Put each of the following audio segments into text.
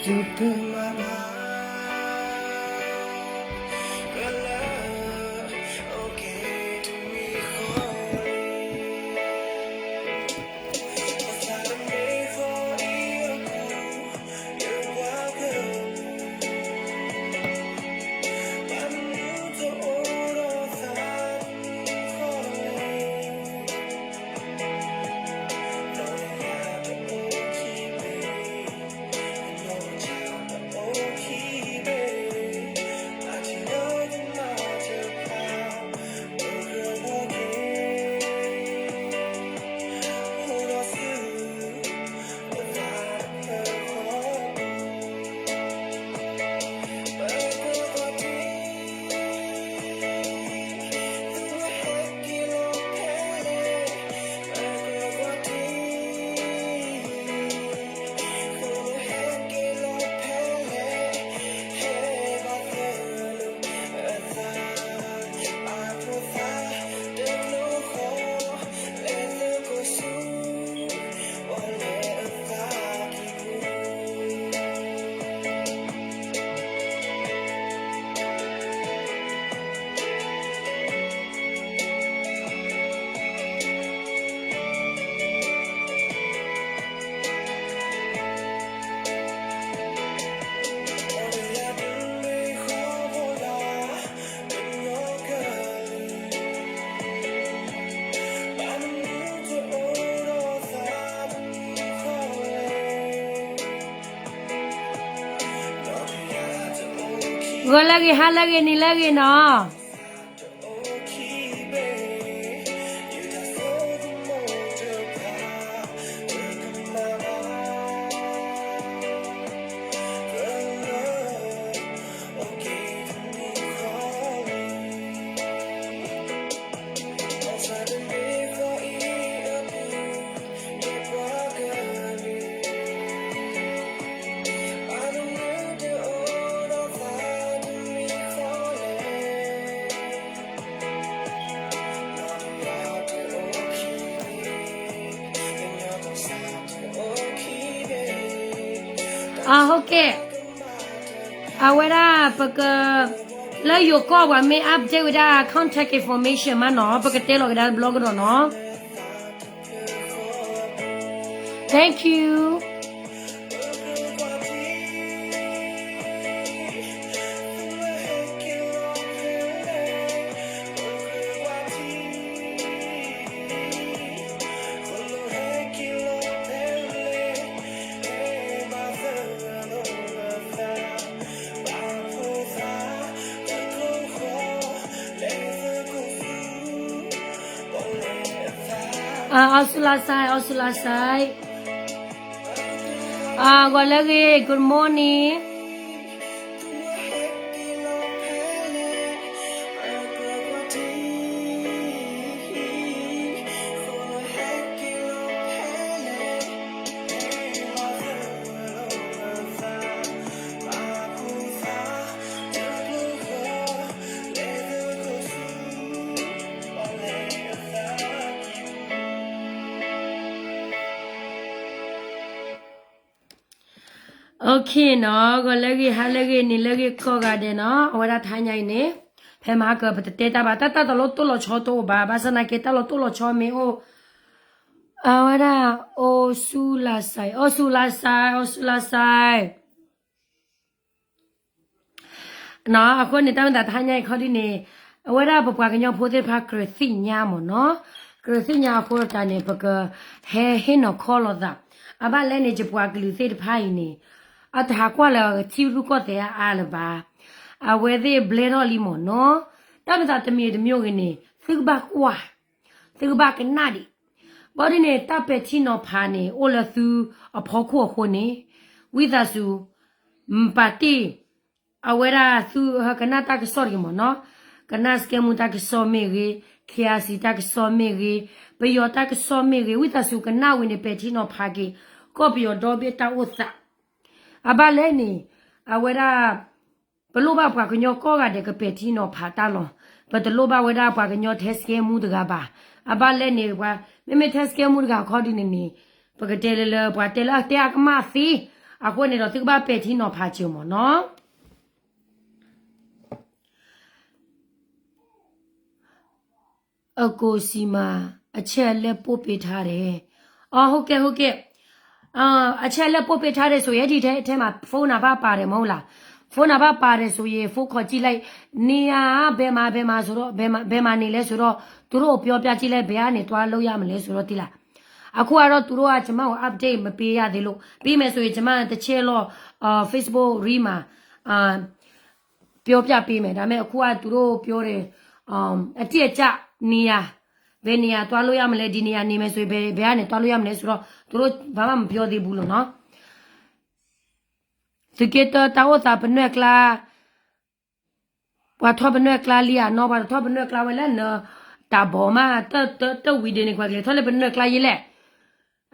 ဂီၤလၢအဂ့ၤ ဟါလၢအဂ့ၤ နံၤလၢအဂ့ၤနီၤ. အ ဟုတ်ကဲ့, အဝဲဒၣ်ပက လၢယိၤကီၢ်ပှၤမ့ၢ် update ဝဲဒၣ် contact information မးနီၤ ပကတဲလီၤကဒါတဘျီကဒီးနီၤ. Thank you. အီစူလါစဲး, အီစူလါစဲး, အဂီၤလၢအဂ့ၤ, good morning. အိၣ်ခ့နီၤ, ဂီၤလၢအဂ့ၤ, ဟါလၢအဂ့ၤ, နံၤလၢအဂ့ၤ ကိးဂၤဒဲးနီၤ. အဝဲဒၣ်တဟါညါအံၤန့ၣ် ဖဲမဟါကပတတဲတၢ်ဘၣ်, တၢ်တၢ်တလီၤတိၢ်လီၤဆီတအိၣ်ဘၣ်, ဘၣ်ဆၣ်သနာ်က့တၢ်လီၤတိၢ်လီၤဆီမ့ၢ်အိၣ်, အဝဲဒၣ် အီစူလါစဲး, အီစူလါစဲး, အီစူလါစဲး. အဃိန့ၣ် တၢ်မ့ၢ်သးတဟါညါအံၤခီဒ်န့ၣ်, အဝဲဒၣ်ပပှၤကညီဖိသ့ၣ်တဖၣ်ကြၢးသ့ၣ်ညါမ့ၢ်နီၤ, ကြၢးသ့ၣ်ညါအဃိတၢ်န့ၣ် ပကဟဲဟ့ၣ်နီၤခီလိာ်သး, အဘၣ်လဲၣ်န့ၣ် ယပှၤကလုာ်သ့ၣ်တဖၣ်အံၤန့ၣ်, အတဟးကွၢ်လၢထံရူၢ်ကီၢ်သဲးအါအါလၢၤဘၣ်, အဝဲသ့ၣ်ဘျဲထီၣ်လံမ့ၢ်နီၤ, တၢ်မ့ၢ်သးတမံၤတမံၤဂ့ၤန့ၣ် သုကဘၣ်ကွၢ် သုကဘၣ်ကနၣ်ဒံး, ဘၣ်ဒ်န့ၣ် တၢ်ပဲာ်ထံနီၤဖးန့ၣ် အိၣ်လၢသုအဖီခိၣ်အဃိန့ၣ်, ဝံသးစူၤ, ပာ်တ့ၢ်, အဝဲဒၣ်သုကနၣ်တၢ်ကစီၣ်တဂ့ၤမ့ၢ်နီၤ, ကနၣ်စကဲမူတၢ်ကစီၣ်မ့ၢ်ဂ့ၤ, ခ့အါစံတၢ်ကစီၣ်မ့ၢ်ဂ့ၤ, ပယီၤတၢ်ကစီၣ်မ့ၢ်ဂ့ၤ, ဝံသးစူၤကနၣ်ဝံၤန့ၣ် ပဲာ်ထံနီၤဖးက့ၤ, ကီၢ်ပယီၤဒီဘ့ၣ်တၢ်အိၣ်သး, အဘၣ်လဲၣ်န့ၣ်, အဝဲဒၣ် ပလိၣ်ဘၣ်ပှၤကညီကိးဂၤဒဲးကပဲာ်ထံနီၤဖးတၢ်လီၤ. ပတလိၣ်ဘၣ်ဝဲဒၣ်ပှၤကညီထဲစကဲမူတဂၤဘၣ်. အဘၣ်လဲၣ်န့ၣ် ပှၤမ့မ့ၢ်ထဲစကဲမူတဂၤခီဒ်န့ၣ်န့ၣ်, ပကတဲလၢလၢပှၤတဲလၢအတဲအကမၣ်သ့, အဃိန့ၣ်ဒီးသုကဘၣ်ပဲာ်ထံနီၤဖးစၢၤမၢ်နီၤ. အကိးစံးမး အချက်အလက်ပို့ပေးထားတယ်. အ ဟုတ်ကဲ့ ဟုတ်ကဲ့. အချက်အလက်ပို့ပေးထားတယ်ဆိုရင် ဒီထဲထဲမှာ ဖုန်းနံပါတ်ပါတယ်မဟုတ်လား? ဖုန်းနံပါတ်ပါတယ်ဆိုရင် ဖုန်းခေါ်ကြည့်လိုက်. နေရာဘယ်မှာဘယ်မှာဆိုတော့ ဘယ်မှာဘယ်မှာနေလဲဆိုတော့ သူတို့ပြောပြကြည့်လိုက် ဘယ်ကနေသွားလို့ရမလဲဆိုတော့ သိလား. အခုကတော့သူတို့ကကျွန်မကို update မပေးရသေးလို့ ပေးမယ်ဆိုရင် ကျွန်မတစ်ချက်လောက် အာ Facebook ရီးမှာ အာ ပြောပြပေးမယ်. ဒါပေမဲ့အခုကသူတို့ပြောတယ် အတိအကျနေရာ ဘယ်နေရာသွားလို့ရမလဲ ဒီနေရာနေမယ်ဆိုရင် ဘယ်ဘယ်ကနေသွားလို့ရမလဲဆိုတော့ သူတို့ဘာမှမပြောသေးဘူးလို့နော်. သုးက့တၢ တၢ်အိၣ်သးပနွဲၢ်ကျါ ပှၤထီၣ်ပနွဲၢ်ကျါလံဧါနီၤ, ပှၤတထီၣ်ပနွဲၢ်ကျါဝဲလဲၣ်န တၢ်ဘီမး တၢ်တၢ်ဝံၤဒ့န့ၣ် ပှၤကလဲၤထီၣ်လၢပနွဲၢ်ကျါယဲလဲၣ်.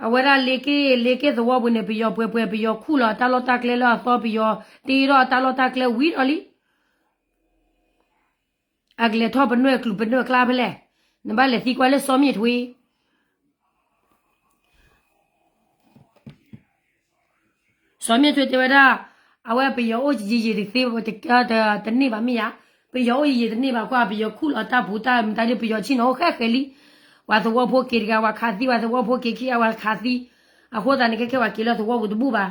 အဝဲဒၣ်လ့က့ၢ် လ့က့ၢ်သဝီပူၤန့ၣ် ပယီၤပှဲၤပှဲၤ ပယီၤခူၣ်လီၤအတၢ်လီၢ်တၢ်ကျဲလၢအသီ ပယီၤတ့ထီၣ်အတၢ်လီၢ်တၢ်ကျဲဝံၤဒီးလံ. အကလဲၤထီၣ်ပနွဲၢ်ကျူ ပနွဲၢ်ကျါဖဲလဲၣ်. နဘၣ်လဲၤသံကွၢ်လၢစီၤမ့ၣ်ထွ့ စီၤမ့ၣ်ထွ့တဲဝဲဒၣ် အဝဲပယီၤအိၣ်ယံာ်ယံာ်တသ့ တန့ၢ်ဘၣ်မ့ၢ်ဧါ, ပယီၤအိၣ်ယံာ်ယံာ်တန့ၢ်ဘၣ်ကွၢ် ပယီၤခူၣ်လီၤတၢ်ပူၤတၢ်မတၤဒ် ပယီၤဆ့ၣ်နီၤအိၣ်ဃဲဃဲလံ. ပှၤသဝီဖိက့ၤတဂၤ ပှၤခးသံ ပှၤသဝီဖိက့ၤခံဂၤ ပှၤခးသံ. အဃိသတးန့ၣ် ခဲခဲပှၤက့ၤလၢသဝီပူၤတဘူၣ်ဘၣ်.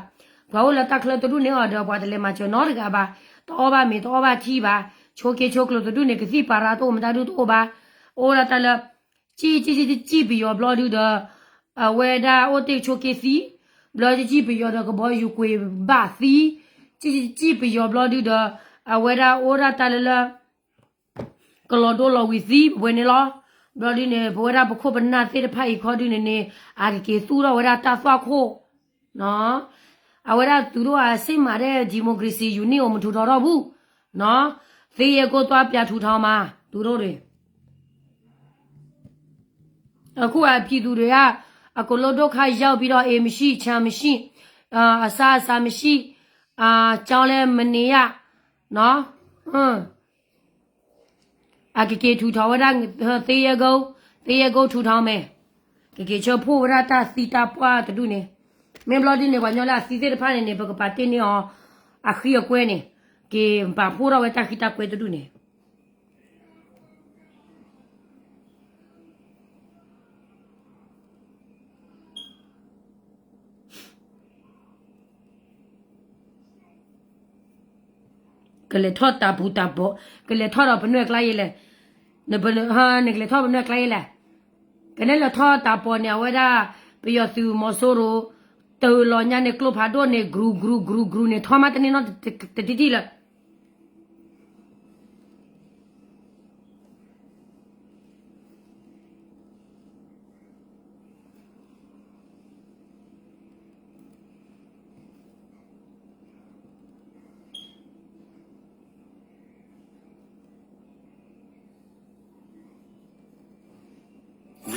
ပှၤအိၣ်လၢတၢ်ချၢတဒူၣ်န့ၣ်အီၤဒီး ပှၤတလဲၤမၤစၢၤနီတဂၤဘၣ်. တအီၣ်ဘၣ်မ့ၤ တအီၣ်ဘၣ်ထံဘၣ်. ဆိးက့ဆိးကျိၤတဒူၣ်န့ၣ် ကသံၣ်ပၤရၤတအိၣ် မတၤဒုတအိၣ်ဘၣ်. အိၣ်ဒၣ်တၢ်လၢ စံၣ်စံၣ်စံၣ်ပယီၤဘျီဒုဒီး အဝဲဒၣ်အိၣ်တ့ၢ်ဆိးက့သံ, ဘျီစံၣ်ပယီၤဒီးကဘီယူၤကွံာ်ဘၣ်သံ, စံၣ်စံၣ်ပယီၤဘျီဒုဒီး အဝဲဒၣ်အိၣ်ဒၣ်တၢ်လၢလၢ ကလီၤဒိလီၤဝံၤသံ ပဝဲန့ၣ်လီၤ. ဘျီဒုန့ၣ် ပဝဲဒၣ်ပခိၣ်ပနၢ်သ့ၣ်တဖၣ်အံၤခီဒုန့ၣ်န့ၣ် အကက့ၤသူၣ်ထီၣ်ဝဲဒၣ်တၢ်သွၣ်ခိၣ် အဝဲဒၣ်သူတို့အစစ်မှန်တဲ့ ဒီမိုကရေစီယူနံၣ်အိၣ်မထူးထီးထီၣ်ဘူး, သ့ယဲၢ်ကိၢ်သွါပၠးထူးထီးမး သူတို့တွေ. အခုအပြည်သူတွေက အကုန်လုံးဒုက္ခရောက်ပြီးတော့ အိမ်မရှိ ခြံမရှိ အစားအစာမရှိ ကျောင်းလည်းမနေရ အကက့ၤထူးထီးဝဲဒၣ် သ့ယဲၢ်ကိၢ် သ့ယဲၢ်ကိၢ်ထူးထီးမဲာ်, ကက့ၤဆၢဖှိၣ်ဝဲဒၣ်တၢ်သံတၢ်ပှၢ်တဒူၣ်န့ၣ်, မ့ၢ်ဘျီဒ်န့ၣ် ပှၤညီလၢအသံသ့ၣ်တဖၣ်န့ၣ်န့ၣ် ပကပာ်တ့ၢ်န့ၢ်အီၤ အဃံအကွဲန့ၣ်, က့ၤပာ်ဖှိၣ်ထီၣ်ဝဲတၢ်ဃံတၢ်ကွဲတဒူၣ်န့ၣ် ကလဲၤထီၣ်တၢ်ပူၤတၢ်ဘီ, ကလဲၤထီၣ်ဒီးပနွဲၢ်ကျါယဲလဲၣ်, နကလဲၤထီၣ်ပနွဲၢ်ကျါယဲလဲၣ်, ကနဲၣ်လဲၤထီၣ်တၢ်ပီၣ်န့ၣ် အဝဲဒၣ် ပယီၤသုးမီၤစိရိၤ တလီၤညါန့ၣ်ကျိဖးဒိၣ်န့ၣ် ကြူးကြူးကြူးကြူးန့ၣ် ထီၣ်မးတန့ၢ်နီတတံၢ်လၢ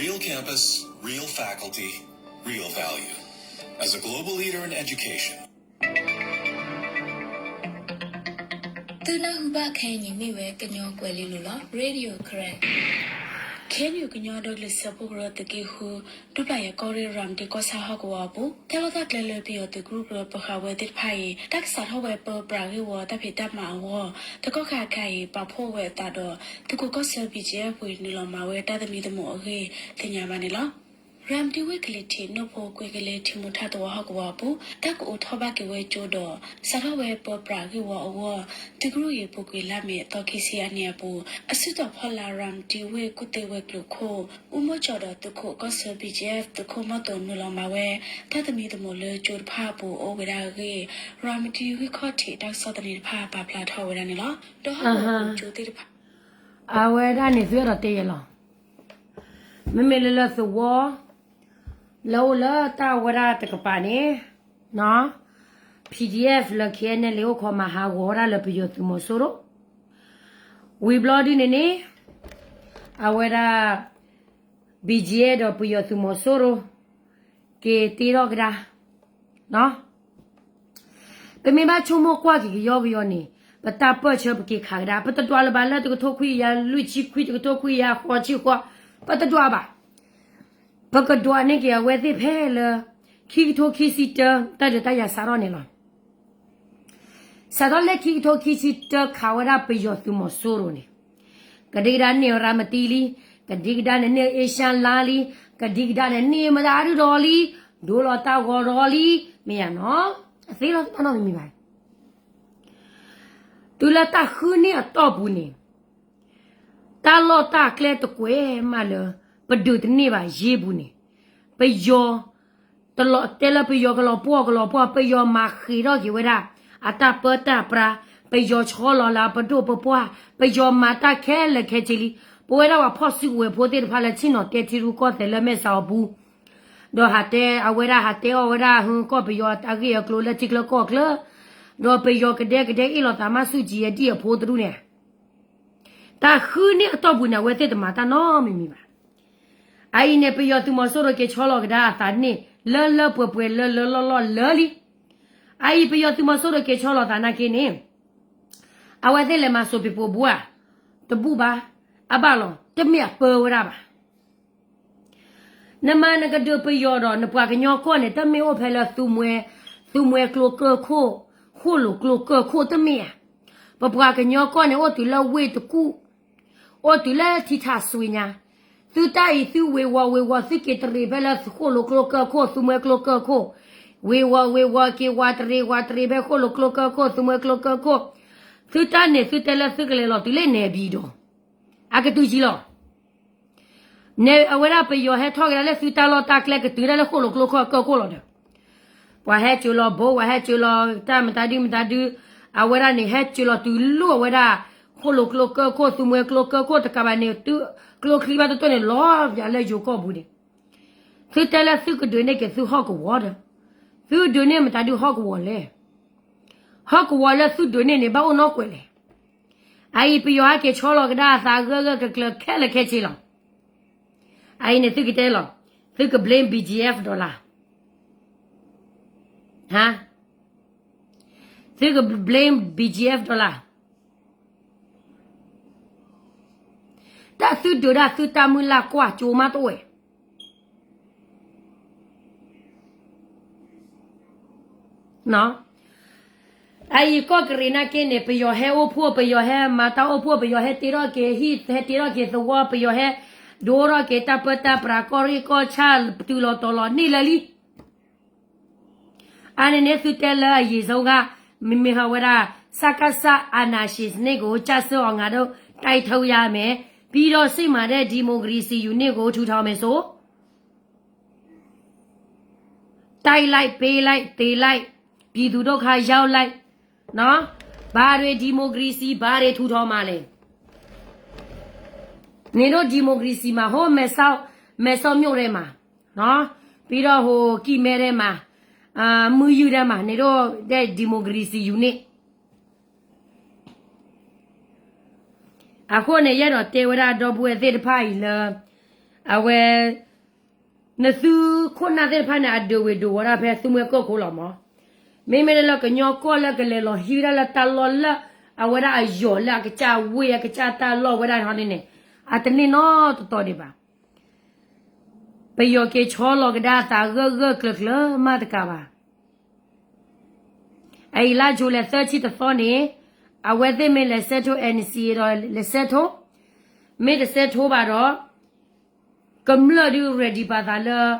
Real campus, real faculty, real value. As a global leader in education, သုနၢ်ဟူဘၣ်ခဲအံၤန့ၣ်မ့ၢ်ဝဲကညီကွဲၤလ့လိၤလီၤ Radio Karen, KNU ကညီဒီကလုာ်စၢဖှိၣ်ကရၢသုးက့ဃု ဒူပျၢ်ယဲၢ်ကီၢ်ရ့ၣ် ရၤမတံကီၢ်ဆၣ်ဟီၣ်ကဝီၤအပူၤ တၢ်လီၢ်တၢ်ကျဲလၢပယီၤသုးကရူၢ်ကရၢပဃာ်ဝဲသ့ၣ်တဖၣ်အံၤ တၢ်ကစးထီၣ်ဝဲပၢပြးဂ့ၢ်ဝီတၢ်ဖံးတၢ်မၤအဂီၢ် တကီၢ်ခါခါအံၤ ပာ်ဖှိၣ်ဝဲအသးဒီး သုးခိးကီၢ်ဆၢ ဘံၣ်ကၠံၣ်အဲၣ်ပှ့ၤ နုာ်လီၤမၤဝဲတၢ်သမံသမိးအဂ့ၢ် သ့ၣ်ညါဘၣ်န့ၣ်လီၤ. ရၤမတံဝ့ၢ်ကလံၤထံး နိၣ်ဖိကွ့ကလ့ထံမိၢ်ထၣ်သဝီဟီၣ်ကဝီၤအပူၤ တၢ်ကအိးထီၣ်ဘၣ်က့ၤဝဲကၠိဒီး စးထီၣ်ဝဲပၢပြးဂ့ၢ်ဝီအဂီၢ် သုးကရူၢ်အံၤ ပူၤကွံာ်လါမ့ၤအသီခံဆံအနံၤအပူၤ အစုတီၤဖီလာ် ရၤမတံဝ့ၢ်ကူၣ်သ့ဝဲၤကျိၤခိၣ် အူမိၢ်ကၠီဒီးသုးခိးကီၢ်ဆၢ ဘံၣ်ကၠံၣ်အဲၣ် သုးခိၣ်မီၢ်သိး နုာ်လီၤမၤဝဲ တၢ်သမံသမိးလၢကၠိတဖၣ်အပူၤအိၣ်ဝဲဒၣ်အဂ့ၢ် ရၤမတံဂံၢ်ခီၣ်ထံးတၢ်ကစီၣ်သန့တဖၣ်ပာ်ဖျါထီၣ်ဝဲဒၣ်န့ၣ်လီၤ. ဒီးဟီၣ်ကဝီၤကၠိသ့ၣ်တဖၣ် အဝဲဒၣ်န့ၣ် သုအဲၣ်ဒိးတဲယဲလီၤ. မ့မ့ၢ်လၢလၢသဝီ လၢအိၣ်လၢတၢ်ဝဲဒၣ်တကပၤန့ၣ် PDF လၢ KNLA အိၣ်ခိးမၤဟးဂီၤဝဲဒၣ်လၢပယီၤသုးမီၤစိရိၤ ဝံၤဘျီဒ်န့ၣ်န့ၣ် အဝဲဒၣ် ဘံၣ်ကၠံၣ်အဲၣ် ဒီးပယီၤသုးမီၤစိရိၤ က့ၤတ့ထီၣ်ကဒါ ပမ့ၢ်ဘၣ်ဆိကမိၣ်ကွၢ်က့ၤကယီကယီန့ၣ် ပတၢ်ပၢၢ်ဆၢပက့ၤခးကဒါ ပတဒွးလၢၤဘၣ်လၢတကထိခွံကယၤလွံၢ်ဆံခွံ တကထိခွံကယၤဃိးဆံဃိး ပတဒွးဘၣ်. ပကဒွးန့ၢ်က့ၤအဝဲသ့ၣ်ဖဲလၢ ခံကထိခံဆံတၢ တၢ်ဒုးတၢ်ယၤစးထီၣ်န့ၣ်လီၤ. စးထီၣ်လၢခံကထိခံဆံတၢ ခးဝဲဒၣ်ပယီၤသုးမီၤစိရိၤန့ၣ်, ကဒံကဒါန့ၢ်ရၤမတံလံ, ကဒံကဒါန့ၣ်န့ၢ်အ့ရှါလါလံ, ကဒံကဒါန့ၣ်န့ၢ်မတၤဒုဒီးလံ, ဒိလီၤတၢ်ဂီၤဒီးလံ, မ့ၢ်ယၤနီၤ, အသ့လီၤတၢ်နီတမံၤဘၣ်. တုၤလၢတၢ်ဃုန့ၢ်အတီၢ်ပူၤန့ၣ် တၢ်လီၢ်တၢ်ကျဲတကွဲးမးလၢ ပဒုးတန့ၢ်ဘၣ်ယ့ၢ်ပူၤန့ၣ်, ပယီၤ တလီၤတဲလၢပယီၤကလီၤပှီၢ်ကလီၤပှီၢ် ပယီၤမၤဃ့ၤထီၣ်က့ၤဝဲဒၣ် အတၢ်ပၢတၢ်ပြး, ပယီၤဆီလီၤလၢအပဒိၣ်ပပှၢ်, ပယီၤမၤတၢ်ခဲလၢာ်ခဲဆ့လံ, ပဝဲဒၣ်ပှၤဖီၣ်စုကဝဲၤဖိသ့ၣ်တဖၣ်လၢဆ့ၣ်နီၤတဲထံရူၢ်ကီၢ်သဲးလၢမဲၢ်စးအပူၤ ဒီးဟးတဲအဝဲဒၣ် ဟးတဲအီၣ်ဝဲဒၣ် ဟူကီၢ်ပယီၤအဂ့ၢ်အကျိၤလၢထံချၢကီၢ်ချၢ, ဒီးပယီၤကဒဲကဒဲအ့ၣ်လိာ်သးမးဆူၣ်ကၠံအဒံၣ်အဖိတဒူၣ်န့ၣ်, တၢ်ဃုန့ၢ်အတီၢ်ပူၤန့ၣ် အဝဲသ့ၣ်တမၤတၢ်နီတမံၤမံၤဘၣ်. အအံၤန့ၣ် ပယီၤသုးမီၤစိရိၤက့ၤဆီလီၤကဒါအသးန့ၣ် လၢလၢပှဲၤပှဲၤလၢလၢလီၢ်လီၢ်လၢလံ. အအံၤပယီၤသုးမီၤစိရိၤက့ၤဆီလီၤသးနာ်က့န့ၣ် အဝဲသ့ၣ်လဲၤမၤစိးပံၤပိာ်ဘှါ, တဘူၣ်ဘၣ်, အဘၣ်လီၤ, တမ့ၢ်အပၢဝဲဒၣ်ဘၣ်. နမၤနကဒုးပယီၤဒီး နပှၤကညီကီၢ်န့ၣ် တမ့ၢ်အိၣ်ဖဲလၢ သုးမွဲကျိကၢၢ်ခိၣ်, ဃိၣ်လိာ်ကျိကၢၢ်ခိၣ်တမ့ၢ်ဧါ. ပပှၤကညီကီၢ်န့ၣ် အိၣ်တုၤလၢဝ့ၢ်တကူၣ်, အိၣ်တုၤလၢထံထးစွ့ညါ, သုတၢ်အံၤသုဝ့ၤဝီၤဝ့ၤဝီၤ သုက့ၤတရံးဖဲလၢဃိၣ်လိာ်ကျိကၢၢ်ခိၣ် သုးမွဲကျိကၢၢ်ခိၣ်, ဝ့ၤဝီၤဝ့ၤဝီၤ က့ၤဝးတရံးဝးတရံးဖဲဃိၣ်လိာ်ကျိကၢၢ်ခိၣ် သုးမွဲကျိကၢၢ်ခိၣ်, သုတၢ်န့ၣ်သုတဲလၢသုကလဲၤလီၤတုၤလၢနဲၤပၠံၤဒီး အကတုၤကံလီၤ. န့ၣ်အဝဲဒၣ်ပယီၤဟဲထီၣ်ကဒါလၢသုတၢ်လီၢ်တၢ်ကျဲကတုၤဒၣ်လၢဃိၣ်လိာ်ကျိကၢၢ်ခိၣ်လီၤဒီး ပှၤဟဲစိာ်လီၤဘိ ပှၤဟဲစိာ်လီၤတၢ်မတၤဒုမတၤဒု, အဝဲဒၣ်န့ၣ် ဟဲစိာ်လီၤတုၤလၢအဝဲဒၣ် ဃိၣ်လိာ်ကျိကၢၢ်ခိၣ် သုးမွဲကျိကၢၢ်ခိၣ်တကးဘၣ်န့ၣ် တုၤကျိချံဘၣ်တတိၢ်န့ၣ် လီၤပၠးလၢယိၤကီၢ်ပူၤန့ၣ်, သုတဲလၢသုကဒုးန့ၢ်က့ၤသုဟီၣ်ကဝီၤဒီး သုဒုးန့ၢ်မတၤဒုဟီၣ်ကဝီၤလဲၣ်. ဟီၣ်ကဝီၤလၢသုဒုးန့ၢ်န့ၣ် ဘၣ်အိၣ်နီၢ်ကွဲးလဲၣ်. အအံၤပယီၤဟဲက့ၤဆီလီၤကဒါအသးဂၢၢ်ဂၢၢ်ကျၢၤကျၢၤခဲလၢာ်ခဲဆ့လီၤ. အအံၤန့ၣ်သုကတဲလီၤ, သုက blame BGF ဒီးလၢ်, သုက blame BGF ဒီးလၢ်. တၢ်သုဒုးဒၣ်သုတၢ်မုၢ်လၢ်ကွၢ်ကၠိမးတအိၣ်ဝဲ အအံၤကီၢ်ကရံးနာ်က့န့ၣ် ပယီၤဟဲအိၣ်ဖှိၣ် ပယီၤဟဲမၤတၢ်အိၣ်ဖှိၣ် ပယီၤဟဲတ့ထီၣ်က့ၤဟံၣ် ဟဲတ့ထီၣ်က့ၤသဝီ ပယီၤဟဲဒိထီၣ်က့ၤတၢ်ပၢတၢ်ပြး ကီၢ်ရ့ၣ်ကီၢ်ဆၣ် ပတုၤလီၤတီၤလီၤန့ၢ်လၢာ်လံ. အါန့ၣ်န့ၣ်သုတဲလၢအယံာ်ဆုံးက မ့မ့ၢ်ဟီဝဲဒၣ် စကစ အာဏာရှင်စနစ်ကို ကျဆုံးအောင် ငါတို့ တိုက်ထုတ်ရမယ်, ပြည်ထောင်စုမှာတဲ့ ဒီမိုကရေစီယူနစ်ကို ထူထောင်မယ်ဆို တိုက်လိုက်ပေးလိုက်သေလိုက် ပြည်သူဒုက္ခရောက်လိုက်နော် ဘာတွေဒီမိုကရေစီဘာတွေထူထောင်မှာလဲ နင်တို့ဒီမိုကရေစီမှာ ဟိုမဲဆောက်မဲဆောက်မြို့ထဲမှာနော် ပြီးတော့ဟိုကီမဲထဲမှာအာမူယူထဲမှာ နင်တို့တဲ့ဒီမိုကရေစီယူနစ် အဃိန့ၣ် ယအဲၣ်ဒိးတဲဝဲဒၣ်ဒီပုၢ်ဝဲၢ်သ့ၣ်တဖၣ်အံၤလၢ အဝဲ နသုခိၣ်နၢ်သ့ၣ်တဖၣ်န့ၣ် အဒုးဝ့ၤဒုးဝီၤဒၣ်ဖဲသုမှဲကီၢ်ခိၣ်လီၤမး. မ့မ့ၢ်လၢကညီကီၢ်လၢကလဲၤလီၤဟံးဝဲဒၣ်လၢတၢ်လီၢ်လၢ အဝဲဒၣ်အယီၤလၢအကစၢ်ဝ့ၢ်အကစၢ်တၢ်လီၢ်ဝဲဒၣ်ဟီဒ်န့ၣ် အတန့ၢ်နီတတီၤဒံးဘၣ်. ပယီၤက့ၤဆီလီၤကဒါအသးဂၢၢ်ဂၢၢ်ကျၢၤကျၢၤမးတကးဘၣ်. အအံၤလါယူၤလဲၤသၢဆံတသီန့ၣ် အဝဲသ့ၣ်မ့ၢ်လဲၤဆဲးထိ NCA ဒီးလဲၤဆဲးထိ, မ့ၢ်တဆဲးထိဘၣ်ဒီး ကမျၢၢ်ဒုး ready ပာ်သးလၢ စံၣ်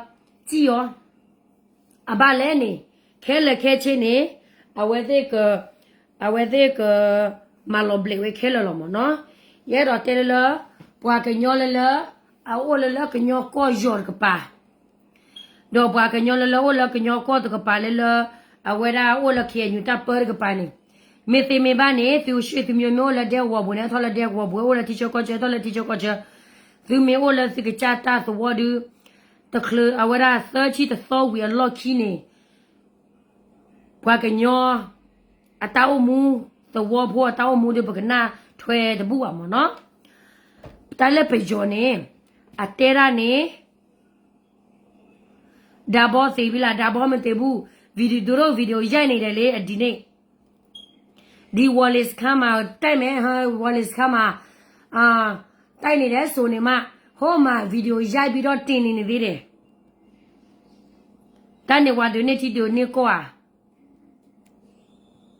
အီၤ, အဘၣ်လဲၣ်န့ၣ် ခဲလၢာ်ခဲဆ့န့ၣ် အဝဲသ့ၣ်က အဝဲသ့ၣ်က မၤလီၤဘျဲးဝဲခဲလၢာ်လီၤမးနီၤ. ယအဲၣ်ဒိးတဲလၢလၢ ပှၤကညီလၢလၢ အအိၣ်လၢလၢကညီကီၢ်ယီၤတကပၤ ဒီးပှၤကညီလၢလၢအိၣ်လၢကညီကီၢ်တကပၤလၢလၢ အဝဲဒၣ်အိၣ်လၢ KNU တၢ်ပၢတကပၤန့ၣ် မ့ၢ်သ့မ့ၢ်ဘၣ်န့ၣ် သုးရ့ၣ်သုးမၠိမ့ၢ်အိၣ်လၢဒဲကဝီၤပူၤန့ၣ် ထီၣ်လၢဒဲကဝီၤပူၤ အိၣ်လၢထံဆၢကီၢ်ဆၢ ထီၣ်လၢထံဆၢကီၢ်ဆၢ သုမ့ၢ်အိၣ်လၢသုကစၢ်တၢ်သဝီဒု တချုးအဝဲဒၣ်သၢဆံတသီဝံၤအလီၢ်ခံန့ၣ် ပှၤကညီ အတၢ်အိၣ်မူ သဝီဖိအတၢ်အိၣ်မူဒုး ပကနၣ်ထွဲတဘူၣ်ဘၣ်မးနီၤ. တၢ်လၢပယီၤန့ၣ် အတဲဒၣ်န့ၣ် ဒါဘီသ့ၣ်ဝံၤလၢ ဒါဘီမ့ၢ်တ့ၢ်ဘူၣ် video ဒိၣ်ဒိၣ် video ရိုက်နေတယ်လေ အဒ်န့ၣ် ဒီ Wallace ခါမှာ တိုက်မယ် ဟဲ Wallace ခါမှာ တိုက်နေတယ်ဆိုနေမှ ဟိုမှာ video ရိုက်ပြီးတော့တင်နေနေသေးတယ်. တၢ်န့ၣ်ဝဲဒုးန့ၢ်ထံဒုးန့ၢ်ကီၢ်ဧါ.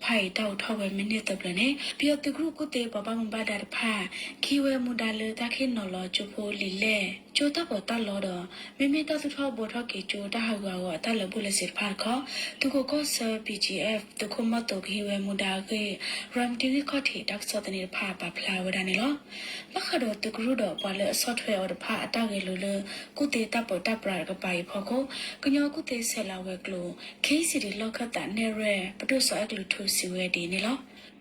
ဖးအံၤတၢ်အိးထီၣ်ဝဲမ့ၢ်န့ၢ်သၢပျၢၤန့ၣ် ပယီၤသုးကရူၢ်ကူၣ်သ့ပှၤဘၣ်မူဘၣ်ဒါတဖၣ် ကဟံးဝဲမူဒါလၢတၢ်ဟ့ၣ်နီၤလီၤကၠိဖိလံာ်လဲၢ် ကၠိတၢ်ပီးတၢ်လီဒီး မ့မ့ၢ်တၢ်သူၣ်ထီၣ်ဘှီထီၣ်က့ၤကၠိတၢ်ဟးဂူာ်ဟးဂီၤအတၢ်လၢာ်ဘူၣ်လၢာ်စ့ၤတဖၣ်တခီ သုးခိးကီၢ်ဆၢ BGF သုးခိၣ်မီၢ်သိးကဟံးဝဲမူဒါအဂ့ၢ် ရၤမတံဂံၢ်ခီၣ်ထံးတၢ်ကစီၣ်သန့တဖၣ်ပာ်ဖျါဝဲဒၣ်န့ၣ်လီၤ. ဘၣ်ဃးဒီးသုးကရူၢ်ဒီးပှၤလၢအဆီၣ်ထွဲအီၤတဖၣ်အတၢ်ဂဲၤလိာ်လၢ ကူၣ်သ့တၢ်ပီးတၢ်ပြးတကပၤအံၤအဖီခိၣ် ကညီကူၣ်သ့ဆဲးလၤဝဲၤကျိၤ ခ့စံးတံၤလီၢ်ခၢၣ်သးနဲၣ်ရွဲၣ် ပဒိၣ်စီၤအဲၣ်ကလုးထူစံးဝဲဒ်န့ၣ်လီၤ.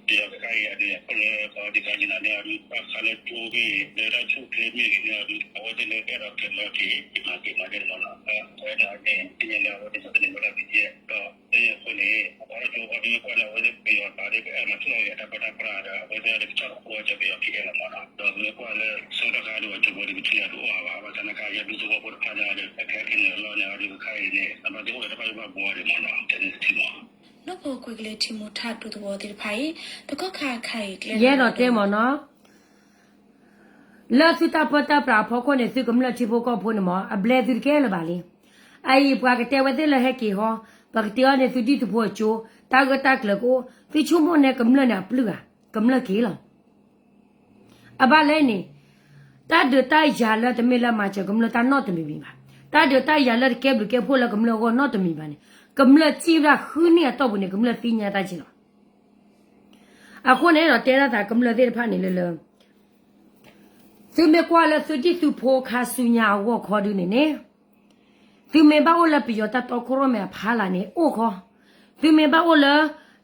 ပယီၤကခါအံၤအဒုးအခိၣ်လၢ ပှၤဒုးကါယံၤလၢန့ၣ်အဒုး ဘၣ်ဃးလၢကၠိမ့ၢ်ဂ့ၤ လၢတၢ်ဆူၣ်ချ့မ့ၢ်ဂ့ၤန့ၣ်အဒုး အဝဲသ့ၣ်လၢအဲၣ်ဒိးကဲၤလီၤက့ၤ က့ၤမၤက့ၤမၤဒ်န့ၣ်မ့ၢ်နီၤ အဝဲဒၣ်န့ၣ် သ့ၣ်ညါလၢအဝဲသ့ၣ်န့ၣ် မ့ၢ်လၢ BGF ဒီး သ့ၣ်ညါအဃိန့ၣ် အပှၤကၠိအီၤဒုးကွၢ်လၢအဝဲသ့ၣ်ပယီၤသးဒီး ပအဲၣ်မၤဆူၣ်ထီၣ်က့ၤအတၢ်ပၢတၢ်ပြးဒီး အဝဲသ့ၣ်ဒီးကဆီၣ်တခူအီၤကၠီပယီၤ BGF လီၤမ့ၢ်နီၤ ဒီးမ့ၢ်ကွၢ်လၢ ဆၢကတီၢ်ခါဒီး ပှၤကၠိဖိဒီး ပထံၣ်အဒုးအိၣ်အါဘၣ် ဘၣ်ဆၣ်နာ်က့ ယဒူသဝီဖိတဖၣ်န့ၣ်ဒီး အခဲခဲန့ၣ်အလီၢ်န့ၣ်အဒုး ကခါအံၤန့ၣ် အဘၣ်သ့ၣ်အိၣ်ဝဲတဖၣ်ယဘၣ်ဘှီဒံးမ့ၢ်နီၤ တဲန့ၣ်တထံၣ်မ့ၢ် နီၢ်ဖိကွဲၤကလံၤထံမူထၣ်ဒူသဝီသ့ၣ်တဖၣ်အံၤ တကီၢ်ခါခါအံၤကျဲ ယအဲၣ်ဒိးတဲမ့ၢ်နီၤ လၢသုတၢ်ပၢတၢ်ပြးအဖီခိၣ်န့ၣ် သုကမျၢၢ်ထံဖိကီၢ်ဖိန့ၣ်မ့ၢ် အဘျဲသုတကဲလၢၤဘၣ်လံ. အအံၤပှၤကတဲဝဲသ့ၣ်လၢဟဲက့ၤဟီ, ပှၤကတဲအီၤန့ၣ်သုဒံၣ်သုဖိအကၠိ, တၢ်ဂၢၢ်တၢ်ကျၢၤကအိၣ်, သုဆိကမိၣ်န့ၣ်ကမျၢၢ်န့ၣ်အပျုၢ်ဧါ, ကမျၢၢ်က့ၤလီၤ. အဘၣ်လဲၣ်န့ၣ်, တၢ်ဒုးတၢ်ယၤလၢတမ့ၢ်လၢမၤစၢၤကမျၢၢ်တၢ်နီတမံၤမံၤဘၣ်. တၢ်ဒုးတၢ်ယၤလၢတကဲဘျုးကဲဖှိၣ်လၢကမျၢၢ်အဂီၢ်နီတမံၤဘၣ်န့ၣ်, ကမျၢၢ်စံၣ်ဝဲဒၣ်ဃုနံၣ်အတီၢ်ပူၤန့ၣ် ကမျၢၢ်သ့ၣ်ညါတၢ်က့ၤလီၤ. အဃိန့ၣ်ဒီးတဲဒၣ်သးကမျၢၢ်သ့ၣ်တဖၣ်န့ၣ်လၢလၢ သုမ့ၢ်ကွၢ်လၢသုဒံၣ်သုဖိခါဆူညါအဂီၢ်ခီဒုန့ၣ်န့ၣ်, သုမ့ၢ်ဘၣ်အိၣ်လၢပယီၤတၢ်တီခိၣ်ရိၣ်မဲအဖီလာ်န့ၣ် အိၣ်ဃီ, သုမ့ၢ်ဘၣ်အိၣ်လၢ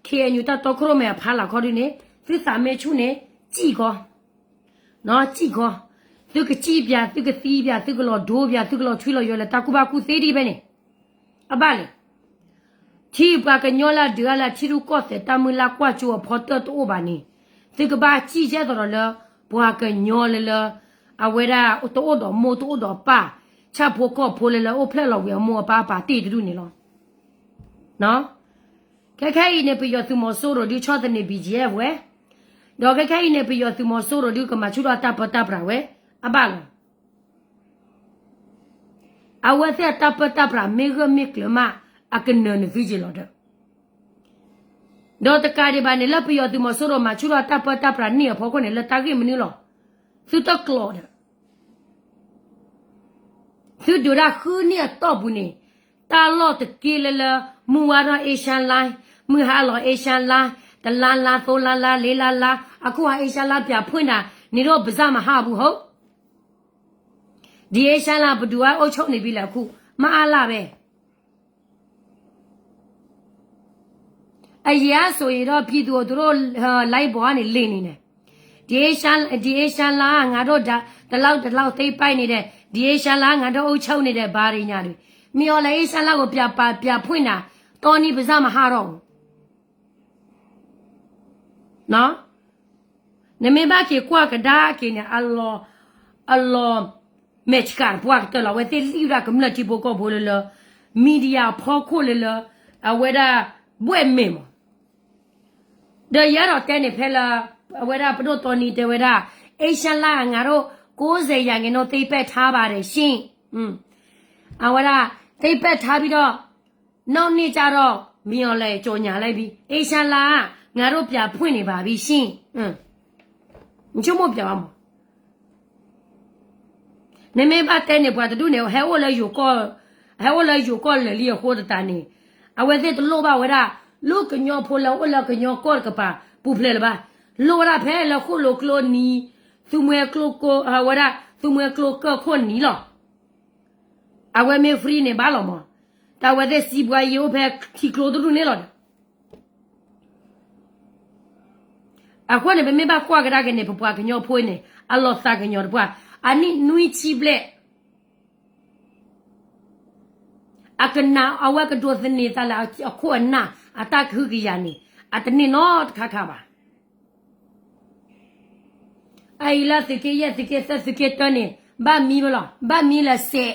KNU တၢ်တီခိၣ်ရိၣ်မဲအဖီလာ်ခီဒုန့ၣ် သုသးမ့ၢ်ဆူၣ်န့ၣ် စံၣ်ဃီ, စံၣ်ဃီ, သုကစံၣ်ပၠး သုကသံပၠး သုကလီၤဒိပၠး သုကလီၤထွံလီၤယွၤလၢတၢ်ကူၣ်ဘၣ်ကူၣ်သ့ဒ်ဖဲန့ၣ်, အဘၣ်လဲၣ် ထံပှၤကညီလၢအဒုးအါလၢအထံရူၢ်ကီၢ်သဲးတၢ်မုၢ်လၢ်ကွၢ်ကၠိအဖီတၢၢ်တအိၣ်ဘၣ်န့ၣ်, သုကဘၣ်စံၣ်ယဲၢ်သိးဒီးလၢ ပှၤကညီလၢလၢ အဝဲဒၣ်တအိၣ်ဒီးမိၢ်တအိၣ်ဒီးပၢ်, ဆၣ်ဖိကီၢ်ဖိလၢလၢအိၣ်ဖျဲၣ်လီၤဝံၤအမိၢ်အပၢ်အပာ်တ့ၢ်တဒူၣ်န့ၣ်လီၤ. ခဲခဲအံၤန့ၣ် ပယီၤသုးမီၤစိရိၤဒုးဆီၣ်သနံး BGF ဝဲ, ဒီးခဲခဲအံၤန့ၣ် ပယီၤသုးမီၤစိရိၤဒုးကမၤဆူၣ်ထီၣ်တၢ်ပၢတၢ်ပြးဝဲ, အဘၣ်လီၤ. အဝဲသ့ၣ်အတၢ်ပၢတၢ်ပြးမ့ၢ်ဂၢၢ်မ့ၢ်ကျၢၤမး အကနၢၤနသုက့ၤလီၤဒီး, ဒီးတကးဒံးဘၣ်န့ၣ် လၢပယီၤသုးမီၤစိရိၤမၤဆူၣ်ထီၣ်တၢ်ပၢတၢ်ပြးန့ၣ်အဖီခိၣ်န့ၣ် လၢတၢ်ဂ့ၢ်မနုၤလီၤ. သုတကျိးဒီး သုဒုးဒၣ်ဃုနံၣ်အတီၢ်ပူၤန့ၣ်, တၢ်လီၢ်တက့လၢလၢ မုၢ်ဝါထီၣ် Asian Line, မုၢ်ဟါလီၤ Asian Line, တလါလါ သိလါလါ လ့လါလါ, အခိၣ်ဟါ Asian Line ပၠးဖှ့ၣ်နၤ, န့ၣ်ဒီးပစၢ်မဟါအပူၤဟိ, ဒ် Asian Line ပဒုးဝဲအိၣ်ဆိးန့ၣ်ဘံလၢအခု, မအါလၢ်ဝဲ အယံၤအါစိၤအံၤဒီး ပြည်သူ့အုပ်ချုပ်ရေး လိုင်းပေါ်ကနေ လီၤန့ၣ်န့ၣ်, ဒီး Asian Line ငါတို့တလီၢ်တလီၢ်သိမ်းပိုက်နေတယ်, ဒီး Asian Line ငါတို့အုပ်ချုပ်နေတယ် ဘာညာတွေ, မ့ၢ်အီၤလၢ Asian Line ကို ပၠးဖှ့ၣ်နၤ, တီနံၤပစၢ်မဟါထီၣ်ဘူး နမ့ၢ်ဘၣ်က့ၤကွၢ်ကဒါက့ၤန့ၣ် အလီၤ, အလီၤမဲာ်ဆှးတပှၢ်ကတၢၢ်လီၤ. အဝဲသ့ၣ်လံၣ်ဝဲဒၣ်ကမျၢၢ်ထံဖိကီၢ်ဖိလၢလၢ media အဖီခိၣ်လၢလၢ အဝဲဒၣ်ဘှဲၣ်မဲာ်မး. ဒီးယအဲၣ်ဒိးတဲန့ၣ်ဖဲလၢ အဝဲဒၣ်ပဒိၣ်တီနံတဲဝဲဒၣ် Asian Line ငါတို့ကိုးဆယ်ရာခိုင်နှုန်း သိမ်းပိုက်ထားပါတယ်ရှင့်, အဝဲဒၣ် သိမ်းပိုက်ထားပြီးတော့ နောက်နေ့ကျတော့ မင်းအောင်လှိုင် ကြေညာလိုက်ပြီ, Asian Line ငါတို့ပၠးဖှ့ၣ်နေပါပြီရှင့်, နဆိကမိၣ်ပၠးဘၣ်မး. နမ့ၢ်ဘၣ်တဲန့ၣ် ပှၤတဒူၣ်န့ၣ် ဟဲအိၣ်လၢယိၤကီၢ်, ဟဲအိၣ်လၢယိၤကီၢ်လၢာ်လံအဃိသတးန့ၣ်, အဝဲသ့ၣ်တလိၣ်ဘၣ်ဝဲဒၣ် လၢကညီဖိလၢအိၣ်လၢကညီကီၢ်တကပၤပူၤဖျဲးလၢၤဘၣ်. လိၣ်ဝဲဒၣ်ဖဲလၢဃိၣ်လိာ်ကျိနံၤ, သုးမွဲကျိကိ, အဝဲဒၣ် သုးမွဲကျိကၢၢ်ခိၣ်နံၤလီၤ. အဝဲမ့ၢ် free န့ၣ်ဘၣ်လီၤမး, တၢ်ဝဲသ့ၣ်စံးပှၤယံၤအိၣ်ဖဲထံကျိတဒူၣ်န့ၣ်လီၤဒီး အဃိန့ၣ် ပမ့ၢ်ဘၣ်ကွၢ်ကဒါက့ၤန့ၣ် ပပှၤကညီဖိန့ၣ် အလီၤသးကညီၤတပှၢ်, အနံၣ်နွံဆံဘျဲၣ်, အကနၣ် အဝဲကဒိးသန့ၤသးလၢအခိၣ်အနၢ် အတၢ်ကဟုကယာ်န့ၣ် အတန့ၢ်နီတခါခါဘၣ်. အအံၤလၢသုးက့ယဲၢ် သုးက့သၢ သုးက့တၢန့ၣ် ဘၣ်မံဝဲလီၤ, ဘၣ်မံလၢစဲး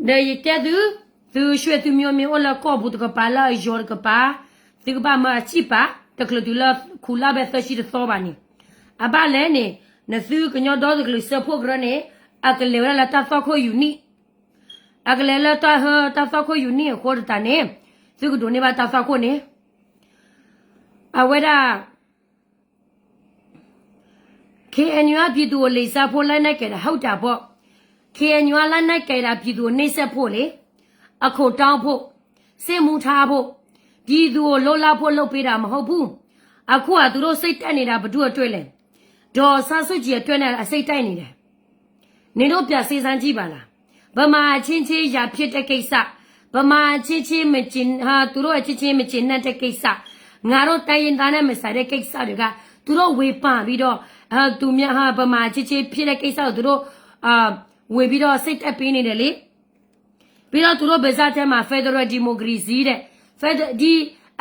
ဒီးယတဲသု, သုရွှ့ၣ်သုမၠိမ့ၢ်အိၣ်လၢကီၢ်ပူၤတကပၤ လၢအယီၤတကပၤ, သုကဘၣ်မၤအစံၣ်ပာ်, တချုးတုၤလၢခူလါဘဲသၢဆံတသီဘၣ်န့ၣ်, အဘၣ်လဲၣ်န့ၣ်, နသုကညီဒီတကလုာ်စၢဖှိၣ်ကရၢန့ၣ်, အကလဲၤဝဲဒၣ်လၢတၢ်သွၣ်ခိၣ်ယူၤနံၣ်, အကလဲၤလၢတၢ်ဟၢတၢ်သွၣ်ခိၣ်ယူၤနံၣ်အဃိတတးန့ၣ်, သုကဒိးန့ၢ်ဘၣ်တၢ်သွၣ်ခိၣ်န့ၣ်, အဝဲဒၣ် ခ့ၣ်အဲၣ်ယူၣ် ပြည်သူ့ကို လိပ်စာဖို့ လက်နက်ကိုင်တာ ဟုတ်တာပေါ့, ခ့ၣ်အဲၣ်ယူၣ် လက်နက်ကိုင်တာ ပြည်သူ့ကို နှိပ်စက်ဖို့လေ, အခွင့်တောင်းဖို့, စစ်မှုထမ်းဖို့, ပြည်သူ့ကို လုပ်လာဖို့ လုပ်ပေးတာ မဟုတ်ဘူး. အခုက သူတို့စိတ်တက်နေတာ ဘယ်သူ့အတွက်လဲ? ဒေါ်အောင်ဆန်းစုကြည်အတွက်နဲ့ စိတ်တက်နေတယ်. နင်တို့ပြန်စဉ်းစားကြည့်ပါလား. ဗမာအချင်းချင်း ရန်ဖြစ်တဲ့ကိစ္စ, ဗမာအချင်းချင်း မကျေနပ်, ဟာ, သူတို့အချင်းချင်း မကျေနပ်တဲ့ကိစ္စ, ငါတို့တိုင်းရင်းသားနဲ့ မဆိုင်တဲ့ကိစ္စတွေက သူတို့ဝေဖန်ပြီးတော့, ဟာ, သူများ, ဟာ, ဗမာအချင်းချင်းဖြစ်တဲ့ကိစ္စကို သူတို့, အာ, ဝေပြီးတော့ စိတ်တက်ပေးနေတယ်လေ. ပြီးတော့ သူတို့ပါးစပ်ထဲမှာ Federal Democracy တဲ့, Fed-, ဒီ,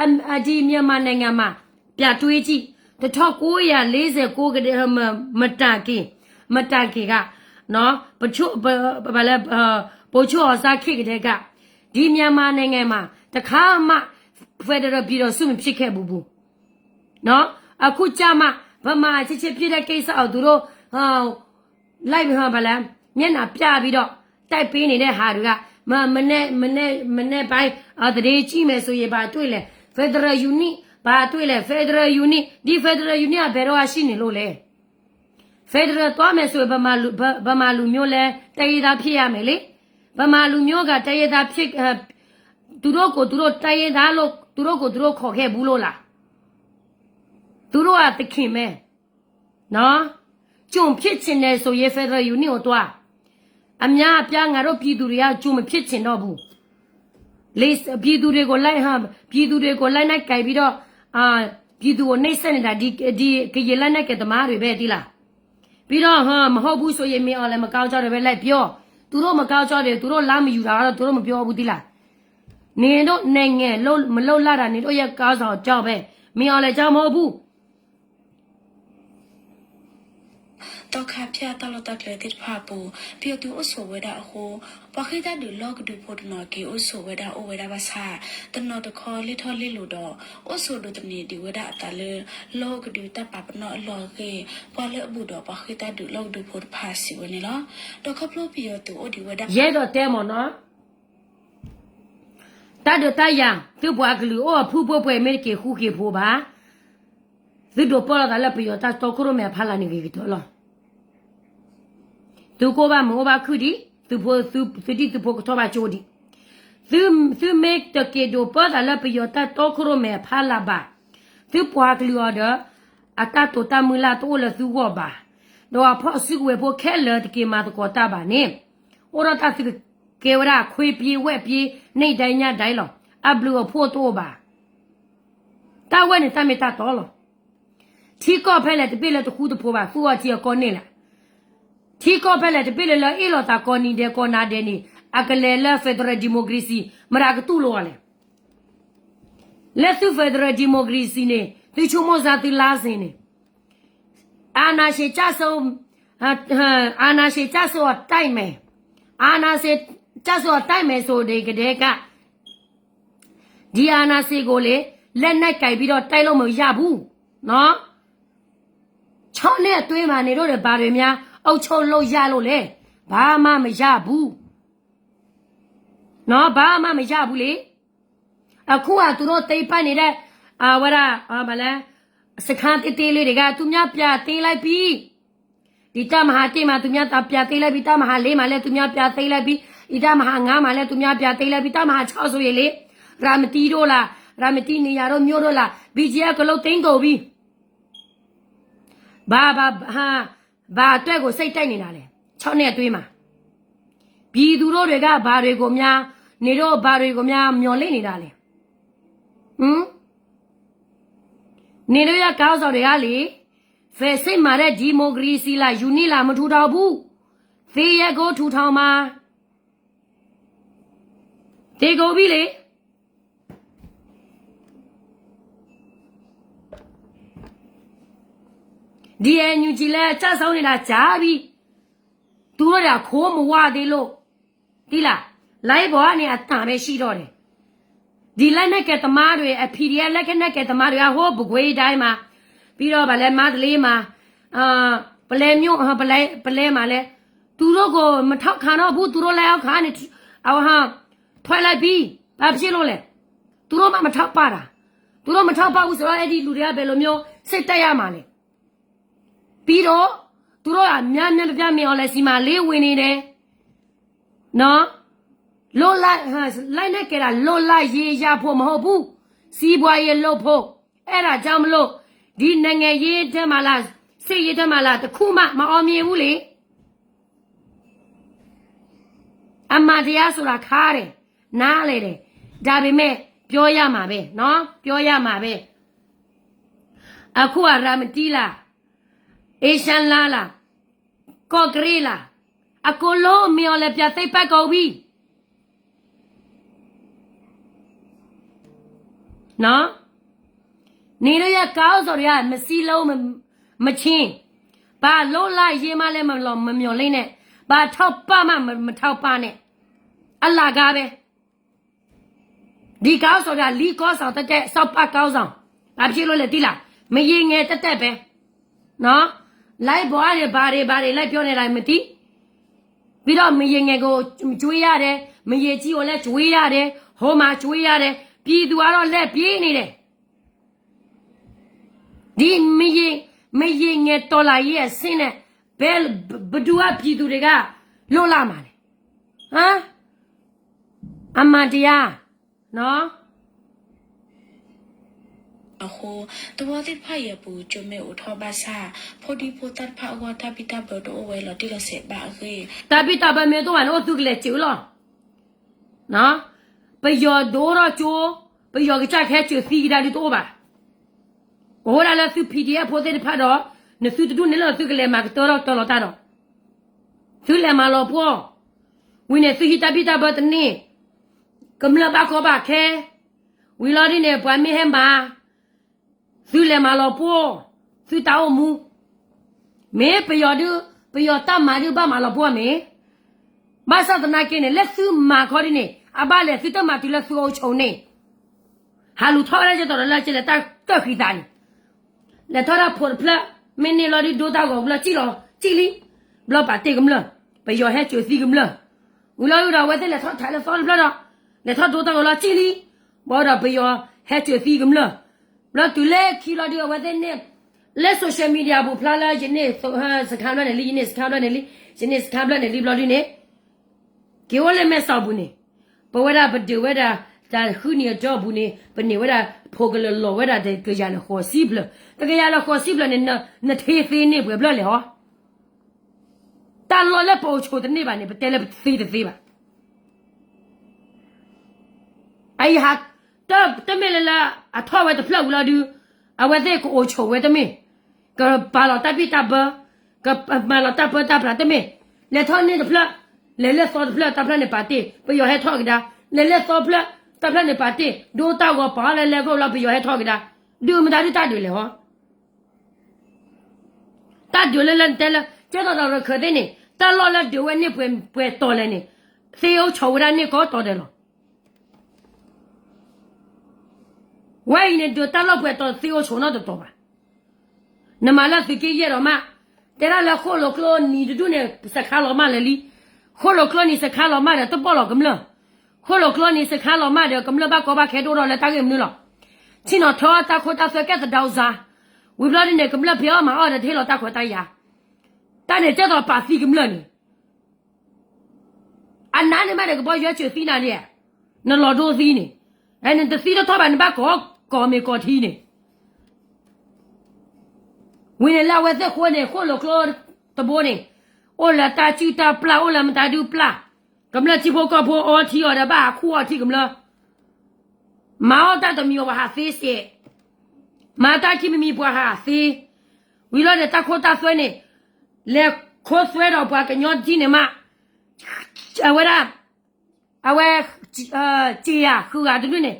အ, အ, ဒီမြန်မာနိုင်ငံမှာ ပြန်တွေးကြည့်, တစ်ထောင့်ကိုးရာလေးဆယ့်ကိုးကတည်းက, မ, မတိုင်ခင်, မတိုင်ခင်က, နော်, ပချို့, ပ, ပ, ဘာလဲ, အ, ဗိုလ်ချုပ်အောင်ဆန်းခေတ်ကတည်းက, ဒီမြန်မာနိုင်ငံမှာ တစ်ခါမှ Federal ပြည်ထောင်စု မဖြစ်ခဲ့ဘူးဘူး. နော်, အခုကျမှ ဗမာအချင်းချင်းဖြစ်တဲ့ကိစ္စကို သူတို့, ဟာ, လိုက်ပြီးတော့ ဘာလဲ, မျက်နှာပြပြီးတော့ တိုက်ပေးနေတဲ့ဟာတွေက, မ, မနေ့, မနေ့, မနေ့ပိုင်း, အ, သတင်းကြည့်မယ်ဆိုရင် ဘာတွေ့လဲ, Federal Unit, ဘာတွေ့လဲ, Federal Unit, ဒီ Federal Unit က ဘယ်တော့ရှိနေလို့လဲ. Federal သွားမယ်ဆိုရင် ဗမာလူ, ဗ, ဗမာလူမျိုးလည်း တိုင်းရင်းသားဖြစ်ရမယ်လေ. ဗမာလူမျိုးက တိုင်းရင်းသားဖြစ်, အ, သူတို့ကိုယ်သူတို့ တိုင်းရင်းသားလို့ သူတို့ကိုယ်သူတို့ ခေါ်ခဲ့ဘူးလို့လား. သူတို့က သခင်ပဲ. နော်, ကျွန်ဖြစ်ချင်တယ်ဆိုရင် Federal Unit ကိုသွား. အများအပြား ငါတို့ပြည်သူတွေက ကျွန်မဖြစ်ချင်တော့ဘူး. လေ, ပြည်သူတွေကို လိုက်, ဟာ, ပြည်သူတွေကို လက်နက်ကိုင်ပြီးတော့, အာ, ပြည်သူကို နှိပ်စက်နေတာ ဒီ, ဒီကရင်လက်နက်ကိုင်သမားတွေပဲ သိလား. ပြီးတော့, ဟာ, မဟုတ်ဘူးဆိုရင် မင်းအောင်လှိုင်မကောင်းကြောင်းတွေပဲ လိုက်ပြော. သူတို့မကောင်းကြောင်းတွေ သူတို့လမ်းမယူတာကတော့ သူတို့မပြောဘူး သိလား. နင်တို့နိုင်ငံလုပ်, မလုပ်လာတာ နင်တို့ရဲ့ခေါင်းဆောင်ကြောင့်ပဲ. မင်းအောင်လှိုင်ကြောင့်မဟုတ်ဘူး. သီခါဖၠၣ်တၢ်လီၢ်တၢ်ကျဲသ့ၣ်တဖၣ်အပူၤ ပယီၤသုးအိၣ်ဆိးဝဲဒၣ်အဃိ, ပှၤဃ့ၢ်တၢ်ဒုးလီၢ်ကဒုဖိတနီၤက့ၤအိၣ်ဆိးဝဲဒၣ်အိၣ်ဝဲဒၣ်ဘၣ်ဆၣ်, တနီၤတခီလ့ၣ်ထီၣ်လ့ၣ်လိၤဒီး အိၣ်ဆိးဒိးသန့ၤဒံးဝဲဒၣ်အသးလၢ လီၢ်ကဒုတၢ်ပာ်ပနီၣ်အလီၢ်အဂ့ၢ်, ပှၤလၢအဘူးဒီးပှၤဃ့ၢ်တၢ်ဒုးလီၢ်ကဒုဖိတဖၣ်စံးဝဲန့ၣ်လီၤ. ဒီးခီဖျိပယီၤသုးအိၣ်ဒံးဝဲဒၣ် ယအဲၣ်ဒိးတဲမ့ၢ်နီၤ, တၢ်ဒုးတၢ်ယၤ သုပှၤကလုာ်အိၣ်အဖုဖိပှဲၤမ့ၢ်တက့ၤဃူက့ၤဖိးဘၣ်, သုဒိးပၢလီၤသးလၢပယီၤတၢ်တီခိၣ်ရိၣ်မဲအဖီလာ်န့ၣ်ဂ့ၤကတၢၢ်လီၤ. သုကအိၣ်ဘၣ်မုာ်အိၣ်ဘၣ်ခုၣ်ဒံး, သုဖိ, သု, သုဒံၣ်သုဖိကထီၣ်ဘၣ်ကၠိဒံး. သု, သုမ့ၢ်တက့ၤဒိးပၢသးလၢပယီၤတၢ်တီခိၣ်ရိၣ်မဲအဖီလာ်ဘၣ်, သုပှၤကလုာ်အီၤဒီး အတၢ်တိာ်တၢ်မုၢ်လၢ်တအိၣ်လၢသုဂီၢ်ဘၣ်, ဒီးအဖီၣ်စုကဝဲၤဖိခဲလၢာ်တက့ၤမၤသကိးတၢ်ဘၣ်န့ၣ်, အိၣ်ဒီးတၢ်သုကကဲဝဲဒၣ် ခွေးပြေး, ဝက်ပြေး, နေ့တိုင်းညတိုင်း လီၤ. အဘျုးအဖှိၣ်တအိၣ်ဘၣ်. တၢ်ဝဲန့ၣ်တၢ်မ့ၢ်တၢ်တီလီၤ. ထံကီၢ်ဖဲလဲၣ်တဘ့ၣ်လၢတဃူတဖိးဘၣ်, သူၣ်အီၤထံအကီၢ်န့ၣ်လီၤ. ထံကီၢ်ဖဲလဲၣ်တဘ့ၣ်လၢ လၢအ့ၣ်လိာ်သးကိးနံၤဒဲးကိးနၤဒဲးန့ၣ် အကလဲၤလၢ Federal Democracy မတၤကတူၢ်လိာ်အီၤလဲၣ်. လၢသု Federal Democracy န့ၣ် သုဆိကမိၣ်စၢ်သုလါစ့န့ၣ် အာဏာရှင်ကျဆုံး, အာဏာရှင်ကျဆုံးအတိုက်မယ်, အာဏာရှင်ကျဆုံးအတိုက်မယ်ဆိုတဲ့ကတည်းက ဒီအာဏာရှင်ကိုလေ လက်နက်ကိုင်ပြီးတော့ တိုက်လို့မရဘူးနော်. ချောက်နဲ့အသွေးမှာ နေတို့တွေ ဘာတွေများ အုပ်ချုပ်လို့ရလို့လဲ. ဘာမှမရဘူးနော်, ဘာမှမရဘူးလေ. အခုက သူတို့သိမ်းပိုက်နေတဲ့ အဝဲဒၣ် ဘာလဲ စခန်းသေးသေးလေးတွေက သူများပြန်သိမ်းလိုက်ပြီ. ဒီတပ်မဟာတစ်မှာ သူများပြန်သိမ်းလိုက်ပြီ, တပ်မဟာလေးမှာလည်း သူများပြန်သိမ်းလိုက်ပြီ, ဒီတပ်မဟာငါးမှာလည်း သူများပြန်သိမ်းလိုက်ပြီ, တပ်မဟာခြောက်ဆိုရင်လေ, ရာ်မတံတို့လား, ရာ်မတံနေရာတို့ မြို့တို့လား, BGF ကလုံးသိမ်းကုန်ပြီ. ဘာ, ဘာ, ဟာ, ဘာအတွက်ကို စိတ်တိုက်နေတာလဲ, ချောက်နဲ့အသွေးမှာ. ပြည်သူတို့တွေက ဘာတွေကိုများ, နေတို့ ဘာတွေကိုများ မျှော်လင့်နေတာလဲ. ဟမ်, နေတို့ရဲ့ ခေါင်းဆောင်တွေကလေ, ဖယ်စစ်မှာတဲ့ ဒီမိုကရေစီလား, ယူနစ်လား မထူထောင်ဘူး. သင်ရဲ့ကို ထူထောင်မှာ. သေကုန်ပြီလေ. ဒီ NUG လည်း ကျဆုံးနေတာ ကြာပြီ. သူတို့တွေက ခိုးမဝသေးလို့, သိလား, လိုင်းပေါ်ကနေ အသံပဲရှိတော့တယ်. ဒီးလက်နက်ကိုင်သမားတွေ အ PDF လက်နက်ကိုင်သမားတွေက ဟိုး ပကွေးတိုင်းမှာ ပြီးတော့ ဗာလဲ မန္တလေးမှာ ပလဲမြို့ ပလဲ ပလဲမှာလဲ သူတို့ကို မထောက်ခံတော့ဘူး သူတို့လက်အောက်ခံနေ အဝဟ ထွက်လိုက်ပြီ ဘာဖြစ်လို့လဲ သူတို့မှ မထောက်ပံ့တာ သူတို့ မထောက်ပံ့ဘူးဆိုတော့ အဲ့ဒီလူတွေက ဘယ်လိုမျိုး စိတ်တက်ရမှာလဲ ပြီးတော့ သူတို့က များများပြားပြား မင်းအောင်လှိုင်ဆီမှာ လဲဝယ်နေတယ် နော် လွတ်လပ် လက်နက်ကိုင်တာ လွတ်လပ်ရေးရဖို့ မဟုတ်ဘူး စီးပွားရေးလုပ်ဖို့ အဲ့ဒါကြောင့်မလို့ ဒီနိုင်ငံရေးထဲမှာလား စစ်ရေးထဲမှာလား တစ်ခုမှ မအောင်မြင်ဘူးလေ အမှန်တရားဆိုတာခါတယ် နားလဲတယ် ဒါပေမဲ့ ပြောရမှာပဲနော် ပြောရမှာပဲ အခုက ရမတံလား အေးချမ်းလားလား ကော့ကရိတ်လား အကုန်လုံး မင်းအောင်လှိုင် ပြန်သိမ်းပိုက်ကုန်ပြီ နော် နေလို့ရ ခေါင်းဆောင်တွေက မစည်းလုံး မ မချင်း ဘာလုပ်လာရေးမှလည်း မမျှော်လင့်နဲ့ ဘာထောက်ပံ့မှ မ မထောက်ပံ့နဲ့ အလကားပဲ ဒီခေါင်းဆောင်က လီခေါင်းဆောင် တကယ် စောက်ပခေါင်းဆောင် ဘာဖြစ်လို့လဲ သိလား မရေငယ် တတ်တတ်ပဲ နော် လိုက်ပေါ်ကနေ ဘာတွေ ဘာတွေ လိုက်ပြောနေတာ မသိ ပြီးတော့ မရေငယ်ကို ကျွေးရတယ် မရေကြီးကိုလည်း ကျွေးရတယ် ဟိုမှာ ကျွေးရတယ် ပြည်သူကတော့ လှည့်ပြေးနေတယ် ဒီမရေ မရေငယ် တော်လှန်ရေးအဆင့်နဲ့ ဘယ် ဘယ်သူက ပြည်သူတွေက လွတ်လာမှာလဲ ဟမ် အမှန်တရား နော် အဃိ သဝီသ့ၣ်တဖၣ်အံၤအပူၤ ကၠိမ့ၢ်အိးထီၣ်ဘၣ်ဆၣ် ဖိဒံဖိသၣ်တဖၣ်အဂီၢ် တၢ်ဘံၣ်တၢ်ဘၢတအိၣ်ဝဲလီၤတံၢ်လီၤဆဲးဘၣ်အဂ့ၢ် တၢ်ဘံၣ်တၢ်ဘၢမ့ၢ်တအိၣ်ဘၣ်န့ၣ် အိၣ်သုကလဲၤစၢၤလီၤ ပယီၤဒိၣ်ထီၣ်ကၠိ ပယီၤကစၢ်ကဟဲစၢၤသံကဒါဒုတအိၣ်ဘၣ် ကအိၣ်ဒၣ်လၢသု PDF ဖိသ့ၣ်တဖၣ်ဒီး နသုတဒူၣ်န့ၣ်လၢသုကလဲၤမၤကတၢၢ်ထီၣ်ကတၢၢ်လီၤတၢ်ဒီး သုလဲၤမၤလီၤပှီၢ် ဝံၤန့ၣ်သုဟံးတၢ်ဘံၣ်တၢ်ဘၢတန့ၢ် ကမျၢၢ်ဘၣ်ကီဘၣ်ခဲ ဝံၤလီၤဒ်န့ၣ် ပှၤမ့ၢ်ဟဲမၤ သုလဲၤမၤလီၤပှီၢ် သုတၢ်အိၣ်မူ မ့ၢ်ပယီၤဒု ပယီၤတၢ်မၤဒုဘၣ်မၤလီၤပှီၢ်မ့ၢ် ဘၣ်ဆၣ်သနာ်က့န့ၣ် လၢသုမၤခီဒ်န့ၣ် အဘၣ်လဲၤသုတၢ်မၤတုၤလၢသုအိၣ်ဆိးန့ၣ် ဟးလူၤထီၣ်ဝဲဒၣ်ကဲသိးဒီးလၢကလဲၤတၢ်ကၢၢ်ဃံသးန့ၣ် လဲၤထီၣ်တၢ်ဖိးတဖျၢၣ် မ့ၢ်န့ၢ်လီၤဒုဒိတၢ်ဂီၤကမျၢၢ် ကံၣ်လီၤ ကံၣ်လံ ဘျီပာ်တ့ၢ်ကမျၢၢ် ပယီၤဟဲစၢၤသံကမျၢၢ် ဝံၤလီၤဒုဒီး အဝဲသ့ၣ်လဲၤထီၣ်ထးလၢသီတဖျၢၣ်ဒီး လဲၤထီၣ်ဒိတၢ်ဂီၤလီၤ ကံၣ်လံ ဘၣ်ဒီးပယီၤဟဲစၢၤသံကမျၢၢ် ဘျီတုၤလၢခံလီၤဒု အဝဲသ့ၣ်န့ၣ် လၢ social media ပူၤဖျါလၢ ယန့ၢ်စခါဘျၢၣ်န့ၣ်လံ ယန့ၢ်စခါဘျၢၣ်န့ၣ်လံ ယန့ၢ်စခါဘျၢၣ်န့ၣ်လံ ဘျီဒုန့ၣ် က့ၤအိၣ်လၢမဲၢ်ဆီးပူၤန့ၣ် ပဝဲဒၣ်ပဒုးဝဲဒၣ် တၢ်ဃုနံၤအတီၢ်ပူၤန့ၣ် ပန့ၢ်ဝဲဒၣ် ဖိကလၢာ်လီၤဝဲဒၣ်တကယၤလၢဃိးဆံဖျၢၣ် တကယၤလၢဃိးဆံဖျၢၣ်န့ၣ် နထ့သ့န့ၢ်ပှဲၤဖျၢၣ်လဲၣ်ဟီ တၢ်လီၢ်လၢပအိၣ်ဆိးတန့ၢ်ဘၣ်န့ၣ် ပတဲလၢပသ့တသ့ဘၣ် အယဟး တမ့ၢ်လၢလၢ အထီၣ်ဝဲတဖျၢၣ်ဝံၤလီၤဒု အဝဲသ့ၣ်ကအိၣ်ဆိးဝဲတမ့ၢ် ကပာ်လီၤတၢ်ဘံၣ်တၢ်ဘၢ ကမၤလီၤတၢ်ပၢတၢ်ပြးတမ့ၢ် လဲၤထီၣ်န့ၢ်တဖျၢၣ် လဲၤလၢသီတဖျၢၣ် တၢ်ဖျၢၣ်န့ၣ်ပာ်တ့ၢ် ပယီၤဟဲထီၣ်ကဒါ လဲၤလၢသီဖျၢၣ် တၢ်ဖျၢၣ်န့ၣ်ပာ်တ့ၢ် ဒိတၢ်ဂီၤပာ်အီၤလၢလဲၤခိၣ်လီၤ ပယီၤဟဲထီၣ်ကဒါ ဒုးမတၤဒုးတၢ်ဒုးလဲၣ်ဟီ တၢ်ဒုးလၢလၢတဲလၢ ကဲသိးဒီးရခၢၣ်သ့ၣ်န့ၣ် တၢ်လီၢ်လၢဒုးဝဲန့ၢ်ပှဲၤတီၤလဲၣ်န့ၣ် သ့အိၣ်ဆိးဝဲဒၣ်န့ၢ်ကိးတီၤဒဲးလီၤ. ဝဲအံၤန့ၣ် ဒုးတၢ်လီၢ်ပှဲၤတီၤသ့အိၣ်ဆိးနီတတီၤဘၣ်. နမၤလၢသုးက့ယဲၢ်ဒီးမး, တဲဒၣ်လၢဃိၣ်လိာ်ကျိနံၤတဒူၣ်န့ၣ် စခါလီၤမၢ်လၢာ်လံ. ဃိၣ်လိာ်ကျိနံၤစခါလီၤမၢ်ဒီးတဘီၣ်လီၤကမျၢၢ်. ဃိၣ်လိာ်ကျိနံၤစခါလီၤမၢ်ဒီး ကမျၢၢ်ဘၣ်ကီဘၣ်ခဲဒိၣ်ထီၣ်လၢတၢ်ဂ့ၢ်မနုၤလီၤ. ဆ့ၣ်နီၤထၢတၢ်ခိတၢ်သွဲကဲသဒၢစါ, ဝံၤဘျီဒ်န့ၣ် ကမျၢၢ်ဖံးအီၣ်မၤအီၣ်ဒီးတဟ့ၣ်လီၤတၢ်ခွဲးတၢ်ယာ်. တၢ်န့ၣ်ကဲသိးပာ်သံကမျၢၢ်န့ၣ် အနးန့ၣ်မးဒီးကဘီယူၤစၢၤသံနၤဒ်, နလီၤဒိသံန့ၣ်, နတသံတထီၣ်ဘၣ် နဘၣ်ကိးကိးမ့ၢ်ကိးထံန့ၣ်. ဝံၤန့ၣ်လၢအဝဲသ့ၣ်ဃိန့ၣ် ဃိၣ်လိာ်ကျိတဘိန့ၣ်, အိၣ်လၢတၢ်စုၣ်တၢ်ပျၢ် အိၣ်လၢမတၤဒုပျၢ်, ကမျၢၢ်ထံဖိကီၢ်ဖိအီထံအီၤဒီးဘၣ်ဟးခူၣ်အီထံကမျၢၢ် မၤအီၣ်တၢ်တမံၤအီၤပှၤဟးသ့စဲး, မၤတၢ်ခံမံၤမံၤပှၤဟးသ့, ဝံၤလီၤဒီးတၢ်ခိတၢ်သွဲန့ၣ်, လဲၤခိသွဲဒီးပှၤကညီဒ်န့ၣ်မး, အဝဲဒၣ်, အဝဲ, စ့ယၤဃုဂၤတဒူၣ်န့ၣ်,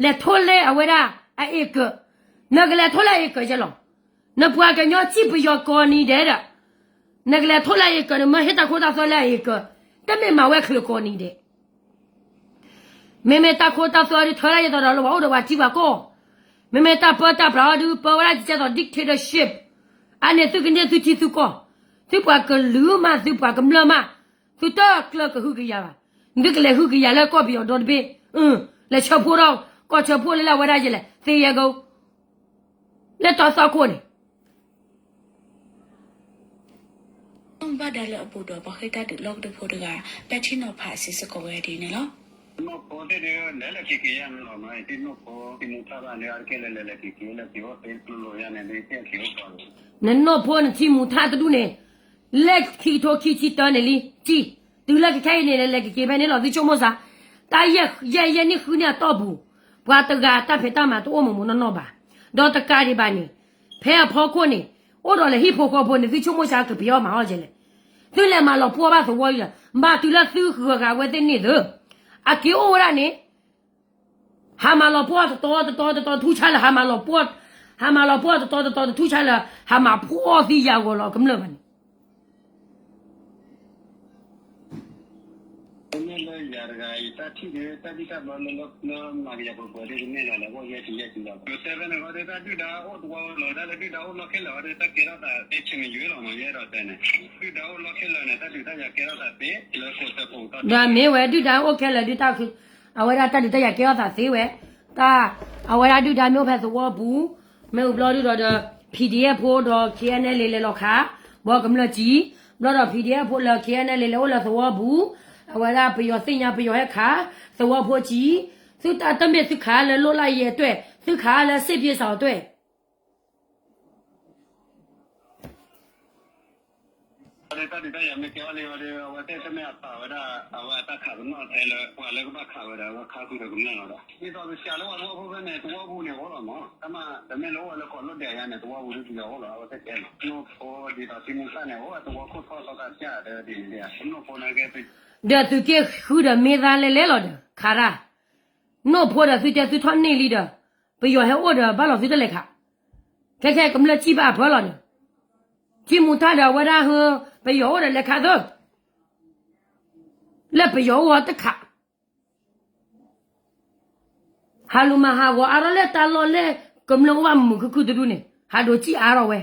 လဲၤထိလၢအဝဲဒၣ်အအ့ၣ်ကၢၢ်, နကလဲၤထိလၢအအ့ၣ်ကၢၢ်ယဲလီၤ. နပှၤကညီစံၣ်ပယီၤကိးနံၤဒဲးဒီး, နကလဲၤထိလၢအအ့ၣ်ကၢၢ်န့ၣ် မၢဟ့ၣ်တၢ်ခိတၢ်သွဲလၢအအ့ၣ်ကၢၢ်, တမ့ၢ်မၤဝဲချုးကိးနံၤဒဲး မ့မ့ၢ်တၢ်ခိတၢ်သွဲဒုးထၢဒၣ်ယဲသိးဒီးလၢပှၤအိၣ်ဒီးပှၤထံပှၤကီၢ်, မ့မ့ၢ်တၢ်ပၢတၢ်ပြးအီၤဒုးပၢဝဲဒၣ်ကဲသိး dictatorship, အန့ၣ်သုကန့ၢ်သုထံသုကီၢ်, သုပှၤကလုာ်မး သုပှၤကမျၢၢ်မး, သုတကျၢၤကဟုကယာ်ဘၣ်, သုကလဲၤဟုကယာ်လၢကီၢ်ပယီၤဒီတဘ့ၣ်, လဲၤဆၢဖှိၣ်ထီၣ် ကီၢ်ဆၢဖှိၣ်လၢလၢအဝဲဒၣ်ယဲလဲၣ် သ့ယဲၢ်က လၢတီသီခိၣ်န့ၣ် ဘၣ်ဒါလၢအပူၤဒီး ပှၤဃ့ၢ်တၢ်ဒုးလီၢ်ကဒုဖိတဂၤ ပဲာ်ထံနီၤဖးစံးစ့ၢ်ကီးဝဲဒ်န့ၣ်လီၤ. နီၢ်ဖိသ့ၣ်ဒုး လဲၤလၢခံက့ၤယါန့ၣ်လီၤမး, ယထံၣ်နီၢ်ဖိ ထံမူထၣ်ဘၣ်န့ၣ် အါတက့ၢ်လၢလဲၤလၢခံက့ၤ လၢခံအိၣ်သ့ကျိလိာ်ယါန့ၣ် ဒ်သ့ၣ်ခံအိၣ်ကီးန့ၣ်, နနီၢ်ဖိနထံမူထၣ်တဒူၣ်န့ၣ် လၢခံကထိခံဆံတၢန့ၣ်လံ, စံး, တုၤလၢကခဲအံၤန့ၣ် လဲၤလၢခံက့ၤဖဲန့ၣ်လီၤ သုဆိကမိၣ်စ့ၢ်, တၢ်ယဲၢ်ယဲၢ်နံၣ်ဃုနံၣ်အတီၢ်ပူၤ, ပှၤတဂၤတၢ်ဖံးတၢ်မၤတအိၣ်မးမးနီၢ်နီၢ်ဘၣ်, ဒီးတကးဒံးဘၣ်န့ၣ် ဖဲအဖီခိၣ်န့ၣ် အိၣ်ဒီးလဲၤဟံၣ်ဖိဃီဖိန့ၣ် သုဆိကမိၣ်စ့ၢ်ကပျီမၤအီၣ်ကဲလဲၣ်, သုလဲၤမၤလီၤပှီၢ်ဘၣ်သဝီအံၤလီၤ, ဘၣ်တုၤလၢသုဂုၤဂၤဝဲသ့ၣ်န့ၣ်သၢ, အက့ၤအိၣ်ဝဲဒၣ်န့ၣ် ဟးမၤလီၤပှီၢ်တတီတတီတတီတထူၣ်ဆါလၢ ဟးမၤလီၤပှီၢ်, ဟးမၤလီၤပှီၢ်တတီတတီတထူၣ်ဆါလၢ ဟးမၤဖှီၣ်သံယၤဂီၤလီၤကမျၢၢ်ဘၣ်န့ၣ် တမ့ၢ်လၢယၤတဂၤအံၤ တၢ်ထံၣ်ဒ်တၢ်ဘံၣ်တၢ်ဘၢလၢလၢမၤကယၤပှဲၤပှဲၤဒ်တမ့ၢ်လၢၤလၢ အိၣ်ယဲၢ်ထံယဲၢ်ထံလီၤ. ယတဲဖဲန့ၣ်ဃီဒ်တၢ်ဒုၣ်ဒါအိၣ်တဝီလီၤ တၢ်လၢဒုၣ်ဒါအိၣ်လီၢ်ခဲလၢာ်ဃီဒ်တၢ်ကဲထီၣ်သးသ့ဆ့ၣ်မ့ၢ်ယွၤလီၤမး ယအဲၣ်ဒိးတဲန့ၣ် ဒုၣ်ဒါအိၣ်လီၢ်ခဲလၢာ်န့ၣ် တၢ်ဒုးတၢ်ယၤကဲထီၣ်သးသ့ လၢခိၣ်စၢဖှိၣ်ကတီၢ် ဒီးမ့ၢ်ဝဲဒုၣ်ဒါအိၣ်ခဲလၢာ်ဒ်တၢ် အဝဲဒၣ်တၢ်ဒုးတၢ်ယၤကဲထီၣ်သးသ့ဝဲ, တၢ် အဝဲဒၣ်ဒုၣ်ဒါမ့ၢ်အိၣ်ဖဲသဝီပူၤ, မ့ၢ်အိၣ်ဘျီဒုၣ်ဒီးဒီး PDF ဖိဒီး KNLA လဲၤလီၤခး ဘီကမျၢၢ်စံး, ဘျီဒီး PDF ဖိလၢ KNLA လဲၤအိၣ်လၢသဝီပူၤ, အဝဲဒၣ်ပယီၤသ့ၣ်ညါပယီၤဟဲခး သဝီဖိစံး, သုတၢ်တမ့ၢ်သုခးလၢလိၣ်လၢယဲၢ်တွဲၣ် သုခးလၢစ့ၣ်ပျ့ၤစးအီၤတွဲၣ် တၢ်ဒုးတၢ်ယၤမ့ၢ်ကဲအီၤလံဝဲဒီး အဝဲသ့ၣ်တမ့ၢ်အပာ်ဝဲဒၣ် အဝဲအတၢ်ခးပနီၣ်ထဲလၢ ပှၤလၢကဘၣ်ခးဝဲဒၣ် အဝဲခးဃုာ်ဒီးကမျၢၢ်လီၤဒီး ဒ်သိးပစံးလၢပှၤသဝီဖိဖဲန့ၣ် သဝီပူၤန့ၣ်အိၣ်လီၤမး တၢ်မၤတမ့ၢ်လၢအိၣ်ဝဲလၢကီးလိၣ်ဒဲးယါန့ၣ် သဝီပူၤဒ်ပယီၤအိၣ်လီၤ အဝဲသ့ၣ်တဲလီၤ နိၣ်ဖိဒ်သိးထံမူထၣ်န့ၣ် အိၣ်ဝဲသဝီခိၣ်ထီၣ်သီခါစၢ်ဒီးဒ်န့ၣ် နိၣ်ဖိန့ၣ်ကဲ ဒီးသုက့ၢ်ဃုဒီးမ့ၢ်သါလဲလဲလီၤဒီး ခးတၢ် နိၣ်ဖိဒီးသုတဲသုထီၣ်န့ၢ်လံဒီး ပယီၤဟဲအိၣ်ဒီးဘၣ်လီၤသုတလဲၤခး, ခဲခဲကမျၢၢ်စံၣ်ဘၣ်အဖၢလီၤဒီး ထံမူထၣ်ဒီးအဝဲဒၣ်ဟၢ ပယီၤအိၣ်ဒီးလဲၤခးသၢ လၢပယီၤအိၣ်ဝဲတခး ဟးလူၤမၤဟးဂီၤအါထီၣ်လၢတၢ်လီၢ်လၢကမျၢၢ်အိၣ်ဘၣ်မုာ်မုာ်ခုၣ်ခုၣ်တဒူၣ်န့ၣ် ဟးဒိးစံၣ်အါထီၣ်ဝဲ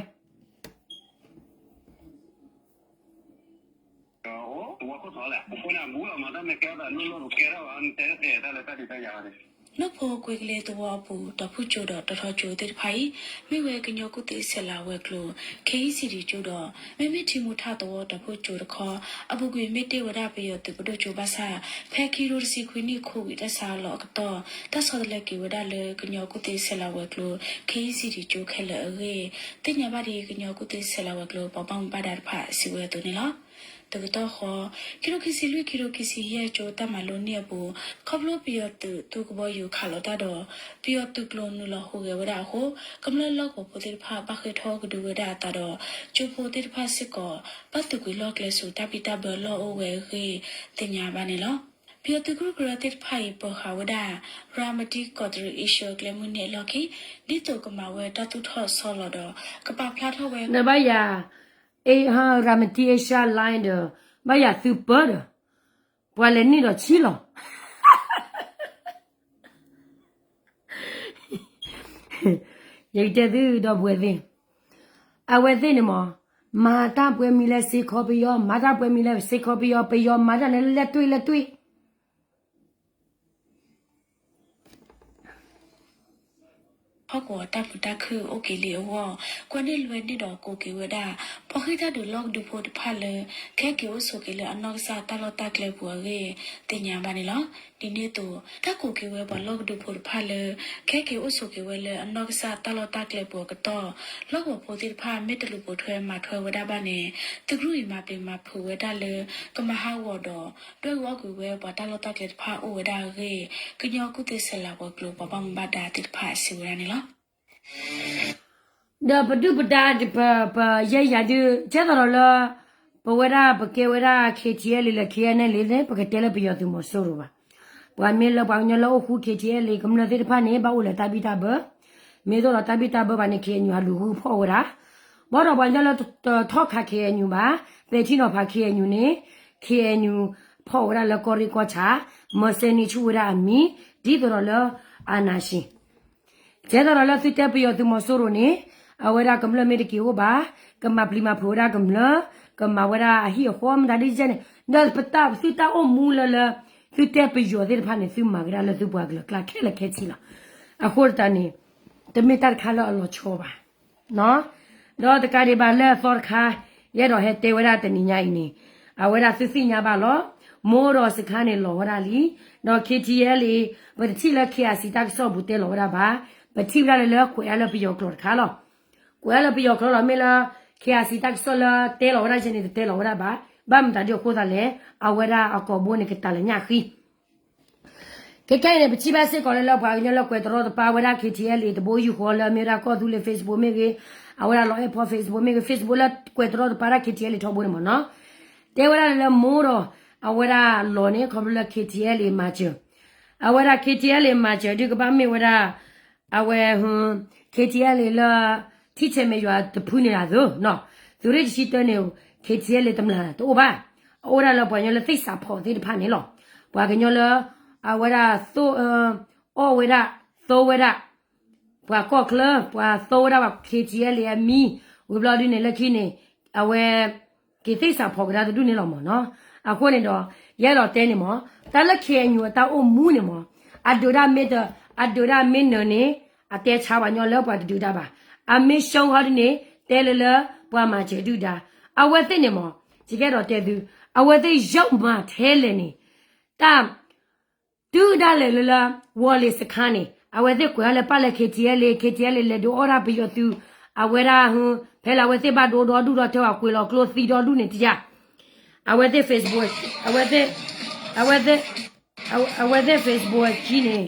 သဝီခိၣ်ထီၣ်လဲၣ် ပဖိန့ၣ်အဘူးလီၤမး တၢ်မ့ၢ်ကဲထီၣ်သးလိၣ်လိၣ်ပကဲထီၣ်ဘၣ် နတဲတၢ်တဲတၢ်လၢတၢ်ဒုးတၢ်ယၤဘၣ်န့ၣ် နိၣ်ဖိကွ့ကလ့သဝီအပူၤ တီၤဖူၣ်ကၠိဒီးတီၤထီကၠိသ့ၣ်တဖၣ်အံၤ မ့ၢ်ဝဲကညီကူၣ်သ့ဆဲးလၤဝဲၤကျိၤ ခ့ယံၣ်စံၣ်တံၣ်ကၠိဒီး မ့မ့ၢ်ထံမူထၣ်သဝီတီၤဖူၣ်ကၠိတခီ အပူၤကွံာ်မ့ၢ်တ့ၢ်ဝဲဒၣ်ပယီၤသုးပဒိၣ်ကၠိဘၣ်ဆၣ် ဖဲခံကထိတဆံခွံနံၣ် ခိဝံၣ်တၢ်ဆါလီၤအကတီၢ် တၢ်ဆီတလဲက့ၤဝဲဒၣ်လၢကညီကူၣ်သ့ဆဲးလၤဝဲၤကျိၤ ခ့ယံၣ်စံၣ်တံၣ်ကၠိခဲလၢာ်အဂ့ၢ် သ့ၣ်ညါဘၣ်ဒ်ကညီကူၣ်သ့ဆဲးလၤဝဲၤကျိၤ ပှၤဘၣ်မူဘၣ်ဒါတဖၣ်စံးဝဲအသိးန့ၣ်လီၤ. တကတီၢ်ဃီ ခံကထိခံဆံလွံၢ် ခံကထိခံဆံယဲၢ်ကၠိတၢ်မၤလိန့ၢ်အပူၤ ခီဖျိပယီၤသုးသူကဘီယူၤခးလီၤတၢ်ဒီး ပယီၤသုးကျိၤနုာ်လီၤဟူးဂဲၤဝဲဒၣ်အဃိ ကမျၢၢ်လီၢ်ကဝီၤဖိသ့ၣ်တဖၣ်ဘၣ်ဃ့ၢ်ထီၣ်ကဒုဝဲဒၣ်အသးဒီး ကၠိဖိသ့ၣ်တဖၣ်စ့ၢ်ကီး ဘၣ်သုးကွံာ်လီၢ်ကျဲဆူတၢ်ဘံၣ်တၢ်ဘၢလီၢ်အိၣ်ဝဲအဂ့ၢ် သ့ၣ်ညါဘၣ်န့ၣ်လီၤ. ပယီၤသုးကရူၢ်ကရၢသ့ၣ်တဖၣ်အံၤ ပၢၤဃာ်ဝဲဒၣ် ရၤမတံကီးတရံးအ့ရှၢၣ်ကျဲမုၢ်နံၤအလီၢ်ခံ ဒ်သိးကမၤဝဲတၢ်သူၣ်ထီၣ်ဆီလီၤဒီး ကပာ်ဖျါထီၣ်ဝဲ ဒီးဘၣ်ယၤ ရၤမတံ Asia Line ဒီး ဘၣ်ယၤသုပၢဒီး ပှၤလဲၤနုာ်ဒီးဆံလီၤ ယကတဲသုဒီပုၢ်ဝဲၢ်သ့ၣ်, အဝဲသ့ၣ်န့ၣ်မး, မၤတၢ်ပှဲၤမံၤလၢစ့ခီပယီၤ, မၤတၢ်ပှဲၤမံၤလၢစ့ခီပယီၤ, ပယီၤမၤတၢ်န့ၣ်လဲၣ်တွ့လဲၣ်တွ့ ဟီၣ်ကဝီၤတၢ်မုာ်တၢ်ခုၣ်အိၣ်က့ၤလံအဂီၢ် ကွဲန့ၢ်လွဲန့ၢ်ဒီးကိးက့ၤဝဲဒၣ် ပှၤဃ့ၢ်တၢ်ဒုးလီၢ်ကဒုဖိတဖၣ်လၢ ကဟဲက့ၤအိၣ်ဆိးက့ၤလၢအနီၢ်ကစၢ်တၢ်လီၢ်တၢ်ကျဲပူၤအဂ့ၢ် သ့ၣ်ညါဘၣ်န့ၣ်လီၤ. ဒ်န့ၣ်အသိး တၢ်ကိးက့ၤဝဲပှၤလီၢ်ကဒုဖိတဖၣ်လၢ ကဟဲက့ၤအိၣ်ဆိးက့ၤဝဲလၢအနီၢ်ကစၢ်တၢ်လီၢ်တၢ်ကျဲပူၤအကတီၢ် လီၢ်ကဝီၤဖိသ့ၣ်တဖၣ်မ့ၢ်တလူၤပိာ်ထွဲမၤထွဲဝဲဒၣ်ဘၣ်န့ၣ် သုးကရူၢ်အံၤမၤပျံၤမၤဖုးဝဲဒၣ်လၢ ကမၤဟးဂီၤဒီး ဒွဲၣ်ဂ့ၤအီၣ်ကွံာ်ဝဲပှၤတၢ်လီၢ်တၢ်ကျဲတဖၣ်အိၣ်ဝဲဒၣ်အဂ့ၢ် ကညီကူၣ်သ့ဆဲးလၤပှၤကျိၤပှၤဘၣ်မူဘၣ်ဒါသ့ၣ်တဖၣ်စံးဝဲဒၣ်န့ၣ်လီၤ. ဒီးပဒုၣ်ပဒါ ပယဲၢ်ယၤဒုး ကဲသိးဒီးလၢ ပဝဲဒၣ်ပကဲဝဲဒၣ် KTLA လၢ KNLA န့ၣ် ပကတဲလၢပယီၤသုးမီၤစိရိၤဘၣ်. ပှၤမ့ၢ်လၢပှၤကညီလၢအိၣ်ဃူ KTLA ကမျၢၢ်သ့ၣ်တဖၣ်န့ၣ် ဘၣ်အိၣ်လၢတၢ်ဘံၣ်တၢ်ဘၢ, မ့ၢ်သိးဒီးတၢ်ဘံၣ်တၢ်ဘၢဘၣ်န့ၣ် KNU ဟးလူၤဂုၢ်ဖီၣ်ဝဲဒၣ်, ဘၣ်ဒီးပှၤကညီလၢတထီၣ်ခး KNU ဘၣ်, ပဲာ်ထံနီၤဖး KNU န့ၣ် KNU ဖီၣ်ဝဲဒၣ်လၢကီၢ်ရ့ၣ်ကီၢ်ဆၣ်, မၢစဲန့ၢ်ဆူၣ်ဝဲဒၣ်အမံၤ ဒ်သိးဒီးလၢ အာဏာရှင် ကဲသိးဒီးလၢသုတဲပယီၤသုးမီၤစိရိၤန့ၣ် အဝဲဒၣ်ကမျၢၢ်မ့ၢ်တက့ၤအိၣ်ဘၣ်, ကမၤပျံၤမၤဖုးဝဲဒၣ်ကမျၢၢ်, ကမၤဝဲဒၣ်အဟံၣ်အဃီမတၤဒ်ကဲန့ၣ်, ဒီးပတၢ်သုတၢ်အိၣ်မူလၢလၢ သုတဲပယီၤသ့ၣ်တဖၣ်န့ၣ် သုမၤကဒါလၢသုပှၤကလုာ်အကျါခဲလၢာ်ခဲဆ့လီၤ. အဃိသတးန့ၣ် တမ့ၢ်တၢ်တခါလၢအလီၤဆီဘၣ် ဒီးတကးဒံးဘၣ်လၢအသီတခါ, ယအဲၣ်ဒိးဟဲတဲဝဲဒၣ်တနံၤညါအံၤန့ၣ်, အဝဲဒၣ်သုသ့ၣ်ညါဘၣ်လီၤ. မိၢ်ဒီးစခါန့ၣ်လီၤဝဲဒၣ်လံ, ဒီး K T L A ပတထံၣ်လၢ K I C တၢ်ကစီၣ်ပူၤတဲလီၤဝဲဒၣ်ဘၣ်, ပထံၣ်ဝဲဒၣ်လၢလၢကွဲးဒၣ်လၢပယီၤကျိာ်တခါလီၤ. ကွဲးဒၣ်လၢပယီၤကျိာ်လီၤ မ့ၢ်လၢ K I C တၢ်ကစီၣ်လၢတဲလီၤဝဲဒၣ်ယဲန့ၣ် တတဲလီၤဝဲဒၣ်ဘၣ်, ဘၣ်မတၤဒ်အဃိသတးလဲၣ်, အဝဲဒၣ်အကိာ်ဘိန့ၣ်ကတၢၢ်လၢညၣ်ဃံ ခဲခဲအံၤန့ၣ် ပထံၣ်ဘၣ်စ့ၢ်ကီးလၢလၢပှၤကညီလၢကွဲးတရီတပါဝဲဒၣ် K T L A တဘိယူၢ်ဃီလၢအမ့ၢ်ဝဲဒၣ်ကီၢ်သူလ့ၤ Facebook မ့ၢ်ဂ့ၤ, အဝဲဒၣ်လီၤအဲၣ်ဖီ Facebook မ့ၢ်ဂ့ၤ, Facebook လၢကွဲးတရီတပါဒၣ် K T L A ထီဘိန့ၣ်မ့ၢ်နီၤ, တဲဝဲဒၣ်လၢလၢမိၢ်ဒီး အဝဲဒၣ်လီၤန့ၣ် ခီဖျိလၢ K T L A မၤစၢၤ, အဝဲဒၣ် K T L A မၤစၢၤဒုးကဘၣ်မ့ၢ်ဝဲဒၣ် အဝဲ K T L A လၢ ထံဆဲးမဲာ်ယွၤတဖုန့ၣ်ဒၣ်သု, သုးရ့ၣ်တဆံတၢန့ၣ် K T L A တမျၢ်တအိၣ်ဘၣ်, အအိၣ်ဒၣ်လၢပှၤကညီလၢသ့ၣ်စးဖီၣ်သ့ၣ်တဖၣ်န့ၣ်လီၤ. ပှၤကညီလၢ အဝဲဒၣ်သိၣ် အီၣ်ဝဲဒၣ် သိဝဲဒၣ် ပှၤကီၢ်ချၢ ပှၤသိဝဲဒၣ်ပှၤ K T L A အမံၤ, ဝံၤဘျီဒုန့ၣ်လၢခံန့ၣ် အဝဲ က့ၤသ့ၣ်စးဖီၣ်ကဒါတဒူၣ်န့ၣ်လီၤမ့ၢ်နီၤ. အဃိန့ၣ်ဒီး ယအဲၣ်ဒိးတဲန့ၣ်မ့ၢ် တၢ်လၢ K N U အတၢ်အိၣ်မူန့ၣ်မ့ၢ် အဒုးဒၣ်မ့ၢ်တ အဒုးဒၣ်မ့ၢ်နၢၤန့ၣ် အတဲဆါပှၤကညီလၢပှၤတဒုးတၢ်ဘၣ်. အမ့ၢ်ရှုံးဟီဒ်န့ၣ် တဲလၢလၢပှၤမၤစၢၤဒုၣ်ဒါ အဝဲသ့ၣ်န့ၣ်မ့ၢ် ယကအဲၣ်ဒိးတဲသု အဝဲသ့ၣ်ယုၢ်မၤထဲလဲၣ်န့ၣ် တၢ် တုၤဒၣ်လဲာ်လၢလၢ ဝီၤလ့ၤစခါန့ၣ် အဝဲသ့ၣ်ကွဲးအီၤလၢပၢ်လၢ K T L A, K T L A လဲၤဒုးအီၣ်ဒၣ်ပယီၤသုး အဝဲဒၣ် ဖဲလၢအဝဲသ့ၣ်ဘၣ်ဒိဒီဒူၣ်ဒီထၢအီၤကွံာ်လီၤကျိသံဒီဒူၣ်န့ၣ်တယၢ် အဝဲသ့ၣ် Facebook အဝဲသ့ၣ် အဝဲသ့ၣ် Facebook အခံန့ၣ်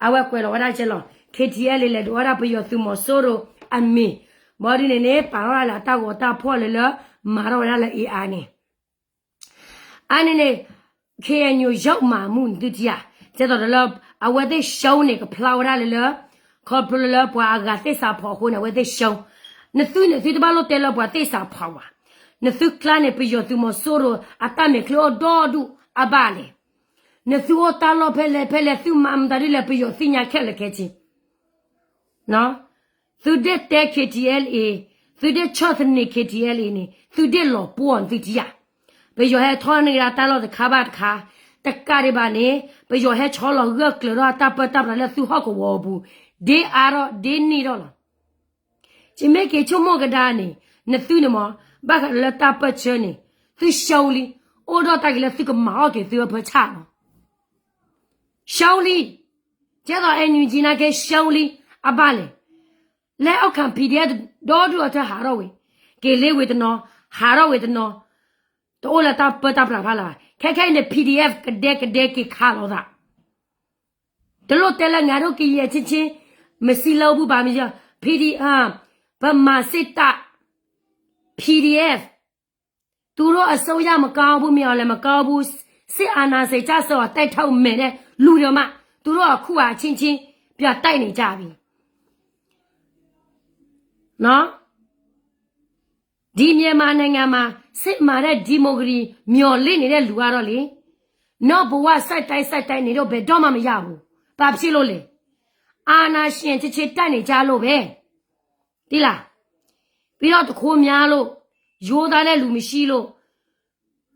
အဝဲကွဲးလီၤဝဲဒၣ်ကဲလီၤ K T L A လဲၤဒုးအီၣ်ဒၣ်ပယီၤသုးမီၤစိရိၤအမံၤ ဘီဒ်န့ၣ်န့ၣ် ပာ်ထီၣ်ဒၣ်လၢအတၢ်ဂီၤတၢ်ဖီၣ်လၢလၢ မၤထီၣ်ဝဲဒၣ်လၢ A I န့ၣ် အါန့ၣ်န့ၣ် K N U ယုၢ်မၤမူန့ၣ်သုတယၢ် ကဲသိးဒီးလၢ အဝဲသ့ၣ်ရှုံးန့ၣ် ကဖျါဝဲဒၣ်လၢလၢ ခီဖျိလၢလၢပှၤအဂၤသ့ၣ်စးဖီၣ်အဃိန့ၣ် အဝဲသ့ၣ်ရှုံး နသုန့ၣ်သုတဘၣ်လိၣ်တဲလၢပှၤသ့ၣ်စးဖီၣ်ဘၣ် နသုကျါန့ၣ် ပယီၤသုးမီၤစိရိၤအတၢ်မဲာ်ချံအိၣ်ဒီဒူၣ်အဘၣ်လဲၣ် နသုအိၣ်တၢ်လီၢ်ဖဲလဲၣ်ဖဲလဲၣ် သုမၤမတၤဒ်လဲၣ် ပယီၤသ့ၣ်ညါခဲလၢာ်ခဲဆ့ သုဒဲတဲ K T L A သုဒဲဆီၣ်သနံး K T L A န့ၣ် သုဒဲလီၤပှီၢ်န့ၣ်သုတယၢ် ပယီၤဟဲထီၣ်န့ၢ်ကဒါတၢ်လီၢ်တခါဘၣ်တခါ တကးဒံးဘၣ်န့ၣ် ပယီၤဟဲဆီလီၤဂၢၢ်ကျၢၤထီၣ်တၢ်ပၢတၢ်ပြးလၢသုဟီၣ်ကဝီၤအပူၤ ဒ့အါထီၣ်ဒ့န့ၢ်ထီၣ်လီၤ ယမ့ၢ်က့ၤဆိကမိၣ်ကဒါန့ၣ် နသုန့ၣ်မ့ၢ် ဘၣ်ဃးလၢတၢ်ပၢၢ်ဆၢန့ၣ် သုရှုံးလံ အိၣ်ဒီးတၢ်က့ၤလၢသုကမၤအီၣ်က့ၤသုအဖၢဆၣ်လီၤ ရှုံးလံ ကဲသိး N U G နာ်က့ရှုံးလံ အဘၣ်လဲၣ် လဲၤအိၣ်ခး P D F ဒီဒူၣ်အီၤတဟးထီၣ်ဝဲ က့ၤလ့ဝ့ၤတနီၤ ဟးထီၣ်ဝဲတနီၤ တအိၣ်လၢတၢ်ပၢတၢ်ပြးဖးလၢၤဘၣ် ခဲခဲအံၤန့ၣ် P D F ကဒဲကဒဲက့ၤခးလီၤသး တလိၣ်တဲလၢ ငါတို့ကရင်ချင်းချင်း မစည်းလုံးဘူး ဘာမစည်းလုံး P D F ပမၤစ့ၢ်တၢ် P D F သူတို့အစိုးရမကောင်းဘူး မင်းအောင်လှိုင်မကောင်းဘူး စစ်အာဏာရှင်ကျဆုံးအောင် တိုက်ထုတ်မယ်တဲ့ လူတွေမှ သူတို့အခုအချင်းချင်း ပြန်တိုက်နေကြပြီနော် ဒီမြန်မာနိုင်ငံမှာ စစ်မှန်တဲ့ဒီမိုကရေစီမျှော်လင့်နေတဲ့လူကတော့လေ နောက်ဘဝစိုက်တိုင်းစိုက်တိုင်းနေတော့ဘယ်တော့မှမရဘူး။ ဘာဖြစ်လို့လဲ။ အာဏာရှင်ချစ်ချစ်တိုက်နေကြလို့ပဲ။ သိလား။ ပြီးတော့သူခိုးများလို့ ရိုးသားတဲ့လူမရှိလို့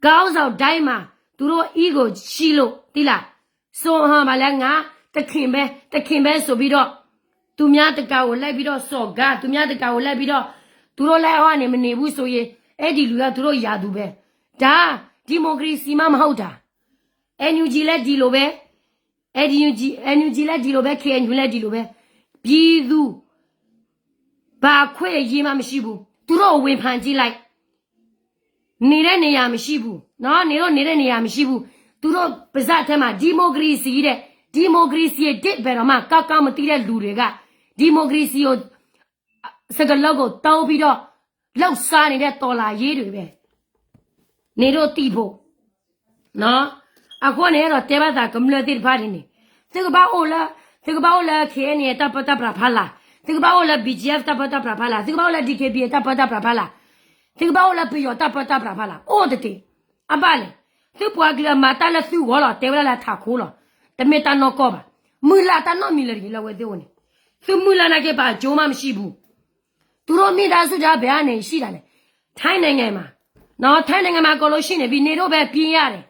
ခေါင်းဆောင်တိုင်းမှာ သူတို့ ego ရှိလို့ သိလား။ ဆိုဟောမှာလဲ ငါသခင်ပဲ သခင်ပဲဆိုပြီးတော့ သူများတကာကိုလိုက်ပြီးတော့စော်ကား သူများတကာကိုလိုက်ပြီးတော့ သူတို့လက်အောက်ကနေမနေဘူးဆိုရင် အဲ့ဒီလူကသူတို့ရာသူပဲ။ ဒါ ဒီမိုကရေစီမှမဟုတ်တာ။ NUG လည်းဒီလိုပဲ NUG NUG လည်းဒီလိုပဲ KNU လည်းဒီလိုပဲ ပြည်သူဘာခွင့်အရေးမှမရှိဘူး။ သူတို့ကိုဝေဖန်ကြည့်လိုက်။ နေတဲ့နေရာမရှိဘူးနော်။ နေတော့နေတဲ့နေရာမရှိဘူး။ သူတို့ပါးစပ်ထဲမှာ ဒီမိုကရေစီတဲ့ ဒီမိုကရေစီအဓိပ္ပာယ်တောင်မှကောင်းကောင်းမသိတဲ့လူတွေက ဒီမိုကရေစီကို စကားလုံးကိုသုံးပြီးတော့လှုပ်ရှားနေတဲ့တော်လှန်ရေးတွေပဲ။ နေတော့သိဖို့နော်။ အဃိန့ၣ်ဒီးတဲဘၣ်သးကမျၢၢ်သ့ၣ်တဖၣ်န့ၣ် သုကဘၣ်အိၣ်လၢ သုကဘၣ်အိၣ်လၢ KNA တၢ်ပၢတၢ်ပြးဖးလာ် သုကဘၣ်အိၣ်လၢ BGF တၢ်ပၢတၢ်ပြးဖးလာ် သုကဘၣ်အိၣ်လၢ DKBA တၢ်ပၢတၢ်ပြးဖးလာ် သုကဘၣ်အိၣ်လၢပယီၤတၢ်ပၢတၢ်ပြးဖးလာ် အိၣ်တသ့ အဘၣ်လဲၣ် သုပှၤကလုာ်အမၤတၢ်လၢသုဂီၢ်လီၤ, တဲဝဲဒၣ်လၢအထးခိၣ်လီၤ. တမ့ၢ်တၢ်နီၢ်ကီၢ်ဘၣ်. မုၢ်လၢ်တၢ်နီတမံၤလၢၤတဂ့ၤလၢအဝဲသ့ၣ်အအိၣ်န့ၣ်, သုမုၢ်လၢ်နာ်က့ ပှၤအကၠိမးမံၤဘၣ်. သူတို့မိသားစုတွေဘယ်ကနေရှိတာလဲ. ထိုင်းနိုင်ငံမှာ, နော်, ထိုင်းနိုင်ငံမှာအကုန်လုံးရှိနေပြီ, နေတော့ပဲ ပြင်ရတယ်.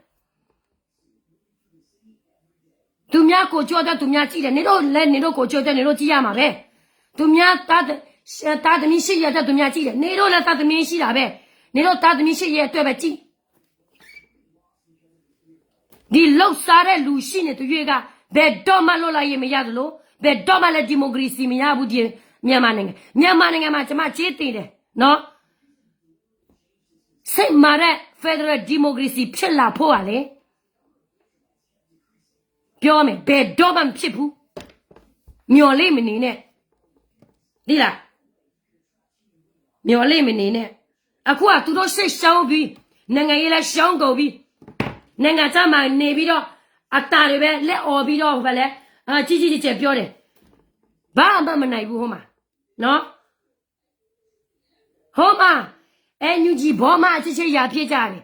သူများကိုယ်ကျိုးအတွက် သူများကြည့်တယ်, နင်တို့လည်း နင်တို့ကိုယ်ကျိုးအတွက် နင်တို့ကြည့်ရမှာပဲ. သူများသားသမီးရှိရေးအတွက် သူများကြည့်တယ်, နင်တို့လည်း သားသမီးရှိတာပဲ, နင်တို့သားသမီးရှိရေးအတွက်ပဲကြည့်. ဒီလုပ်စားတဲ့လူရှိနေသရွေ့က ဘယ်တော့မှလွတ်လပ်ရေးမရသလို ဘယ်တော့မှလည်း ဒီမိုကရေစီမရဘူး, ဒီမြန်မာနိုင်ငံ, မြန်မာနိုင်ငံမှာ ကျွန်မ ကြေးတင်တယ်နော်. စစ်မှန်တဲ့ Federal Democracy ဖြစ်လာဖို့ကလည်း ပြောမယ်, ဘယ်တော့မှမဖြစ်ဘူး. မျှော်လင့်မနေနဲ့, သိလား. မျှော်လင့်မနေနဲ့. အခုက သူတို့ စစ်ရှုံးပြီ, နိုင်ငံရေးလည်း ရှုံးကုန်ပြီ, နိုင်ငံခြားမှာနေပြီးတော့ အသံတွေပဲ လက်အော်ပြီးတော့ ဟိုဘက်လဲ ကြီးကြီးကျယ်ကျယ်ပြောတယ်. ဘာမှမနိုင်ဘူး ဟိုမှာနော်. ဟိုမှာ NUG ဗမာအချင်းချင်း ရန်ဖြစ်ကြတယ်,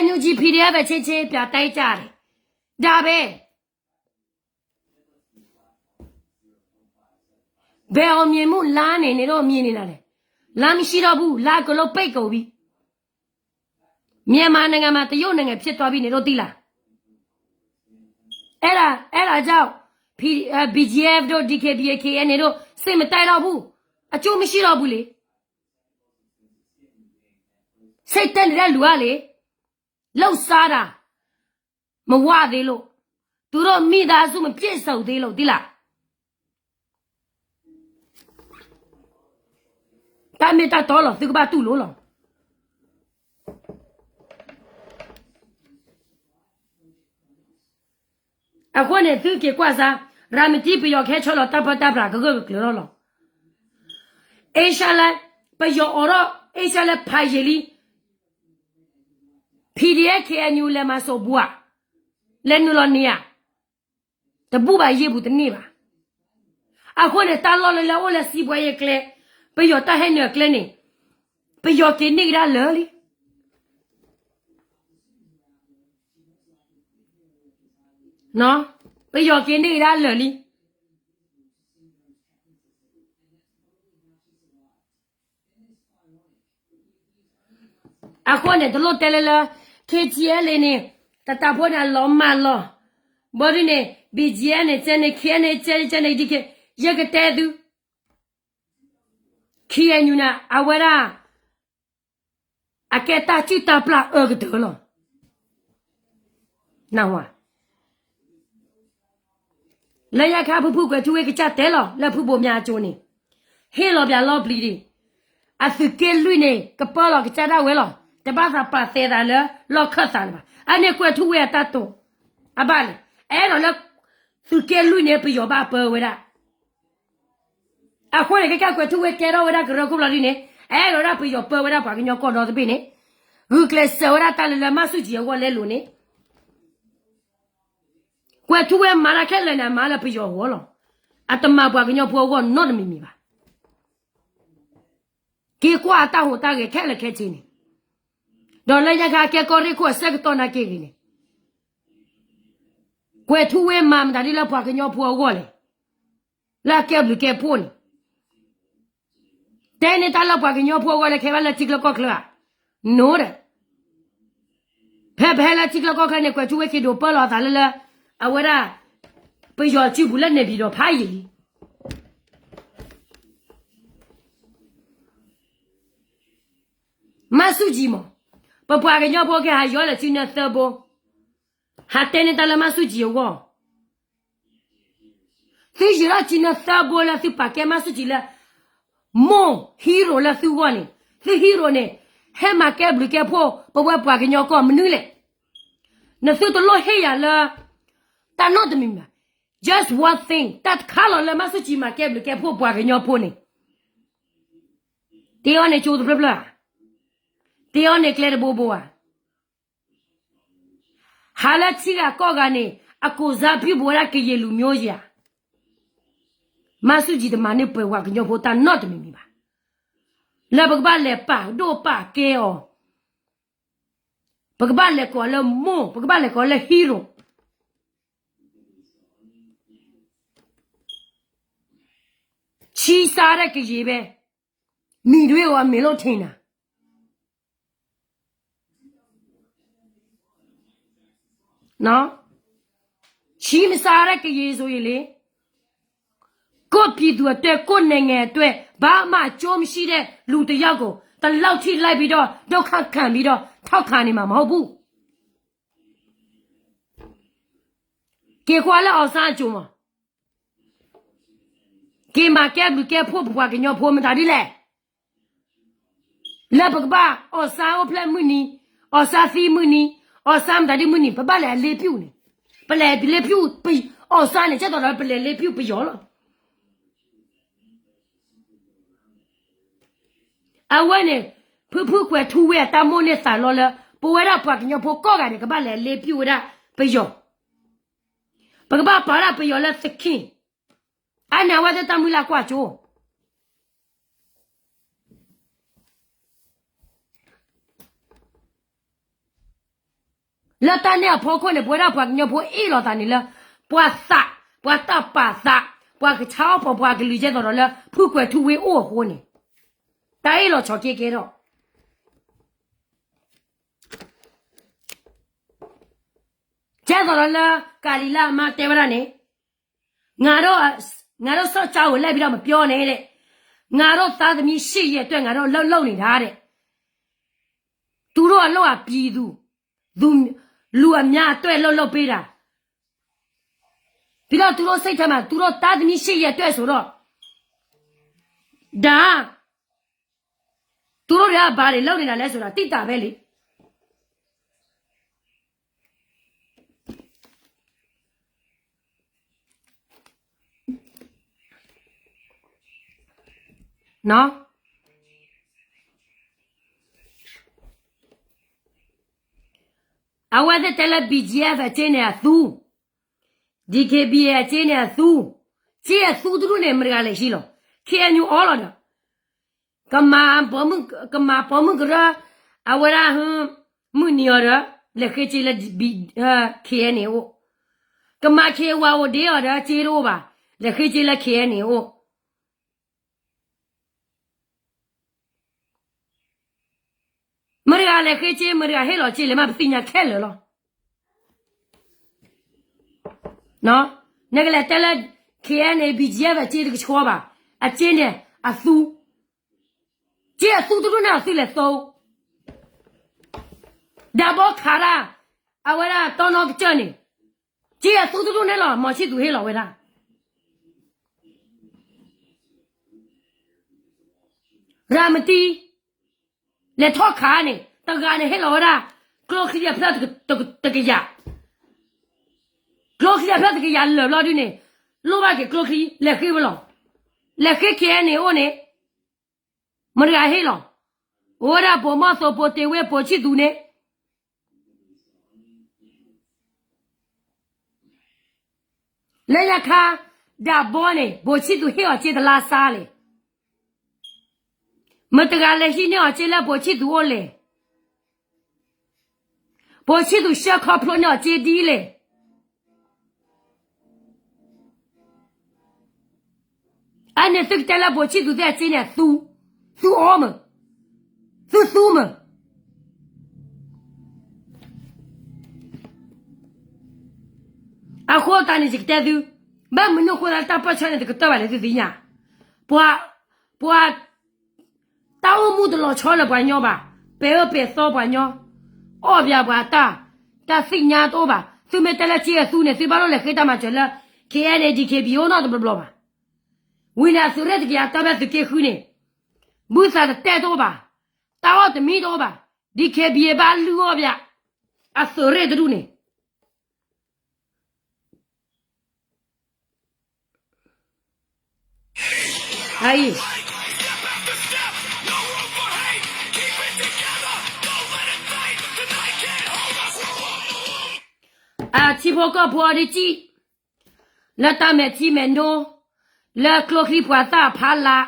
NUG PDF အချင်းချင်း ပြန်တိုက်ကြတယ်, ဒါပဲ. ဘယ်အောင်မြင်မှုလမ်းနေ နေတော့မြင်နေတာလဲ. လမ်းမရှိတော့ဘူး, လမ်းအကုန်လုံးပိတ်ကုန်ပြီ. မြန်မာနိုင်ငံမှာ တရုတ်နိုင်ငံဖြစ်သွားပြီ, နေတော့သိလား. အဲ့ဒါ, အဲ့ဒါကြောင့် P-, အဲ, BGF တို့ DKBA KNA တို့ စစ်မတိုက်တော့ဘူး, အကျိုးမရှိတော့ဘူးလေ. စိတ်တက်နေတဲ့လူကလေ, လှုပ်ရှားတာ မဝသေးလို့, သူတို့မိသားစု မပြည့်စုံသေးလို့, သိလား. တၢ်မ့ၢ်တၢ်တီလီၤ, သုကဘၣ်တူၢ်လိာ်လီၤ. အဃိန့ၣ် သုက့ၤကွၢ်စါ, ရၤမတံ ပယီၤကဟဲဆီလီၤတၢ်ပၢတၢ်ပြး ကဂၢၢ်ကကျၢၤထီၣ်လီၤ. အ့ရှါလၢ ပယီၤအိးထီၣ် အ့ရှါလၢဖးယံာ်လံ, PDF KNU လဲၤမၤစိးဘှး, လဲၤနုာ်လီၤန့ၢ်ဧါ, တဘူၣ်ဘၣ်ယံာ်ဘူးတန့ၢ်ဘၣ်. အဃိန့ၣ် တၢ်လီၢ်လၢလၢအိၣ်လၢစံးဘှါယဲၢ်ကျဲ, ပယီၤတၢ်ဟဲနုာ်အကျဲန့ၣ်, ပယီၤက့ၤန့ၢ်ကဒါလၢာ်လံ. ပယီၤက့ၤန့ၢ်ကဒါလၢာ်လံ. အဃိန့ၣ် တလိၣ်တဲလၢလၢ KTLA န့ၣ် တတၢ်ဖိန့ၣ် အလီၤမၢ်လီၤ. ဘီဒုန့ၣ် BGF န့ၣ် ကဲန့ၣ် KNA ကဲန့ၣ် ကဲန့ၣ် ဒ်ကဲ, ယကတဲသု, KNU န့ၣ် အဝဲဒၣ် အကဲတၢ်စုၣ်တၢ်ပျၢ်အၢကတၢၢ်လီၤ. နၢ်ဟူဧါ. လၢညါခါ ဖုဖုကွဲၤထူဝ့ကစၢ်တဲလီၤ လၢဖုဘိၣ်မၠးအစိၤန့ၣ်, ဟ့ၣ်လီၤပၠးလီပျံၤဒံး, အသုးက့လွံၢ်န့ၣ် ကပၢလီၤကစၢ်ဒၣ်ဝဲလီၤ. တဘၣ်သးပာ်သဲသးလၢလီၢ်ခၢၣ်သးန့ၣ်ဘၣ်. အန့ၣ်ကွဲၤထူဝ့အတၢ်တိာ်, အဘၣ်လဲၣ်. အဲၣ်ဒိးလၢ သုးက့လွံၢ်န့ၣ် ပယီၤဘၣ်ပၢဝဲဒၣ် အဃိန့ၣ် ခဲကၢ်ကွဲၤထူဝ့ကဲထီၣ်ဝဲဒၣ်ကရၢခိၣ်ဘျီဒ်န့ၣ်, အဲၣ်ဒိးဒၣ်ပယီၤပၢဝဲဒၣ်ပှၤကညီကီၢ်ဒီတဘ့ၣ်န့ၣ်, ဂုာ်ကျဲးစၢးဝဲဒၣ်တၢ်လၢလၢမၤဆူၣ်ကၠံအဂီၢ်လဲလိာ်န့ၣ်, ကွဲၤထူဝ့မၤတၢ်ခဲလၢာ်န့ၣ် အမၤလၢပယီၤအဂီၢ်လီၤ. အတမၤပှၤကညီဖိအဂီၢ်နီတမံၤမံၤဘၣ်. က့ၤကွၢ်အတၢ်ဟူးတၢ်ဂဲၤခဲလၢာ်ခဲဆ့န့ၣ်, ဒီးလၢညါခါကဲကီၢ်ရ့ၣ်ခိၣ်အဆၢကတီၢ်နာ်က့ဂ့ၤန့ၣ်, ကွဲၤထူဝ့မၤမတၤဒ်လၢပှၤကညီဖိအဂီၢ်လဲၣ်. လၢအကဲဘျုးကဲဖှိၣ်န့ၣ်, တဲန့ၢ်တၢ်လၢပှၤကညီဖိအဂီၢ်လၢခဲဘၣ်လၢထံချၢကီၢ်ချၢဧါ, နိဒီး, ဖဲပဟဲလၢထံချၢကီၢ်ချၢန့ၣ် ကွဲၤထူဝ့က့ၤဒိးပၢလီၤအသးလၢလၢ, အဝဲဒၣ်, ပယီၤစုပူၤလၢန့ၣ်ပၠံၤဒီးဖးယံာ်လံ. မၤဆူၣ်ကၠံမး, ပပှၤကညီဖိကဟးယီၤလၢစုနၢသၢဘိ, ဟးတဲန့ၢ်တၢ်လၢမၤဆူၣ်ကၠံအဂီၢ်, သုယံၤထီၣ်စုနၢသၢဘိလၢသုပာ်ကဲမၤဆူၣ်ကၠံလၢ, မိၢ် hero လၢသုဂီၢ်န့ၣ်, သု hero န့ၣ်, ဟဲမၤကဲဘျုးကဲဖှိၣ် ပဝဲပှၤကညီကီၢ်မနုၤလဲၣ်. နသုတလိၣ်ဟ့ၣ်ယၤလၢ တၢ်နီတမံၤမံၤဘၣ်. Just one thing, တၢ်တခါလီၤလၢမၤဆူၣ်ကၠံမၤကဲဘျုးကဲဖှိၣ်ပှၤကညီဖိန့ၣ်, တ့အီၤန့ၣ်ကၠိတဖျၢၣ်ဖျၢၣ်ဧါ, တ့အီၤန့ၣ်ကျဲတဘိဘိဧါ, ဟးလၢထံဂၤကီၢ်ဂၤန့ၣ် အကိးစါဖုၣ်ပဝဲဒၣ်ကယဲၢ်လူၤမိယဲၢ်ဧါ. မၤဆူၣ်ကၠံတမၤန့ၢ်ပှၤကညီဖိတၢ်နီတမံၤမံၤဘၣ်. လၢပကဘၣ်လဲၤပာ်ဒိၣ်ပာ်ကဲအီၤ, ပကဘၣ်လဲၤကိးလၢမိၢ်, ပကဘၣ်လဲၤကိးလၢ hero. ချံစါဒၣ်ကယံၤဘဲ, မံၤဒွဲၣ်အီၤအမ့ၢ်လိၣ်ထံနၤ ချံမစါဒၣ်ကယံၤစိၤအံၤလံ, ကိုယ့်ပြည်သူအတွက် ကိုယ့်နိုင်ငံအတွက် ဘာမှအကျိုးမရှိတဲ့ လူတစ်ယောက်ကို တလောက်ထိလိုက်ပြီးတော့ ဒုက္ခခံပြီးတော့ ထောက်ခံနေမှာ မဟုတ်ဘူး. က့ၤကွၢ်လၢ အောင်ဆန်း အစိၤမး, က့ၤမၤကဲဘျုးကဲဖှိၣ်ပပှၤကညီဖိမတၤဒ်လဲၣ်. လၢပကဘၣ် အောင်ဆန်း အိၣ်ဖျဲၣ်မုၢ်နံၤ, အောင်ဆန်း သံမုၢ်နံၤ, အောင်ဆန်း မတၤဒ်မုၢ်နံၤ ပဘၣ်လဲၤအလေးပြု န့ၣ်, ပလဲၤအလေးပြု အောင်ဆန်း န့ၣ် ကဲသိးဒီးပလဲၤအလေးပြု ပယီၤလီၤ. အဝဲန့ၣ် ဖုဖုကွဲၤထူဝ့ အတၢ်မိၣ်န့ၢ်သးလီလၢ ပဝဲဒၣ်ပှၤကညီဖိကိးဂၤန့ၣ် ကဘၣ်လဲၤအလေးပြု ဝဲဒၣ်ပယီၤ, ပကဘၣ်ပာ်ဒၣ်ပယီၤလၢသခ့ၣ်, အါန့ၢ်အဝဲသ့ၣ်တၢ်မုၢ်လၢ်ကွၢ်စိ လၢတၢ်န့ၣ်အဖီခိၣ်န့ၣ် ပဝဲဒၣ်ပှၤကညီဖိအ့ၣ်လိာ်သးန့ၣ်လၢ ပှၤသး, ပှၤတၢ်ပာ်သး, ပှၤကဆါအီၣ်ပှၤ ပှၤကလုာ် ကဲသိးဒီးလၢ ဖုကွဲၤထူဝ့အိၣ်အဃိန့ၣ်, တၢ်အ့ၣ်လိာ်ဆိးက့ကဲထီၣ် ကဲသိးဒီးလၢ ကၤလံၤလါအမါတဲဝဲဒၣ်န့ၣ်, ငါတို့, ငါတို့ စစ်ကြောင်းကို လိုက်ပြီးတော့ မပြောနဲ့တဲ့, ငါတို့ သားသမီး ရှစ်ရက်အတွက် ငါတို့ အလုပ်လုပ်နေတာတဲ့, သူတို့ အလုပ်က ပြည်သူ, သူ, လူအများအတွက် လုပ်လုပ်ပေးတာ, ပြီးတော့ သူတို့ စိတ်ထဲမှာ သူတို့ သားသမီး ရှစ်ရက်အတွက် ဆိုတော့, ဒါ သူတို့တွေက ဘာတွေ လုပ်နေတာလဲဆိုတာ သိတာပဲလေ. အဝဲသ့ၣ်တဲလၢ BGF အကျိၣ်န့ၣ်အသူ, DKBA အကျိၣ်န့ၣ်အသူ, ကျိၣ်အသူတဒူၣ်န့ၣ် မတၤတဂၤလဲၤဟံးလီၤ, KNU အီလီၤဒီး ကမၤပိာ်မုၣ်ကရၢ, အဝဲဒၣ် မုၢ်နံၤအီၤဒီး လဲၤဃ့ကျိၣ်လၢ KNA အိၣ်, ကမၤ KNU အိၣ်ဒ့အီၤဒီး ကျိၣ်တအိၣ်ဘၣ်, လဲၤဃ့ကျိၣ်လၢ KNA အိၣ်. မတၤတဂၤလဲၤဃ့ကျိၣ်, မတၤတဂၤဟ့ၣ်လီၤကျိၣ်လဲၣ်မး ပသ့ၣ်ညါခဲလၢာ်လီၤ. နကလဲၤတဲလၢ KNA BGF အကျိၣ်တကဆှီဘၣ်, အကျိၣ်န့ၣ်အသူ, ကျိၣ်အသူတဒူၣ်န့ၣ်အသူလဲၤသိ, ဒၣ်ဘီခးတၢ်, အဝဲဒၣ်တီနီကစၢၢ်န့ၣ်, ကျိၣ်အသူတဒူၣ်န့ၣ်လီၤ မီၤဆံၣ်သူးဟ့ၣ်လီၤဝဲဒၣ် ရၤမတံ လဲၤထီၣ်ခးန့ၣ် တဂၤန့ၣ်ဟ့ၣ်လီၤဝဲဒၣ် ကျိချံအဖျၢၣ်တကယၤ, ကျိချံအဖျၢၣ်တကယၤလၢာ်ဘျီဒုန့ၣ် လိၣ်ဘၣ်က့ၤကျိချံ လဲၤဃ့ဝဲလီၤ. လဲၤဃ့ KNA အိၣ်န့ၣ် မတၤတဂၤဟ့ၣ်လီၤ, အိၣ်ဝဲဒၣ်ပိာ်မီၢ်သိး ပိာ်တ့ၢ်ဝ့ ပိာ်ဆံၣ်သူးန့ၣ် လၢညါခါ ဒၣ်ဘီန့ၣ် ပိာ်ဆံၣ်သူးဟ့ၣ်အီၤစ့တလါစါလဲၣ်. မတၤတဂၤလဲၤဟံးန့ၢ်အီၤစ့လၢပိာ်ဆံၣ်သူးအိၣ်လဲၣ်. ပိာ်ဆံၣ်သူးဆှၢခီဖျိန့ၢ်အီၤစ့ဒ်လဲၣ်. အန့ၣ်သုကတဲလၢပိာ်ဆံၣ်သူးသ့ၣ်အစ့န့ၣ် သူ, သူအီမး, သူသူမး. အဃိသတးန့ၣ် ယကတဲသု, ဘၣ်မနုၤအဃိသတးလၢတၢ်ပၢၢ်ဆၢန့ၣ် တကတၢၢ်ဘၣ်လဲၣ်သုသ့ၣ်ညါ, ပှၤ, ပှၤ တၢ်အိၣ်မူတလီၤဆီလၢပှၤညီဘၣ်, ပဲာ်အၢပဲာ်သီပှၤညီ, အီၣ်ပၠးပှၤတၢ်, တၢ်သ့ၣ်ညါတအိၣ်ဘၣ်. သုမ့ၢ်တဲလၢစ့အသူန့ၣ် သုဘၣ်လိၣ်လဲၤဃ့တၢ်မၤစၢၤလၢ KNA DKBA အိၣ်နီတဘျီဘျီဘၣ်. ဝံၤန့ၣ်အသုးရ့ၣ်တကယၤတၢ်ဘၣ်သုးက့ဃုန့ၣ်, ဘုသးတတဲတအိၣ်ဘၣ်, တၢ်အီၣ်တမံတအိၣ်ဘၣ်, DKBA ဘၣ်လုၢ်အီၣ်ပၠး, အသုးရ့ၣ်တဒူၣ်န့ၣ် အံၤ, အထံဖိကီၢ်ဖိအီၤဒ်စံၣ်, လၢတၢ်မဲာ်ထံမဲာ်နိ, လၢကျိချံပှၤသၣ်အဖီလာ်,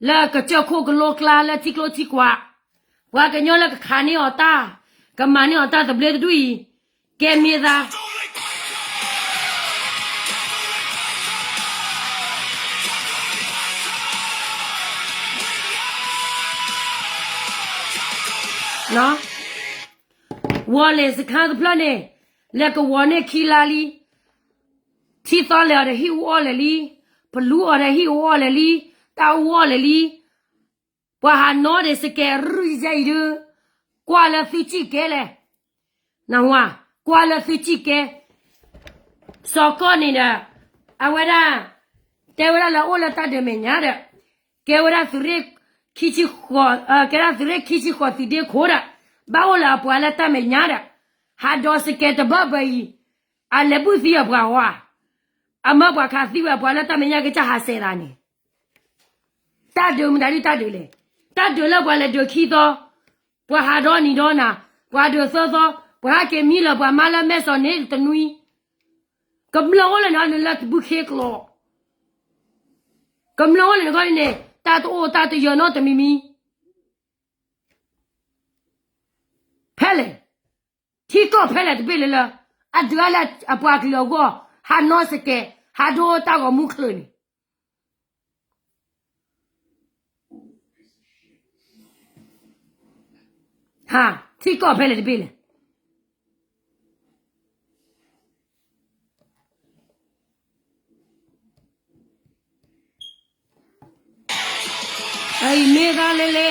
လၢကစၢၢ်ခိၣ်ကလိကျါ လၢထံကျိထံကွာ်, ပှၤကညီလၢကခးန့ၢ်အီၤတၢ်, ကမၤန့ၢ်အီၤတၢ်သဘျ့တဒူၣ်အံၤ, ကဲမ့ၢ်သး ဝီၤလ့ၤစခါတဖျၢၣ်န့ၣ် လဲၤကဝီၤန့ၢ်ခံလါလံ, ထံသီလဲၤအီၤဒီးဟံၣ်အူအီၣ်လဲၤလံ, ပလူအီၤဒီးဟံၣ်အူအီၣ်လဲၤလံ, တၢ်အူအီၣ်လဲၤလံ, ပှၤဟးနီၣ်ဒံးစကဲးရူၢ်ယဲအံၤဒုး, ကွၢ်လၢသုစံၣ်ကဲလဲၣ်, နဝၤ, ကွၢ်လၢသုစံၣ်ကဲ, စီၤကီၢ်န့ၣ်ဒီး, အဝဲဒၣ်, တဲဝဲဒၣ်လၢအိၣ်လၢတၢ်ဒုးမဲာ်ညါဒီး, ကဲဝဲဒၣ်သုးရ့ၣ်, ကဲဒၣ်သုးရ့ၣ်ခံဆံဃိးသုးဒ့ခိၣ်ဒီး, ဘၣ်အိၣ်လၢအပှၤလၢတၢ်မဲာ်ညါဒီး, ဟးဒီးစကဲးတဘၢဘၢအံၤ, အလဲၤဘူၣ်သံအပှၤဝါ, အမၢပှၤခးသံဝဲအပှၤလၢတၢ်မဲာ်ညါကစၢ်ဟးစဲးသးန့ၣ် တၢ်ဒုးမတၤဒုတၢ်ဒုးလဲၣ်, တၢ်ဒုးလၢပှၤလဲၤဒုးခံသီ, ပှၤဟးဒီနံၤဒီနၤ, ပှၤဒုးသၢသီ, ပှၤဟဲက့ၤမံလၢပှၤမါလၢမဲာ်စီၤန့ၣ်တနွံ, ကမျၢၢ်အိၣ်လၢနနလၢတဘုခ့ကျိာ်, ကမျၢၢ်အိၣ်လၢနဂီၢ်န့ၣ်, တၢ်တအိၣ်တၢ်တယၢၤနီတမံၤမံၤ, ဖဲလဲၣ်, ထံကီၢ်ဖဲလဲၣ်တဘ့ၣ်လၢလၢ, အဒုးအါလၢအပှၤကလုာ်အဂီၢ်, ဟးနီၣ်စကဲး, ဟးဒိတၢ်ဂီၤမူချုးန့ၣ် ထံကီၢ်ဖဲလဲၣ်တဘ့ၣ်လဲၣ်. အံၤမ့ၢ်ဂၤလဲလဲ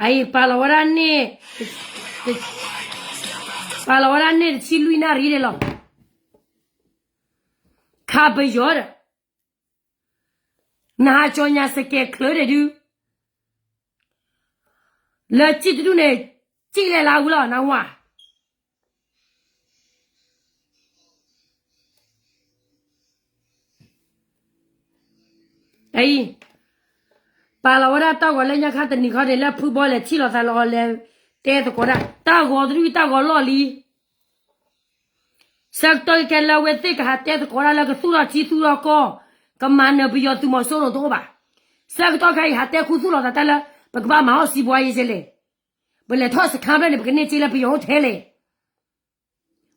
အံၤပာ်လီၤဝဲဒၣ်န့ၣ်, ပာ်လီၤဝဲဒၣ်န့ၣ်တဆံလွံၢ်နၣ်ရံၣ်န့ၣ်လီၤ. ခးပယီၤဒီး နဟးကၠီညါစကဲးချၢဒဲးဒု, လၢစံၣ်တဒူၣ်န့ၣ်, စံၣ်လဲၤလၢဝံၤလီၤ နဝၤ. အံၤ, ပာ်လီၤဝဲဒၣ်တၢ်ဂီၤလၢညါခါတနံၤခီန့ၣ် လၢဖုဘီလဲၤထံၣ်လိာ်သးလၢအီၤလဲၤတဲသကိးဒၣ်, တၢ်ဂီၤတဒူၣ်တၢ်ဂီၤလီၢ်လံ. ဆၢကတီၢ်ခဲလၢာ်အဝဲသ့ၣ်ကဟးတဲသကိးဒၣ်လၢကသူၣ်ထီၣ်ထံသူၣ်ထီၣ်ကီၢ်, ကမၤနၢၤပယီၤသုးမီၤစိရိၤတအိၣ်ဘၣ်. ဆၢကတီၢ်ခဲအံၤဟးတဲခူသူၣ်လိာ်သးတၢ်လၢ ပကဘၣ်မၤအီၣ်စံးဘှါယဲၢ်လဲၣ်, ပလဲၤထီၣ်စခါဖျၢၣ်န့ၣ် ပကန့ၢ်စ့လၢပယီၤအိၣ်ထဲလဲၣ်,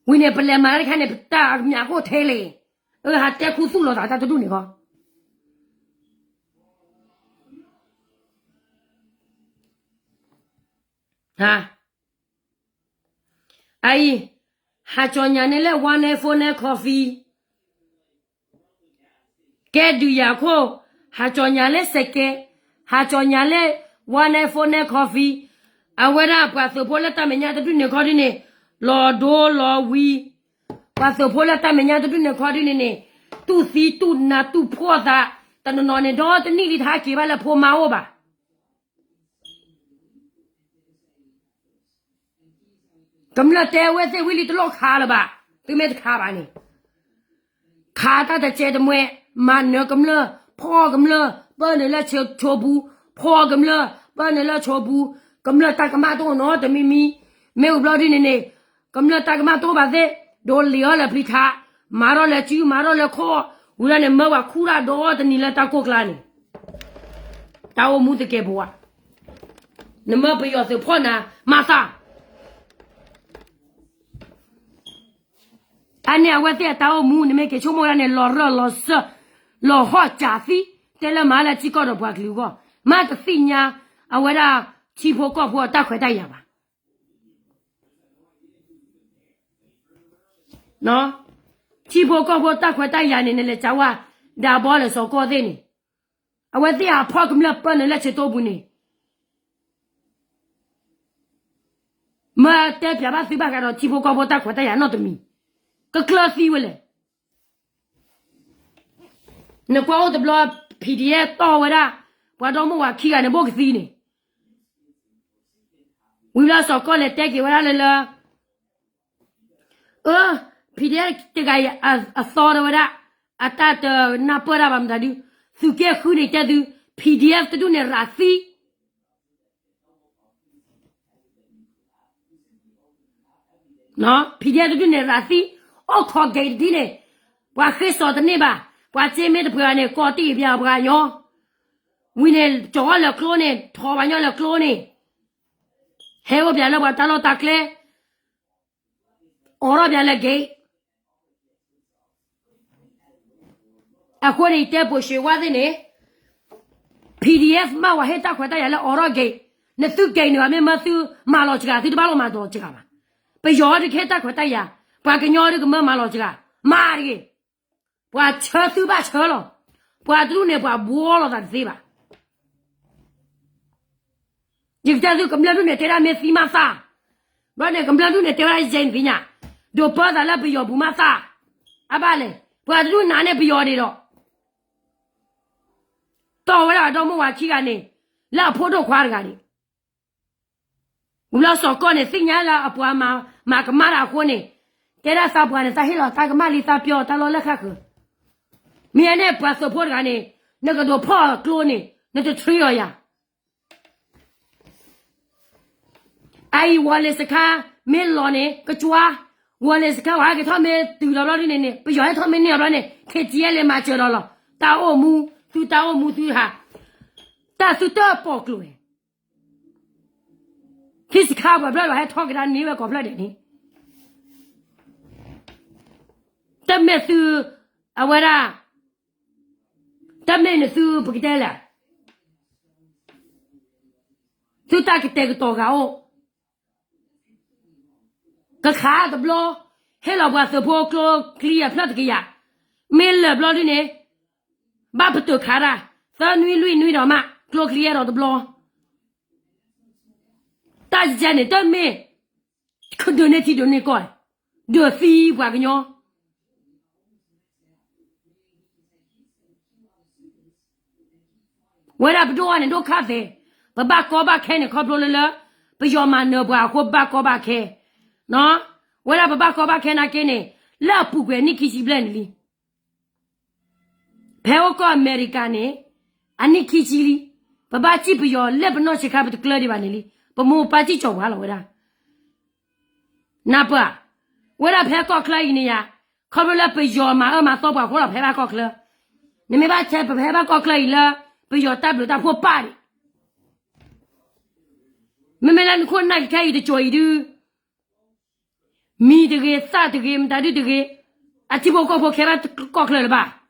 ဝံၤန့ၣ် ပလဲၤမၤတၢ်တခါန့ၣ် ပတၢ်အကမၠးကအိၣ်ထဲလဲၣ်, အဟးတဲခူသူၣ်လိာ်သးတၢ်တဒူၣ်န့ၣ်ဃီ အံၤ, ဟးကၠီညါန့ၣ်လၢ one nine four nine coffee, ကဲဒုးယၤခိၣ်, ဟးကၠီညါလၢစကဲး, ဟးကၠီညါလၢ one nine four nine coffee, အဝဲဒၣ်ပှၤသုးဖိလၢတၢ်မဲာ်ညါတဒူၣ်န့ၣ်ခီဒုန့ၣ်, လီၤဒိလီၤဝံၤ, ပှၤသုးဖိလၢတၢ်မဲာ်ညါတဒူၣ်န့ၣ်ခီဒုန့ၣ်န့ၣ်, တူၢ်သံတူၢ်နးတူၢ်ဖှီၣ်သး, တနီၤနီၤန့ၣ် ဒီတနံၣ်လံတဟးက့ၤဘၣ်လၢဖိမါအိၣ်ဘၣ်. ကမျၢၢ်တဲဝဲသ့ၣ်ဝံၤလံတလိၣ်ခးလၢၤဘၣ်, သုမ့ၢ်တခးဘၣ်န့ၣ်, ခးတၢ်တစဲးတမှဲ, မၤနၢၤကမျၢၢ်, ဖီၣ်ကမျၢၢ်, ပၢနုာ်လၢဆိပူၤ, ဖီၣ်ကမျၢၢ်, ပၢနုာ်လၢဆိပူၤ, ကမျၢၢ်တၢ်ကမၣ်တအိၣ်နီတမံၤမံၤ, မ့ၢ်ဝံၤဘျီဒ်န့ၣ်န့ၣ်, ကမျၢၢ်တၢ်ကမၣ်တအိၣ်ဘၣ်သ့ၣ်, ဒိးလံၤအီၤလၢပျံၤထး, မၤထီၣ်လၢစု မၤထီၣ်လၢခီၣ်, ဝံၤလီၤန့ၣ် မၢပှၤခူၣ်တၢ်ဒီတနံၤလၢတၢ်ကိၢ်ကျါန့ၣ်, တၢ်အိၣ်မူတကဲဘိဧါ, နမၢပယီၤသုးဖီၣ်နၤ, မၤသး အန့ၣ်အဝဲသ့ၣ်အတၢ်အိၣ်မူ နမ့ၢ်က့ၤဆိကမိၣ်ဝဲဒၣ်န့ၣ် လီၤရၢၢ်လီၤစၢၢ်, လီၤဟီၣ်စၢ်သံ, တဲလၢမၤလၢထံကီၢ်ဒီးပှၤကလုာ်အဂီၢ်, မ့ၢ်တသ့ၣ်ညါ, အဝဲဒၣ်, ထံဖိကီၢ်ဖိအတၢ်ခွဲးတၢ်ယာ်ဘၣ်. ထံဖိကီၢ်ဖိတၢ်ခွဲးတၢ်ယာ်န့ၣ် နလဲၤကးဝါ, ဒၣ်ဘီလၢစီၤကီၢ်သ့ၣ်န့ၣ်, အဝဲသ့ၣ်ဟးဖီၣ်ကမျၢၢ်ပၢနုာ်လၢဆိတိပူၤန့ၣ် မ့ၢ်တဲပၠးဘၣ်သုဘၣ်ဃးဒီး ထံဖိကီၢ်ဖိတၢ်ခွဲးတၢ်ယာ်နီတမံၤ, ကကျၢၢ်သံဝဲလဲၣ်. နကွၢ်အိၣ်တဘျီ PDF တီၢ်ဝဲဒၣ် ပှၤဒီမိၢ်ဝၤခံဂၤန့ၣ် ဘိၣ်ကသံန့ၣ်, ဝံၤဘျီစီၤကီၢ်လဲၤတဲက့ၤဝဲဒၣ်လၢလၢ အၢ, PDF တဂၤအံၤ အသီဒီးဝဲဒၣ်, အတၢ်တနၢ်ပၢၢ်တၢ်ဘၣ်မတၤဒု, သုးက့ဃုန့ၣ်တဲသု, PDF တဒူၣ်န့ၣ်ရးသံ. PDF တဒုန့ၣ်ရၤသံ, အိၣ်ခိး gate တထံၣ်န့ၣ်, ပှၤဃ့စိာ်တန့ၢ်ဘၣ်, ပှၤစ့မ့ၢ်တပှဲၤဘၣ်န့ၣ် ကိးတ့ၢ်ပှၤပှၤကညီ, ဝံၤန့ၣ် ကၠီၤအီၤလၢကျိန့ၣ် ထီၣ်ပှၤညီလၢကျိန့ၣ်, ဟဲအိၣ်ပၠးလၢပှၤတၢ်လီၢ်တၢ်ကျဲ, အိးထီၣ်ပၠးလၢ gate အဃိန့ၣ် ယတဲပိာ်ရှဲဝါသ့ၣ်န့ၣ်, PDF မ့ၢ်ဝဲဟ့ၣ်တၢ်ခွဲးတၢ်ယာ်လၢအိးထီၣ် gate, နသု gate န့ၣ်ဘၣ်မ့ၢ်မၢသုမၤလီၤစှၤ သုတဘၣ်လိၣ်မၤလီၤစှၤဘၣ်. ပယီၤဒုးကဟ့ၣ်တၢ်ခွဲးတၢ်ယာ်, ပှၤကညီဒုးကမၢမၤလီၤစှၤ, မၤတဂ့ၤ. ပှၤဆၢသုဘၣ်ဆၢလီၤ, ပှၤတဒူၣ်န့ၣ် ပှၤဘှီလီၤသးတသ့ဘၣ်. ယကတဲသုကမျၢၢ်ဒူၣ်န့ၣ်တဲဒၣ်မ့ၢ်သံမးသး, ဘျီန့ၣ်ကမျၢၢ်ဒူၣ်န့ၣ်တဲဝဲဒၣ်ယဲနသ့ၣ်ညါ, ဒိးပၢသးလၢပယီၤပူၤမးသး, အဘၣ်လဲၣ်, ပှၤတဒူၣ်နၤန့ၣ်ပယီၤဒၣ်ဒီး, တီၢ်ဝဲဒၣ်အဒီမိၢ်ဝၤခံဂၤန့ၣ်, လၢအဖိဒိၣ်ခွါတဂၤန့ၣ် ဝံၤလီၤစီၤကီၢ်န့ၣ် သ့ၣ်ညါလၢအပှၤမၤကမၣ်တၢ်အဃိန့ၣ်, တဲဒၣ်သးပှၢ်န့ၣ် သးဟ့ၣ်လီၤတၢ်ကမၣ်လံ သးပျီတၢ်လီၢ်လၢဃၣ်ဃၢၤ, မ့ၢ်အန့ၣ်ပှၤသုးဖိတဂၤန့ၣ်, နကဒိးဖီၣ်ကျိန့ၣ် နတထြံအီၤယၤ, အအံၤ ဝီၤလ့ၤစခါ မ့ၢ်လီၤန့ၣ် ကကွၢ်, ဝီၤလ့ၤစခါ ပှၤဟဲက့ၤထီၣ်မ့ၢ်တုၤလီၤဘျီဒ်န့ၣ်န့ၣ် ပယီၤဟဲထီၣ်မ့ၢ်န့ၢ်အီၤဘျီန့ၣ် KTLA မၤစၢၤဒီးလီၤ, တၢ်အိၣ်မူ, သုတၢ်အိၣ်မူသုဟး, တၢ်သုတၢ်ပိာ်ကျိၤဝဲ ထံၣ်စခါပှၤဖျၢၣ်ဒီးဟဲထီၣ်ကဒါန့ၢ်ဝဲကိးဖျၢၣ်ဒဲးန့ၣ်, တမ့ၢ်သု, အဝဲဒၣ်, တမ့ၢ်နသုပကတဲလဲၣ်, သုတၢ်ကတဲာ်ကတီၤဂၤအိၣ်, ကခးတဘျီ, ဟ့ၣ်လီၤပှၤသုးဖိကျိချံအဖျၢၣ်တကယၤ, မ့ၢ်လၢာ်ဘျီဒ်န့ၣ်, ဘၣ်ပတုာ်ခးတၢ်, သၢနွံလွံၢ်နွံဒီးမး ကျိချံအဲၣ်ဒိးတဘျီ တၢ်ကကဲန့ၣ် တမ့ၢ်, ဒုးန့ၢ်ထံဒုးန့ၢ်ကီၢ်, ဒုးသံပှၤကညီ, ဝဲဒၣ်ပဒိၣ်အီၤန့ၣ် ဒိၣ်ခါသဲး, ပဘၣ်ကီဘၣ်ခဲန့ၣ် ခီဖျိလၢလၢ, ပယီၤမၤနၢၤပှၤအဃိပဘၣ်ကီဘၣ်ခဲ, ဝဲဒၣ်ပဘၣ်ကီဘၣ်ခဲနာ်က့န့ၣ်, လၢအပူၤကွံာ်နံၣ်ခံဆံဘျဲၣ်န့ၣ်လံ ဖဲအိၣ်ကီၢ်အမဲရကၤန့ၣ်, အနံၣ်ခံဆံလံ, ပဘၣ်စံၣ်ပယီၤလၢပနီၢ်ဆံးခါပတကျၢဒံးဘၣ်န့ၣ်လံ, ပမိၢ်ပၢ်စံၣ်ကၠီၤပှၤလီၤဝဲဒၣ်, နၢ်ပၢၢ်, ဝဲဒၣ်ဖဲကီၢ်ချၢအံၤန့ၣ်ယါ, ခီဖျိလၢပယီၤမၤအၢမၤသီပှၤအဃိဒီးဖဲဘၣ်ကီၢ်ချၢ, နမ့ၢ်ဘၣ်ဆဲးပဖဲဘၣ်ကီၢ်ချၢအံၤလၢ, ပယီၤတၢ်ဘျုးတၢ်ဖှိၣ်ပၢ်ဒံး မ့မ့ၢ်လၢနခိၣ်နၢ်ကခဲအံၤတစိၤအံၤဒုး, မံၤတဂ့ၤ, သၣ်တဂ့ၤ, မတၤဒုတဂ့ၤ, အထံဖိကီၢ်ဖိခဲဘၣ်ကီၢ်ချၢလၢၤဘၣ်.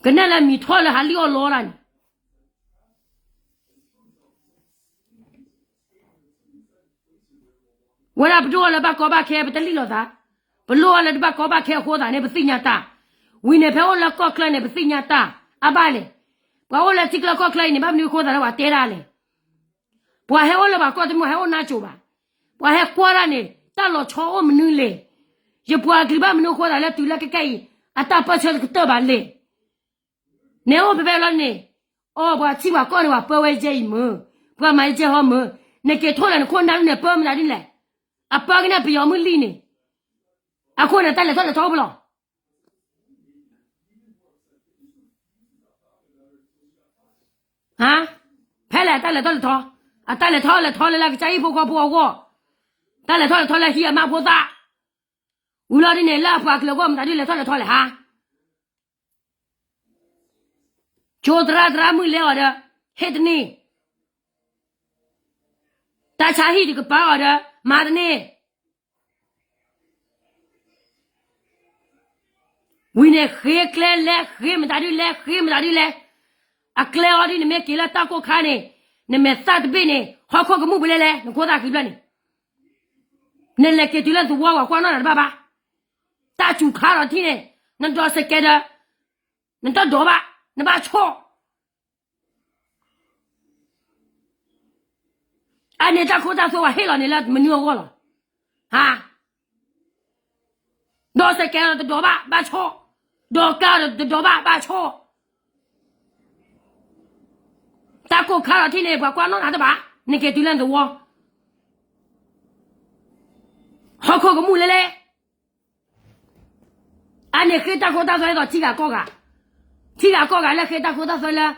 ကနဲၣ်လၢမံၤထီၣ်လၢဟးလံၣ်အီၣ်လီတၢ်န့ၣ် ဝဲဒၣ်ပဒိၣ်အီၤလၢဘၣ်ကီဘၣ်ခဲ ပတလံၣ်လိာ်သး, ပလိၣ်အီၤလၢတဘၣ်ကီဘၣ်ခဲအဃိသးန့ၣ် ပသ့ၣ်ညါတၢ်, ဝံၤန့ၣ်ဖဲအိၣ်လၢကီၢ်ချၢန့ၣ် ပသ့ၣ်ညါတၢ်, အဘၣ်လဲၣ်, ပှၤအိၣ်လၢထံချၢကီၢ်ချၢအံၤန့ၣ် ဘၣ်မနုၤအဃိသးလၢပှၤတဲဒၣ်လဲၣ်. ပှၤဟဲအိၣ်လၢပှၤကီၢ်တမ့ၢ်ဟဲအိၣ်နါစိၤဘၣ်. ပှၤဟဲကွၢ်ဒၣ်န့ၣ် တၢ်လီၤဆီအိၣ်မနုၤလဲၣ်. ယပှၤကလုာ်ဘၣ်မနုၤအဃိသးလၢတုၤလၢခဲကနံၣ်အံၤ အတၢ်ပၢဆှၢတကတၢၢ်ဘၣ်လဲၣ်. နအိၣ်ဖဲဖဲလီၤန့ၣ်, အိၣ်ပှၤထံၣ်ပှၤကီၢ်န့ၣ် ပှၤပၢဝဲယဲအံၤမုၢ်, ပှၤမၤယဲဟီမုၢ်, နက့ၤထိၣ်လၢနခိၣ်နၢ်ဒုန့ၣ် ပၢမတၤဒ်လဲၣ်. အပၢကနဲၣ်ပယီၤမုၢ်လံန့ၣ်, အဃိန့ၣ် တၢ်လဲၤထီၣ်လဲၤထီအိၣ်ပလီၢ် ဖဲလဲၣ်တၢ်လဲၤထီၣ်လဲၤထီ, အတၢ်လဲၤထီၣ်လဲၤထီလၢလၢကစၢ်ဟံၣ်ဖိဃီဖိအဂီၢ်, တၢ်လဲၤထီၣ်လဲၤထီလၢဟံၣ်အမါဖိသၣ်, ဝံၤလီၤဒ်န့ၣ် လၢအပှၤကလုာ်အဂီၢ်မတၤဒုလဲၤထီၣ်လဲၤထီလဲၣ်ဟါ. ကၠိသရၣ်သရၣ်မုၣ်လဲၤအီၤဒီး, ဟ့ၣ်တန့ၢ်, တၢ်ဆါဟံၣ်တကပၤအီၤဒီး, မၤတန့ၢ် ဝံၤန့ၣ်ဃ့ကျဲလဲၤ, ဃ့မတၤဒုလဲၤ, ဃ့မတၤဒုလဲၤ, အကျဲအီၤဒ်န့ၣ် မ့ၢ်က့ၤလၢတၢ်ကိၢ်ခါန့ၣ်, နမဲာ်သၣ်တဘ့ၣ်န့ၣ် ဟီၣ်ခိၣ်ကမူၣ်ပလဲလဲၣ် နခိၣ်သၣ်ဃံဘျီန့ၣ်, နလဲၤက့ၤတုၤလၢသဝီပှၤကွၢ်နီၣ်နၤတဘၣ်ဘၣ်. တၢ်စူၤခါထီၣ်ထံၣ်န့ၣ်, နဒိးစဲးကဲဒီး, နတဒိးဘၣ်, နဘၣ်ဆီၣ် အန့ၣ်တၢ်ခိတၢ်သွဲဝဲဟ့ၣ်လီၤန့ၣ်လၢမနုၤအဂီၢ်လီၤ. ဟါ, ဒိးစဲးကဲဒီးတဒိးဘၣ် ဘၣ်ဆီၣ်, ဒိးကါဒီးတဒိးဘၣ် ဘၣ်ဆီၣ်, တၢ်ကိၢ်ခါထီၣ်ထံၣ်န့ၣ် ပှၤကွၢ်နီၣ်နၤတဘၣ်, နက့ၤတုၤလၢနသဝီ ဟီၣ်ခိၣ်ကမူၣ်လဲလဲၣ်. အန့ၣ်ဃ့တၢ်ခိတၢ်သွဲဒီးထံဂၤကီၢ်ဂၤ, ထံဂၤကီၢ်ဂၤလၢဃ့တၢ်ခိတၢ်သွဲလၢ,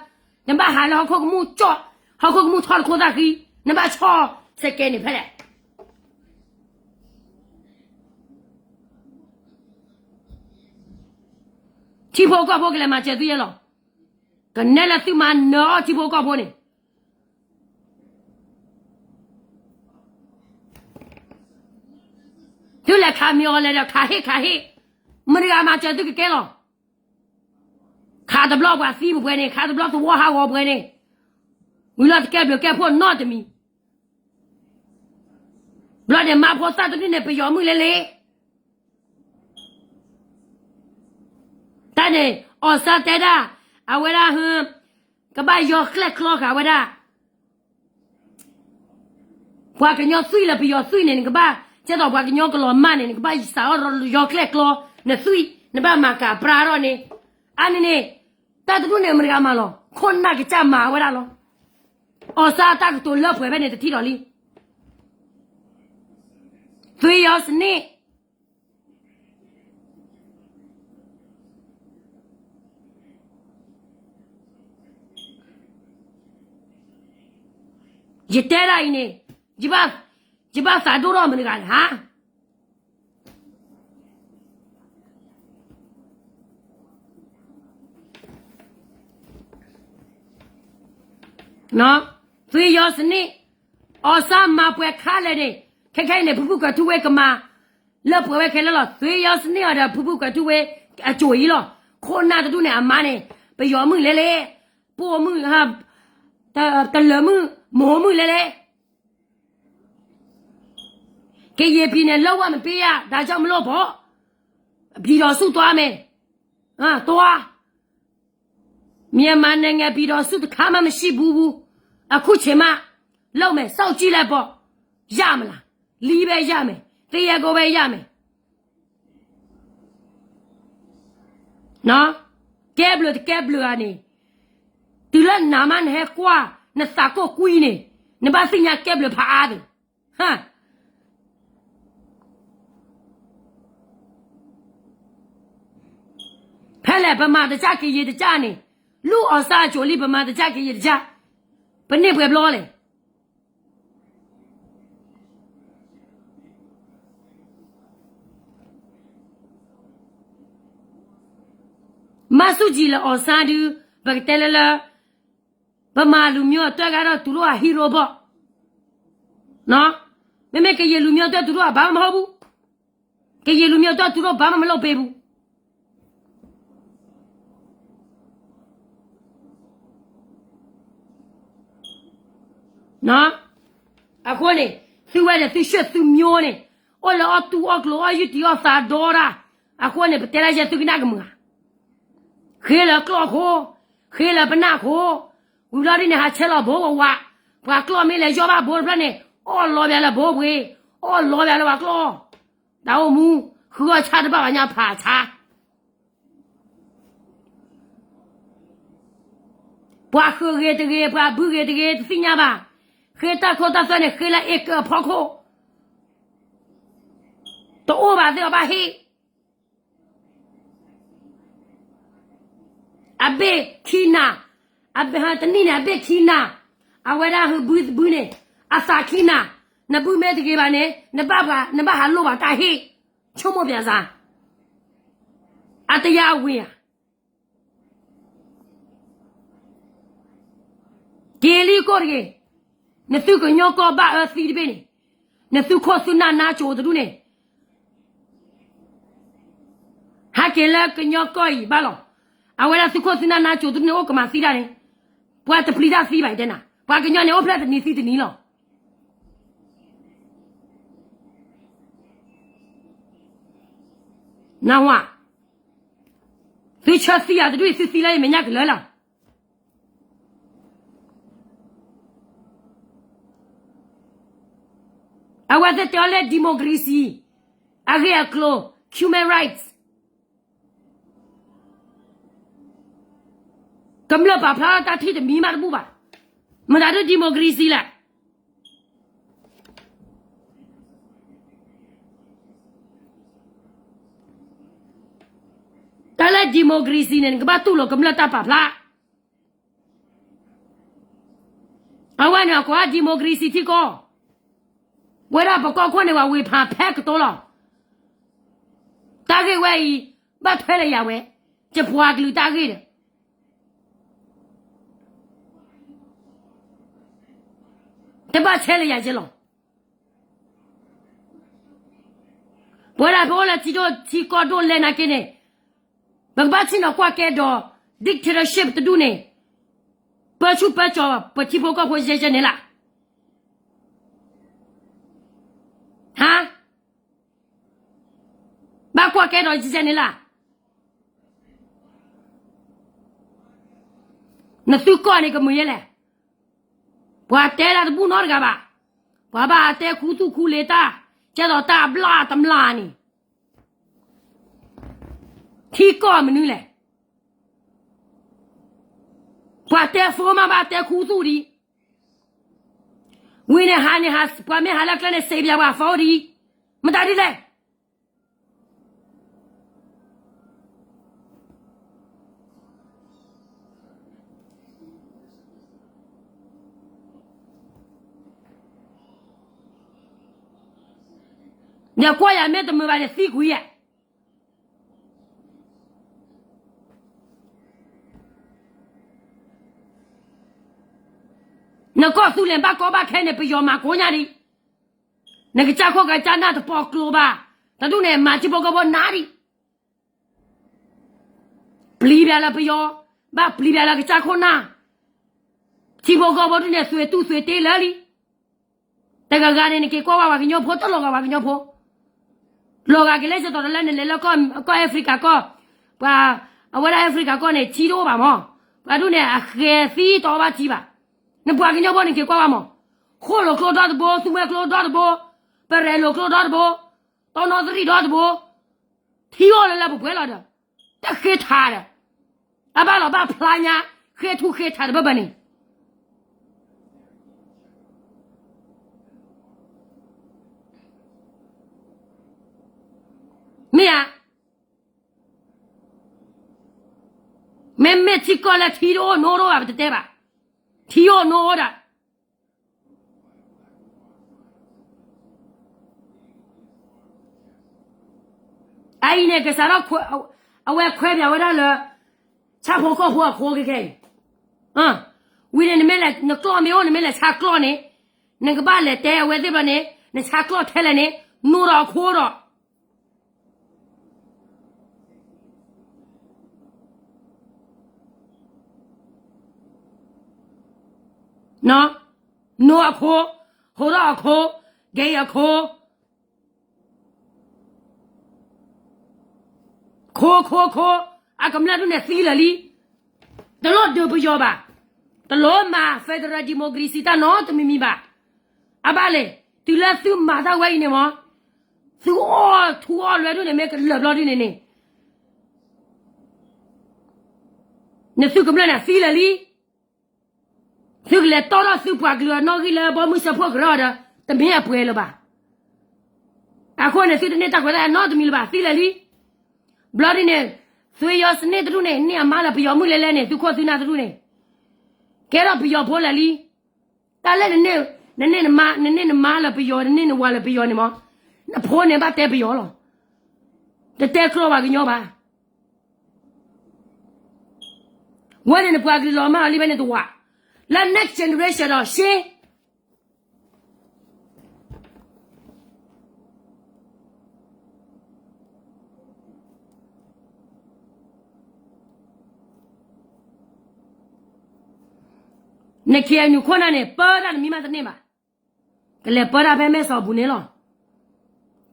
နဘၣ်ဟးလၢဟီၣ်ခိၣ်ကမူၣ်ကၠီၣ်, ဟီၣ်ခိၣ်ကမူၣ်ထီၣ်နခိၣ်သၣ်ဃံ, နဘၣ်ဆီၣ်စဲးကဲန့ၣ်ဖဲလဲၣ်. ထံဖိကီၢ်ဖိကလဲၤမၤစၢၤသုယဲလီၤ. ကနဲလၢသုမၤနၢၤအီၣ်ထံဖိကီၢ်ဖိန့ၣ် သုလဲၤခးမံၤအီၤလဲၤဒီးခးဟ့ၣ်ခးဟ့ၣ်, မတၤတဂၤမၤစၢၤသုကကဲလီၤ. ခးတဘျီပှၤသံပှဲၤန့ၣ်, ခးတဘျီသဝီဟးဂီၤပှဲၤန့ၣ်, ဝံၤလီၤတကဲဘျုးကဲဖှိၣ်နီတမံၤ, ဘျီန့ၣ်မါဖိသၣ်တဒူၣ်န့ၣ် ပယီၤမုၣ်လဲၤလဲၤ တၢ်န့ၣ် အီၣ်စၢ်တဲဒၣ်, အဝဲဒၣ်ဟ, ကဘၣ်ယီၤကျဲၣ်ကျီဃာ်ဝဲဒၣ်, ပှၤကညီသွံၣ်လၢပယီၤသွံၣ်န့ၣ် နကဘၣ်, ကဲသိးပှၤကညီကလီၤမၢ်န့ၣ် နကဘၣ်စးထီၣ်ယီၤကျဲၣ်ကျီ, နသွံၣ်, နဘၣ်မၤကၤပြါထီၣ်န့ၣ်, အါန့ၣ်န့ၣ်, တၢ်တဒူၣ်န့ၣ်မတၤတဂၤမၤလီၤ, ခိၣ်နၢ်ကစၢ်မၤဝဲဒၣ်လီၤ. အီၣ်စၢ်တၢ်ကတိၤလၢပှဲၤဖဲန့ၣ်တထံၣ်ဒီးလံ. သွေးရောစနစ် ယတဲဒၣ်အံၤန့ၣ်, ယဘၣ်, ယဘၣ်သးဒိၣ်ထီၣ်မတၤတဂၤန့ၣ်ဧါ. သွေးရောစနစ်, အီၣ်စၢ်မၤပှဲၤခါလဲၣ်န့ၣ်, ခဲခဲအံၤန့ၣ် ဖုဖုကွဲၤထူဝ့ကမၤ, လၢပှဲၤဝဲခဲလၢာ်လီၤ. သွေးရောစနစ်အီၤဒီး ဖုဖုကွဲၤထူဝ့, အစိၤအံၤလီၤ. ခိၣ်နၢ်တဒူၣ်န့ၣ် အမါန့ၣ်, ပယီၤမုၣ်လဲၤလဲၤ, ပိာ်မုၣ်, တလၢၤမုၣ်, မိၢ်မုၣ်လဲၤလဲၤ ကရင်ပြည်နယ် လုံးဝမပေးရ, ဒါကြောင့်မလို့ပေါ့, ပြည်ထောင်စုသွားမယ်, သွား, မြန်မာနိုင်ငံ ပြည်ထောင်စု တစ်ခါမှ မရှိဘူးဘူး, အခုချိန်မှ လုပ်မယ်, စောင့်ကြည့်လိုက်ပေါ့, ရမလား, လီပဲရမယ်, သရက်ကိုပဲရမယ်. ကဲဘျုးတကဲဘျုးဧါန့ၣ်, တုၤလၢနၤမးနဟဲကွၢ်, နသးကိၢ်ကွံန့ၣ်, နဘၣ်သ့ၣ်ညါကဲဘျုးဖးအါဒီး, ဖဲလဲၣ် ဗမာတစ်ကျပ် ကရင်တစ်ကျပ်န့ၣ်, လုၢ်အီၣ်စၢ်အစိၤလံ ဗမာတစ်ကျပ် ကရင်တစ်ကျပ်, ပန့ၢ်ပှဲၤဘျီလဲၣ်. မၢ်ဆူၣ်ကၠံလၢအီၣ်စၢ်ဒုး, ပကတဲလၢလၢ, ဗမာလူမျိုးအတွက်ကတော့ သူတို့ဟာ hero ပေါ့နော်, မ့မ့ၢ်ကရင်လူမျိုးအတွက် သူတို့ဟာ ဘာမှမဟုတ်ဘူး, ကရင်လူမျိုးအတွက် သူတို့ ဘာမှမလုပ်ပေးဘူး. အဃိန့ၣ်, သုဝဲန့ၣ် သုရှၢၣ်သုမျိၤန့ၣ်, အိၣ်လၢအီၣ်တူၢ်အီၣ်ကျိၤအီၣ်ယုၢ်တံၢ်အီၣ်သးဒီတၢ်, အဃိန့ၣ် ပတဲဒၣ်ယဲသုကနၣ်ကမုာ်ဧါ, ဃ့လၢကျီၢ်ခိ, ဃ့လၢပနၢ်ခိ, ဝံၤလီၤဒ်န့ၣ် ဟးဆဲးလီၤဘိဝးဝး, ပှၤကျီၢ်မ့ၢ်လဲၤယီၢ်ဘၣ်ဘိတဖျၢၣ်န့ၣ်, အီၣ်လီၤဘၣ်လၢဘိပှ့ၤ, အီၣ်လီၤဘၣ်လၢပှၤကျီၢ်, တၢ်အိၣ်မူ, ဃုအီၣ်ဆၣ်တဘၣ်ဘၣ်ညါဖးဆါ ပှၤဃုာ်ဂ့ၤတဂ့ၤ, ပှၤဘုဂ့ၤတဂ့ၤ, တသ့ၣ်ညါဘၣ်. ဃ့တၢ်ခိတၢ်သွဲန့ၣ် ဃ့လၢအ့ကၢအဖီခိၣ်, တအိၣ်ဘၣ်သ့ၣ်အီၤဘၣ်ဟ့ၣ်. အဘ့ၣ်ခံနၤ, တနံၣ်န့ၣ် အဘ့ၣ်ခံနၤ, အဝဲဒၣ်ဟူဘုဘုန့ၣ်, အသးခံနၤ, နဘုမ့ၢ်တဂ့ၤဘၣ်န့ၣ်, နဘၣ်ဟးလိၣ်ဘၣ်တၢ်ဟ့ၣ်, ဆိကမိၣ်ပျဲစါ, အတယါအဝ့ၢ်ဧါ. က့ၤလံကိၣ်တဂ့ၤ, နသုကညီကီၢ်ဘၣ်အၢသံတဘ့ၣ်န့ၣ်, နသုခိၣ်သုနၢ်နါစိၤတဒူၣ်န့ၣ်, ဟဲက့ၤလၢကညီကီၢ်အံၤဘၣ်လီၤ. အဝဲဒၣ်သုခိၣ်သုနၢ်နါစိၤတဒူၣ်န့ၣ် အိၣ်ကမၤသံတၢ်န့ၣ်, ပှၤတပျံၤတၢ်သံဘၣ်တဲနၤ, ပှၤကညီန့ၣ် အိၣ်ဖျဲၣ်တနံၤသံတနံၤလီၤ. နဝ, သုဆၢသံယၤတဒူၣ်အံၤ သုသံလၢယမဲာ်ညါကလၢာ်လီၤ. အဝဲသ့ၣ်တဲအီၤလၢ democracy, အဂ့ၢ်အကျိၤ, human rights, ကမျၢၢ်ပာ်ဖျါထီၣ်တၢ်ထံၣ်တမံၤမးတဘူၣ်ဘၣ်. မတၤဒုး democracy လဲၣ်. တၢ်လၢ democracy န့ၣ် နကဘၣ်တူၢ်လိာ်ကမျၢၢ်တၢ်ပာ်ဖျါ. အဝဲန့ၣ်အကိး democracy ထံကီၢ်, ဝဲဒၣ်ပကီၢ်ခိၣ်န့ၣ် ပှၤဝ့ၤဖးဖဲကတိၤလီၤ. တၢ်ဂ့ၢ်ဝဲအံၤ ဘၣ်ထွဲလၢယၤဝဲ, ယပှၤကလုာ်တၢ်ဂ့ၢ်ဒီး တဘၣ်ဆဲးလၢယၤယဲလီၤ. ပဝဲဒၣ်ပအိၣ်လၢထံဒိၣ်ထံကီၢ်ဒိၣ်လဲၣ်နာ်က့န့ၣ်, ပကဘၣ်ဆ့ၣ်နီၤကွၢ်ကဲဒီး dictatorship တဒူၣ်န့ၣ်, ပၢဆူၣ်ပၢကၠီၤပထံဖိကီၢ်ဖိယဲယဲန့ၣ်လၢ်. ဟါ, ဘၣ်ကွၢ်ကဲဒီးယဲယဲန့ၣ်လၢ်. နသုကီၢ်န့ၣ်ကမုာ်ယဲလဲၣ်. ပှၤတဲတၢ်တဘူၣ်နီတဂၤဘၣ်. ပှၤဘၣ်တဲခူသူၣ်ခူလ့ၤတၢ်, ကဲသိးတၢ်ဘျၣ်တမျၢ်န့ၣ်, ထံကီၢ်မနုၤလဲၣ်. ပှၤတဲဖိမးဘၣ်တဲခူသူၣ်ဒံး, ဝံၤန့ၣ်ဟးန့ၣ် ပှၤမ့ၢ်ဟးလၢကျဲန့ၣ် စံးပၠးပှၤဖိဒံး, မတၤဒ်လဲၣ်. ဒီးကွၢ်ယၤမ့ၢ်တမုာ်ဘၣ်န့ၣ် သံကွံာ်ဧါ. နကီၢ်သူလ့ၤဘၣ်ကီဘၣ်ခဲန့ၣ် ပယီၤမၤကိညါဒံး, နကစၢ်ခိၣ်ကစၢ်နၢ်တပိာ်ကျိဘၣ်, တဒူၣ်န့ၣ် မၤထံဖိကီၢ်ဖိနါဒံး, ပျံၤဘၣ်လၢပယီၤ, ဘၣ်ပျံၤဘၣ်လၢကစၢ်ခိၣ်နၢ်, ထံဖိကီၢ်ဖိဒူၣ်န့ၣ် သွံၣ်တူၢ်သွံၣ်တ့လၢလံ. တဂၤဂၤန့ၣ် နက့ၤကွၢ်ဝဲပှၤကညီဖိ တလီၤဂာ်ပှၤကညီဖိ, လီၤဂာ်က့ၤလၢစ့ၢ်ကီးတလၢနလဲၤလၢကီၢ် Africa ကီၢ်, ပှၤ, အဝဲဒၣ် Africa ကီၢ်န့ၣ် ထံတအိၣ်ဘၣ်မး, ပှၤဒူၣ်န့ၣ် အဃဲၤသံတအီဘၣ်ထံဘၣ်, နပှၤကညီဖိန့ၣ်က့ၤကွၢ်ဝဲမး, ဃိၣ်လိာ်ကျိဒီတဘိ, သူမွဲကျိဒီတဘိ, ပရဲၣ်လိာ်ကျိဒီတဘိ, တီနီသရံၣ်ဒီတဘိ, ထံအိၣ်လၢလၢပှဲၤပှဲၤလီၤဒီး, တဃ့ထးဒီး, အဘၣ်လီၤဘၣ်ဖျါညါ, ဃ့ထူဃ့ထးတဘၣ်ဘၣ်န့ၣ် မ့ၢ်ဧါ. မ့မ့ၢ်ထံကီၢ်လၢထံတအိၣ်နိတအိၣ်ဘၣ် ပတတဲဘၣ်, ထံအိၣ်နိအိၣ်ဒီး, အအံၤန့ၣ် ကစးထီၣ်, အဝဲခွဲးပၠးဝဲဒၣ်လၢ ဆၣ်ဖိကီၢ်ဖိအဃိခဲခဲအံၤ, ဝံၤန့ၣ် နမ့ၢ်လဲၤ နကျီၢ်မ့ၢ်အိၣ် နမ့ၢ်လဲၤဆါကျီၢ်န့ၣ်, နကဘၣ်လဲၤတဲအဝဲသ့ၣ်ဘျီန့ၣ် နဆါကျီၢ်ထဲလဲၣ်န့ၣ် နိဒီးအခိဒီး နိအခိ, ဟိးထီၣ်အခိ, ကဲအံၤအခိ, ခိခိခိ, အကမျၢၢ်ဒူၣ်န့ၣ်သံလၢာ်လံ, တလိၣ်ဒုးပယီၤဘၣ်, တလိၣ်မၤ federal democracy တၢ်နီတမံၤမံၤဘၣ်, အဘၣ်လဲၣ်, တုၤလၢသုမၤတၢ်ဝဲအံၤန့ၣ်မး, သုအီၣ်ထူအီၣ်လွဲဒူၣ်န့ၣ် မ့ၢ်ကလၢာ်ဘျီဒ်န့ၣ်န့ၣ် နသုကမျၢၢ်န့ၣ်သံလၢာ်လံ, သုကလဲၤတီထီၣ်သုပှၤကလုာ်အနီၣ်ဂံၢ်လၢဘီမုၢ်စၢဖှိၣ်ကရၢအီၤဒီး တမ့ၢ်အပှဲၤလၢၤဘၣ်. အဃိန့ၣ် သုတန့ၢ်တၢ်ခွဲးတၢ်ယာ်နီတမံၤလၢၤဘၣ် သံလၢာ်လံ. ဘျီဒ်န့ၣ် သုယီၤစနစ်တဒူၣ်န့ၣ် န့ၢ်အမါလၢပယီၤမုၢ်လဲၤလဲၤန့ၣ် သုခိၣ်သုနၢ်တဒူၣ်န့ၣ် ကဲထီၣ်ပယီၤဖိလၢာ်လံ. တၢ်လၢ နန့ၢ်နမါလၢပယီၤ နန့ၢ်နဝၤလၢပယီၤန့ၣ်မး နဖိန့ၣ်ဘၣ်တဲပယီၤလီၤ. တတဲကျီပှၤကညီဘၣ်. ဝဲန့ၣ်နပှၤကလုာ်လီၤမၢ်လီၤလံဖဲန့ၣ်တဝၤ, လၢ next generation ဒီးရှ့ န KNU ခိၣ်နၢ်န့ၣ် ပၢတၢ်တမံၤမးတန့ၢ်ဘၣ်. ကလဲၤပၢတၢ်ဖဲမဲၢ်စီၤပူၤန့ၣ်လီၤ.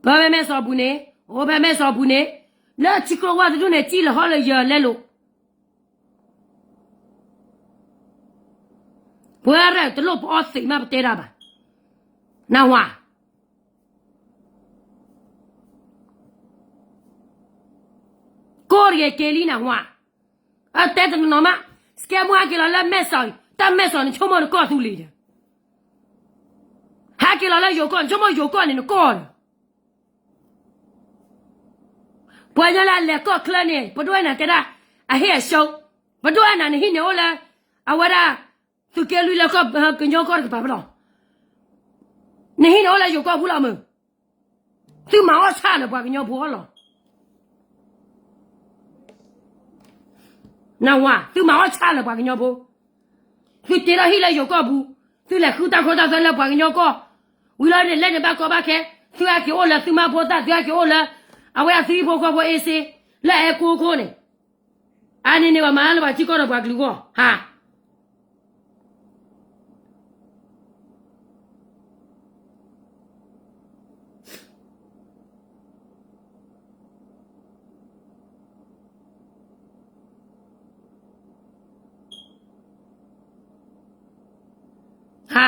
ပၢဖဲမဲၢ်စီၤပူၤန့ၣ် အိၣ်ဖဲမဲၢ်စီၤပူၤန့ၣ် လၢထံကျိဝၢ်တဒူၣ်န့ၣ် စံၣ်လၢဟီၣ်လၢယၢၤလဲလိာ် ပှၤရဲၣ်တလိၣ်ပအီသံးမးပတဲတၢ်ဘၣ်. နၢ်ဟူဧါ. ကိၢ်တဂ့ၤက့ၤလံနၢ်ဟူဧါ. အတဲတနီၤနီၤမး စကဲမူဟဲက့ၤလီၤလၢမဲၢ်စီၤ တၢ်မဲၢ်စီၤန့ၣ် ဆိကမိၣ်နကီၢ်သူလ့ၤဒီး ဟဲက့ၤလီၤလၢယိၤကီၢ်န့ၣ် ဆိကမိၣ်ယိၤကီၢ်န့ၣ်နကီၢ်ဒီး ပှၤညီလၢအလဲၤကီၢ်ချၢန့ၣ် ပဒိၣ်အဲၣ်နၤတဲဒၣ် အဟ့ၣ်အရှုံး, ပဒိၣ်အဲၣ်နၤနဟံၣ်န့ၣ်အိၣ်လၢ အဝဲဒၣ် သုးက့လွံၢ်လၢကညီကီၢ်တကပၤဖဲလီၤ. နဟံၣ်န့ၣ်အိၣ်လၢယိၤကီၢ်ပူၤလီၤမုၢ်. သုမၤအီၣ်ဆၣ်လၢပှၤကညီဖိအီၣ်လီၤ. နဝၤ သုမၤအီၣ်ဆၣ်လၢပှၤကညီဖိ, သုတ့ထီၣ်ဟံၣ်လၢယိၤကီၢ်ပူၤ, သုလဲၤဃုတၢ်ခိတၢ်သွဲလၢပှၤကညီကီၢ်, ဝံၤလီၤန့ၣ် လဲၤန့ၣ်ဘၣ်ကီဘၣ်ခဲ, သုဟဲက့ၤအိၣ်လၢသုမါဖိသၣ်, သုဟဲက့ၤအိၣ်လၢ အဝဲအသုဟံၣ်ဖိဃီဖိအ့စ့, လၢအဲကိခိၣ်န့ၣ်, အန့ၣ်န့ၣ် ပှၤမၤလၢပှၤထံကီၢ်ဒီးပှၤကလုာ်အဂီၢ်, ဟါ ဟါ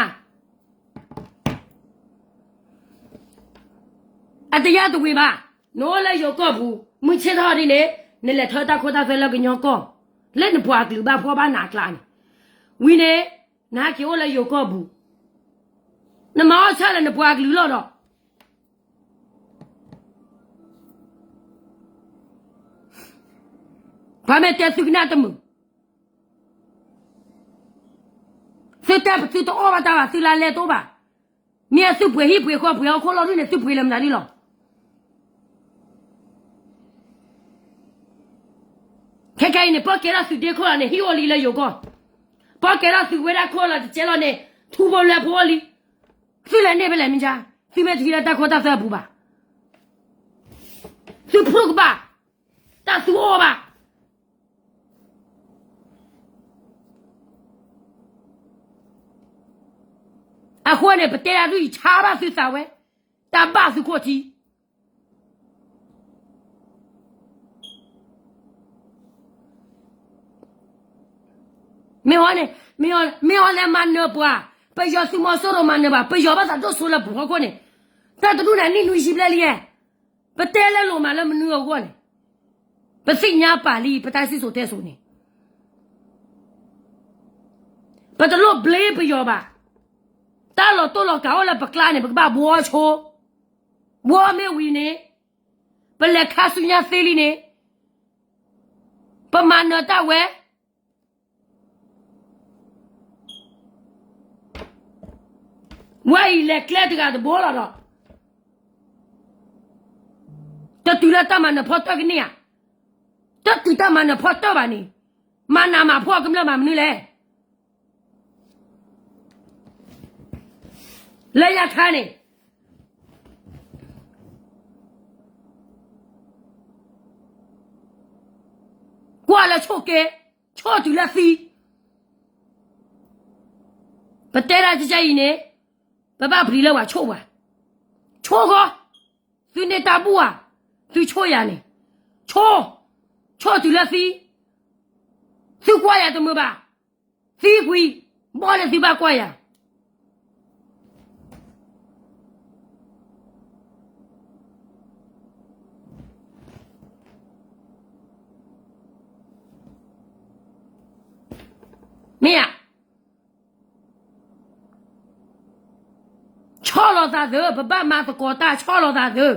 အတယၢ်တဝံၤဘၣ်, နအိၣ်လၢယိၤကီၢ်ပူၤ, မုၢ်ဆ့ၣ်ထီၣ်ဒ်န့ၣ်, နလဲၤထၢတၢ်ခိတၢ်သွဲလၢကညီကီၢ်, လၢနပှၤကလုာ်ဘၣ်ဖှီၣ်ဘၣ်နးကျါန့ၣ်, ဝံၤန့ၣ်, နဟဲက့ၤအိၣ်လၢယိၤကီၢ်ပူၤ, နမၤအီၣ်ဆၣ်လၢနပှၤကလုာ်လီၤဒီး ပှၤမ့ၢ်တဲသုကနၣ်တမုာ်, သုတဲသုတအီၣ်ဘၣ်တၢ်ဘၣ် သုလါလဲတအိၣ်ဘၣ်, မ့ၢ်သုပှ့ၤဟံၣ်ပှ့ၤဃီပှ့ၤဟီၣ်ခိၣ်လီၤဒ်န့ၣ် သုပှ့ၤလၢမနုၤဒ်လီၤ. ခဲခဲအံၤန့ၣ် ပီၢ်ကဲထီၣ်သုဒ့ခိၣ်လီၤန့ၣ် ဟံၣ်အိၣ်လံလၢယိၤကီၢ်, ပီၢ်ကဲထီၣ်သုဝဲဒၣ်ခိၣ်လီၤတကဲလီၤန့ၣ် ထူဖိလွဲဖိအိၣ်လံ, သုလဲၤန့ၢ်ဖဲလဲၣ်မ့ၢ်ကါ, သုမ့ၢ်တဟံးလၢတၢ်ခိတၢ်သွဲအပူၤဘၣ်, သုဖျိကဘၣ်, တၢ်သုအီၣ်ဘၣ် အဃိန့ၣ် ပတဲဒၣ်ဒုးယဆါဘၣ်သုသးဝဲ, တၢ်ဘၣ်သုခိၣ်ထံ, မ့ၢ်အီၤန့ၣ်, မ့ၢ်အီၤလဲၤမၤနၢၤပှၤ, ပယီၤသုးမီၤစိရိၤမၤနၢၤဘၣ်, ပယီၤဘၣ်သးဒိၣ်စိလၢပဖီခိၣ်န့ၣ်, တၢ်တဒူၣ်န့ၣ် နံၣ်နွံဆံဘျဲၣ်လံ, ပတဲလၢလိာ်မးလၢမနုၤအဂီၢ်န့ၣ်, ပသ့ၣ်ညါပာ်လံ ပတၢ်စံၣ်စိၤတဲစိၤန့ၣ်, ပတလိၣ်ဘျ့ပယီၤဘၣ်, တၢ်လီၤတိၢ်လီၤကးအိၣ်လၢပကျါန့ၣ် ပကဘၣ်ဘှီဆိ, ဘှီမ့ၢ်ဝံၤန့ၣ်, ပလဲၤခါဆူညါသ့လံန့ၣ်, ပမၤနၢၤတၢ်ဝဲ ဝဲအံၤလဲၤကျဲတဂၤတဘိလီၤဒီး, တတုၤလၢတၢ်မၤနၢၤဖီတၢၢ်ကန့ၢ်ဧါ, တတုၤတၢ်မၤနၢၤဖီတၢၢ်ဘၣ်န့ၣ်, မၤနးမၤဖှီၣ်ကမျၢၢ်မၤမနုၤလဲၣ်, လၢညါခါန့ၣ် ကွၢ်လၢဆိၣ်က့, ဆိၣ်တုၤလၢသံ, ပတဲဒၣ်ကကအံၤန့ၣ်, ပဘၣ်ပျံၤလၢပှၤဆိၣ်ပှၤ, ဆိၣ်ဃီ, သုန့ၢ်တၢ်ဘူၣ်ဧါ, သုဆိၣ်ယၤန့ၣ်, ဆိၣ်, ဆိၣ်တုၤလၢသံ, သုကွၢ်ယၤတမုာ်ဘၣ်, သံကွံာ်, ဘီၣ်လၢသုဘၣ်ကွၢ်ယၤ မ့ၢ်ဧါ, ဆီၣ်လီၤသးသု, ပဘၣ်မၤသကိးတၢ်ဆီၣ်လီၤသးသု,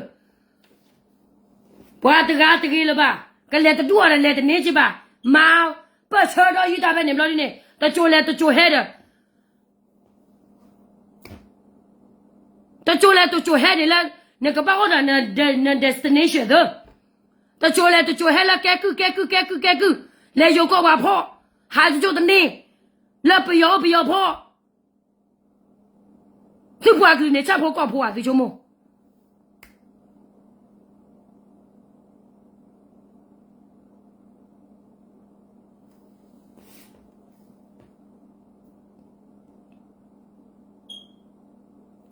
ပှၤတဂၤတဂ့ၤလၢၤဘၣ်, ကလဲၤတဒူၣ်အီၤဒီးလဲၤတန့ၢ်က့ဘၣ်, မၤပၢၢ်ဆၢဒီးယုၢ်တၢ်ဖဲန့ၣ်ဘျီဒ်န့ၣ် တစိၤလဲၤတစိၤဟဲဒီး တစိၤလဲၤတစိၤဟဲန့ၣ်လၢ နကဘၣ်အိၣ်ဒီး န destination သု, တစိၤလဲၤတစိၤဟဲလၢကဲကုၢ်ကဲကုၢ်ကဲကုၢ်ကဲကုၢ်, လဲၤယိၤကီၢ်ပှၤဖီၣ်, ဟးကၠိတန့ၢ်, လၢပယီၤအိၣ်ပယီၤဖီၣ်, သုပှၤကလုာ်န့ၣ် ဆၣ်ဖိကီၢ်ဖိဧါ သုဆိကမိၣ်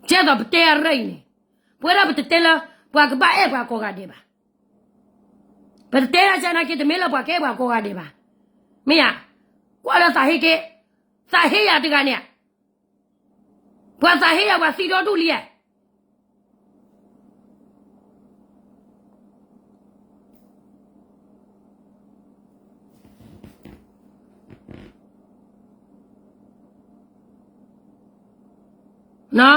ကဲသိးပတဲအရၢအံၤန့ၣ်, ပဝဲဒၣ်ပတတဲလၢ ပှၤကဘၣ်အဲၣ်ပှၤကိးဂၤဒဲးဘၣ်. ပတတဲဒၣ်ကနာ်က့ တမ့ၢ်လၢပှၤကအဲၣ်ပှၤကိးဂၤဒဲးဘၣ်. မ့ၢ်ယါ, ကွၢ်လၢသးဟ့က့, သးဟ့ယၤတဂၤန့ၣ်, ပှၤသးဟ့ယၤ ပှၤသံဒီဒူၣ်လံဧါ.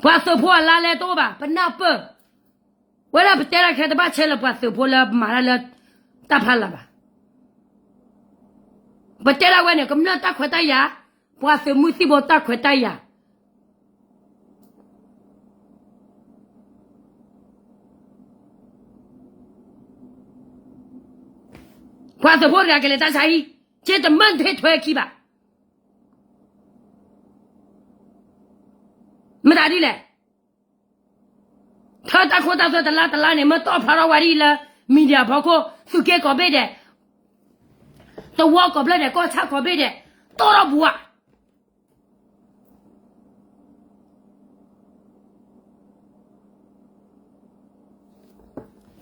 ပှၤသုးဖိအလါလဲတအိၣ်ဘၣ်, ပနၢ်ပၢၢ်. ဝဲဒၣ်ပတဲတၢ်ခဲတဘၣ်ဆဲးလၢပှၤသုးဖိလၢမၤတၢ်လၢတၢ်ဖးလၢ်ဘၣ်. ပတဲဒၣ်ဝဲန့ၣ် ကမျၢၢ်တၢ်ခွဲးတၢ်ယာ်, ပှၤသုးမုၢ်သံၣ်ဘိတၢ်ခွဲးတၢ်ယာ်. ပှၤသုးဖိတဂၤကလဲၤတၢ်ဆါဟံၣ်, က့တမၢၢ်တဟ့ၣ်ထွဲခံဘၣ်. မတၤဒ်လဲၣ်, ထၢတၢ်ခိတၢ်သွဲတလါတလါန့ၣ် မ့ၢ်တီၣ်ဖျါထီၣ်ဝဲဒ်လၢ media ဖီခိၣ် သုးက့ကိးဘ့ၣ်ဒဲး, သဝီကိးဘ့ၣ်ဒဲး ကီၢ်ဆၣ်ကိးဘ့ၣ်ဒဲး, တီၣ်ထီၣ်ဘူးဧါ.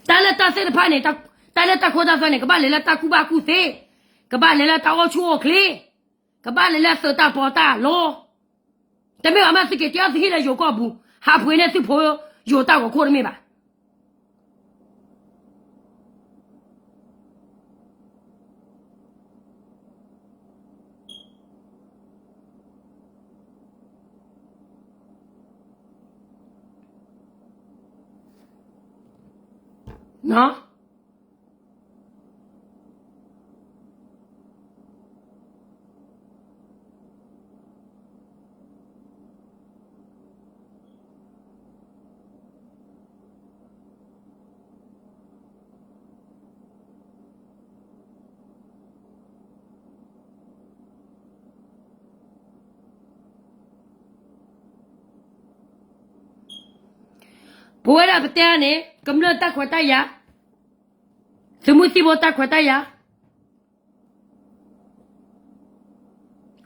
တၢ်လၢတၢ်သ့ၣ်တဖၣ်န့ၣ်, တၢ်လၢတၢ်ခိတၢ်သွဲန့ၣ် ကဘၣ်လဲၤလၢတၢ်ကူၣ်ဘၣ်ကူၣ်သ့, ကဘၣ်လဲၤလၢတၢ်အိၣ်ဆူၣ်အိၣ်ချ့, ကဘၣ်လဲၤလၢသုးတၢ်ပီးတၢ်လီ, တမ့ၢ်ဘၣ်မး သုက့ၤတ့အီၣ်သုဟံၣ်လၢယိၤကီၢ်ပူၤ, ဟးဖှ့ၤန့ၢ်သုးဖိယိၤတၢ်ဂီၤခိၣ်တမ့ၢ်ဘၣ်. ပဝဲဒၣ်ပတဲန့ၣ် ကမျၢၢ်တၢ်ခွဲးတၢ်ယာ်, သုးမုၢ်သံၣ်ဘိတၢ်ခွဲးတၢ်ယာ်,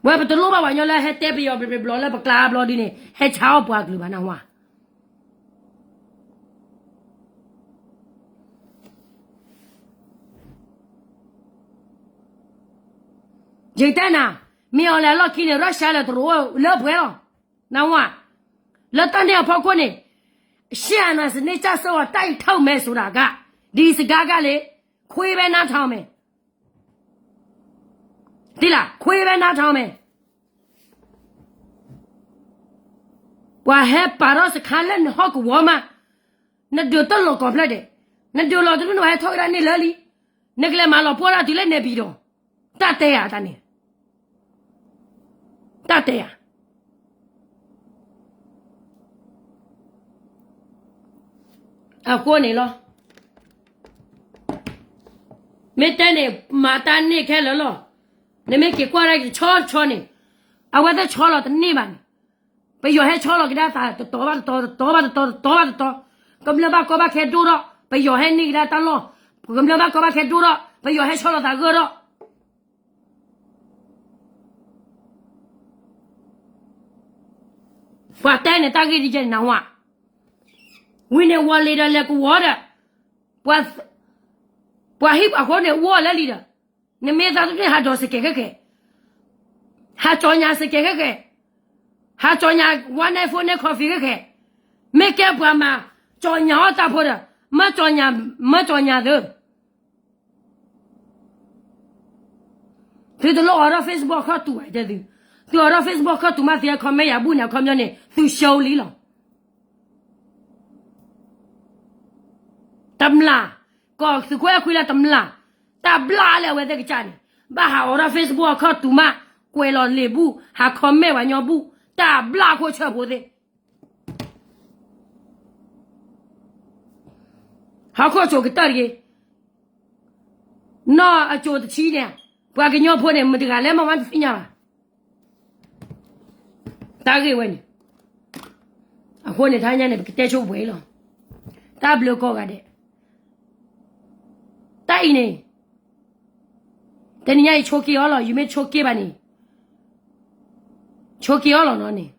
ဝဲပတလိၣ်ဘၣ်ပှၤကညီလၢဟဲတဲပယီၤဘျီဘျီလၢပကျါဘျီဒ်န့ၣ် ဟဲဆါအီၣ်ပှၤကလုာ်ဘၣ်နဝါ. ယတဲနၤ, မ့ၢ်အီၤလဲၤအလီၢ်ခံန့ၣ် Russia လဲၤတရိးလၢပှဲၤလီၤ, နဝါ, လၢတၢ်န့ၣ်အဖီခိၣ်န့ၣ်, ရှေ့အာဏာရှင်စနစ်ကျဆုံးအောင် တိုက်ထုတ်မယ်ဆိုတာက ဒီစကားကလေ, ခွေးပဲနားထောင်မယ်. သ့လၢ ခွေးပဲနားထောင်မယ်. ပှၤဟဲပာ်ထီၣ်စခါလၢနဟီၣ်ကဝီၤမး, နဒုးတၢ်လီၢ်ကီၢ်ဖျၢၣ်ဒဲး, နဒုးလီၤတဒူၣ်န့ၣ် ပှၤဟဲထီၣ်ကဒါန့ၣ်လၢလံ, နကလဲၤမၤလီၤပှီၢ်ဒၣ်တုၤလၢနဲပံၤဒီး, တၢ်တဲယၤတၢ်န့ၣ်, တၢ်တဲယၤ အဃိန့ၣ်လီၤ. မ့ၢ်တဲန့ၣ် မၤတၢ်န့ၢ်ခဲလၢာ်လီၤ. နမ့ၢ်က့ၤကွၢ်ဒၣ်တဆီတဆီန့ၣ်, အဝဲသ့ၣ်ဆီလီၤတန့ၢ်ဘၣ်န့ၣ်, ပယီၤဟဲဆီလီၤကဒါသးတတီၤဘၣ်တတီၤ တတီၤဘၣ်တတီၤ တတီၤဘၣ်တတီၤ, ကမျၢၢ်ဘၣ်ကီဘၣ်ခဲဒိၣ်ထီၣ် ပယီၤဟဲန့ၢ်ကဒါတၢ်လီၢ်, ကမျၢၢ်ဘၣ်ကီဘၣ်ခဲဒိၣ်ထီၣ် ပယီၤဟဲဆီလီၤသးဂၢၢ်ထီၣ် ပှၤတဲန့ၣ်တၢ်ဂ့ၢ်ဒ်ကဲန့ၣ်နဝါ, ဝံၤန့ၣ်ဝီၤလံၤဒီးလဲၤကဝီၤဒီး, ပှၤဟံၣ်ပှၤဃီန့ၣ် ဝီၤလၢလံၤဒီး, နမ့ၢ်သးတမ့ၢ်ဟးဒိးစကဲးခဲကဲ, ဟးကၠီညါစကဲးခဲကဲ, ဟးကၠီညါ one night four night coffee ခဲကဲ, မ့ၢ်ကဲပှၤမၤကၠီညါအီၣ်တၢ်ဖိဒီး, မၢကၠီညါ, မၢကၠီညါသၢ သုတလိၣ်အိးထီၣ် Facebook ခီၣ်တူာ်ဘၣ်တဲသု, သုအိးထီၣ် Facebook ခီၣ်တူာ်မး သုဟဲ comment ယၤဘူၣ်န့ၣ် အခီပညီန့ၣ် သု show လံလီၤ. တမျၢ်, ကီၢ်သုးခိၣ်အဲၣ်ခွံလၢတမျၢ်, တၢ်ဘျါလၢအဝဲသ့ၣ်ကစၢ်န့ၣ်, ဘၣ်ဟးအိးထီၣ် Facebook အခီၣ်တူာ်မး, ကွဲးလီၤလံာ်ဘူၣ်, ဟး comment ပှၤညီဘူၣ်, တၢ်ဘျါခိၣ်ဆၢဖိသ့ၣ် ဟီၣ်ခိၣ်စိၤကတၢၢ်တဂ့ၤ, နီၢ်အစိၤတဆံန့ၣ်, ပှၤကညီဖိန့ၣ် မတၤတဂၤလဲၣ်မ့ၢ်မးတသ့ၣ်ညါဘၣ်. တၢ်ဂ့ၢ်ဝဲန့ၣ်, အဃိန့ၣ် တဟါညါန့ၣ် ပကတဲဆိပှဲၤအံၤလီၤ. တၢ်ဘျုးကိးဂၤဒဲး, တၢ်အံၤန့ၣ်, တနံၤညါအံၤဆိက့ၤအီၤလီၤ, ယမ့ၢ်ဆိက့ၤဘၣ်န့ၣ်, ဆိက့ၤအီၤလီၤနီၤန့ၣ်.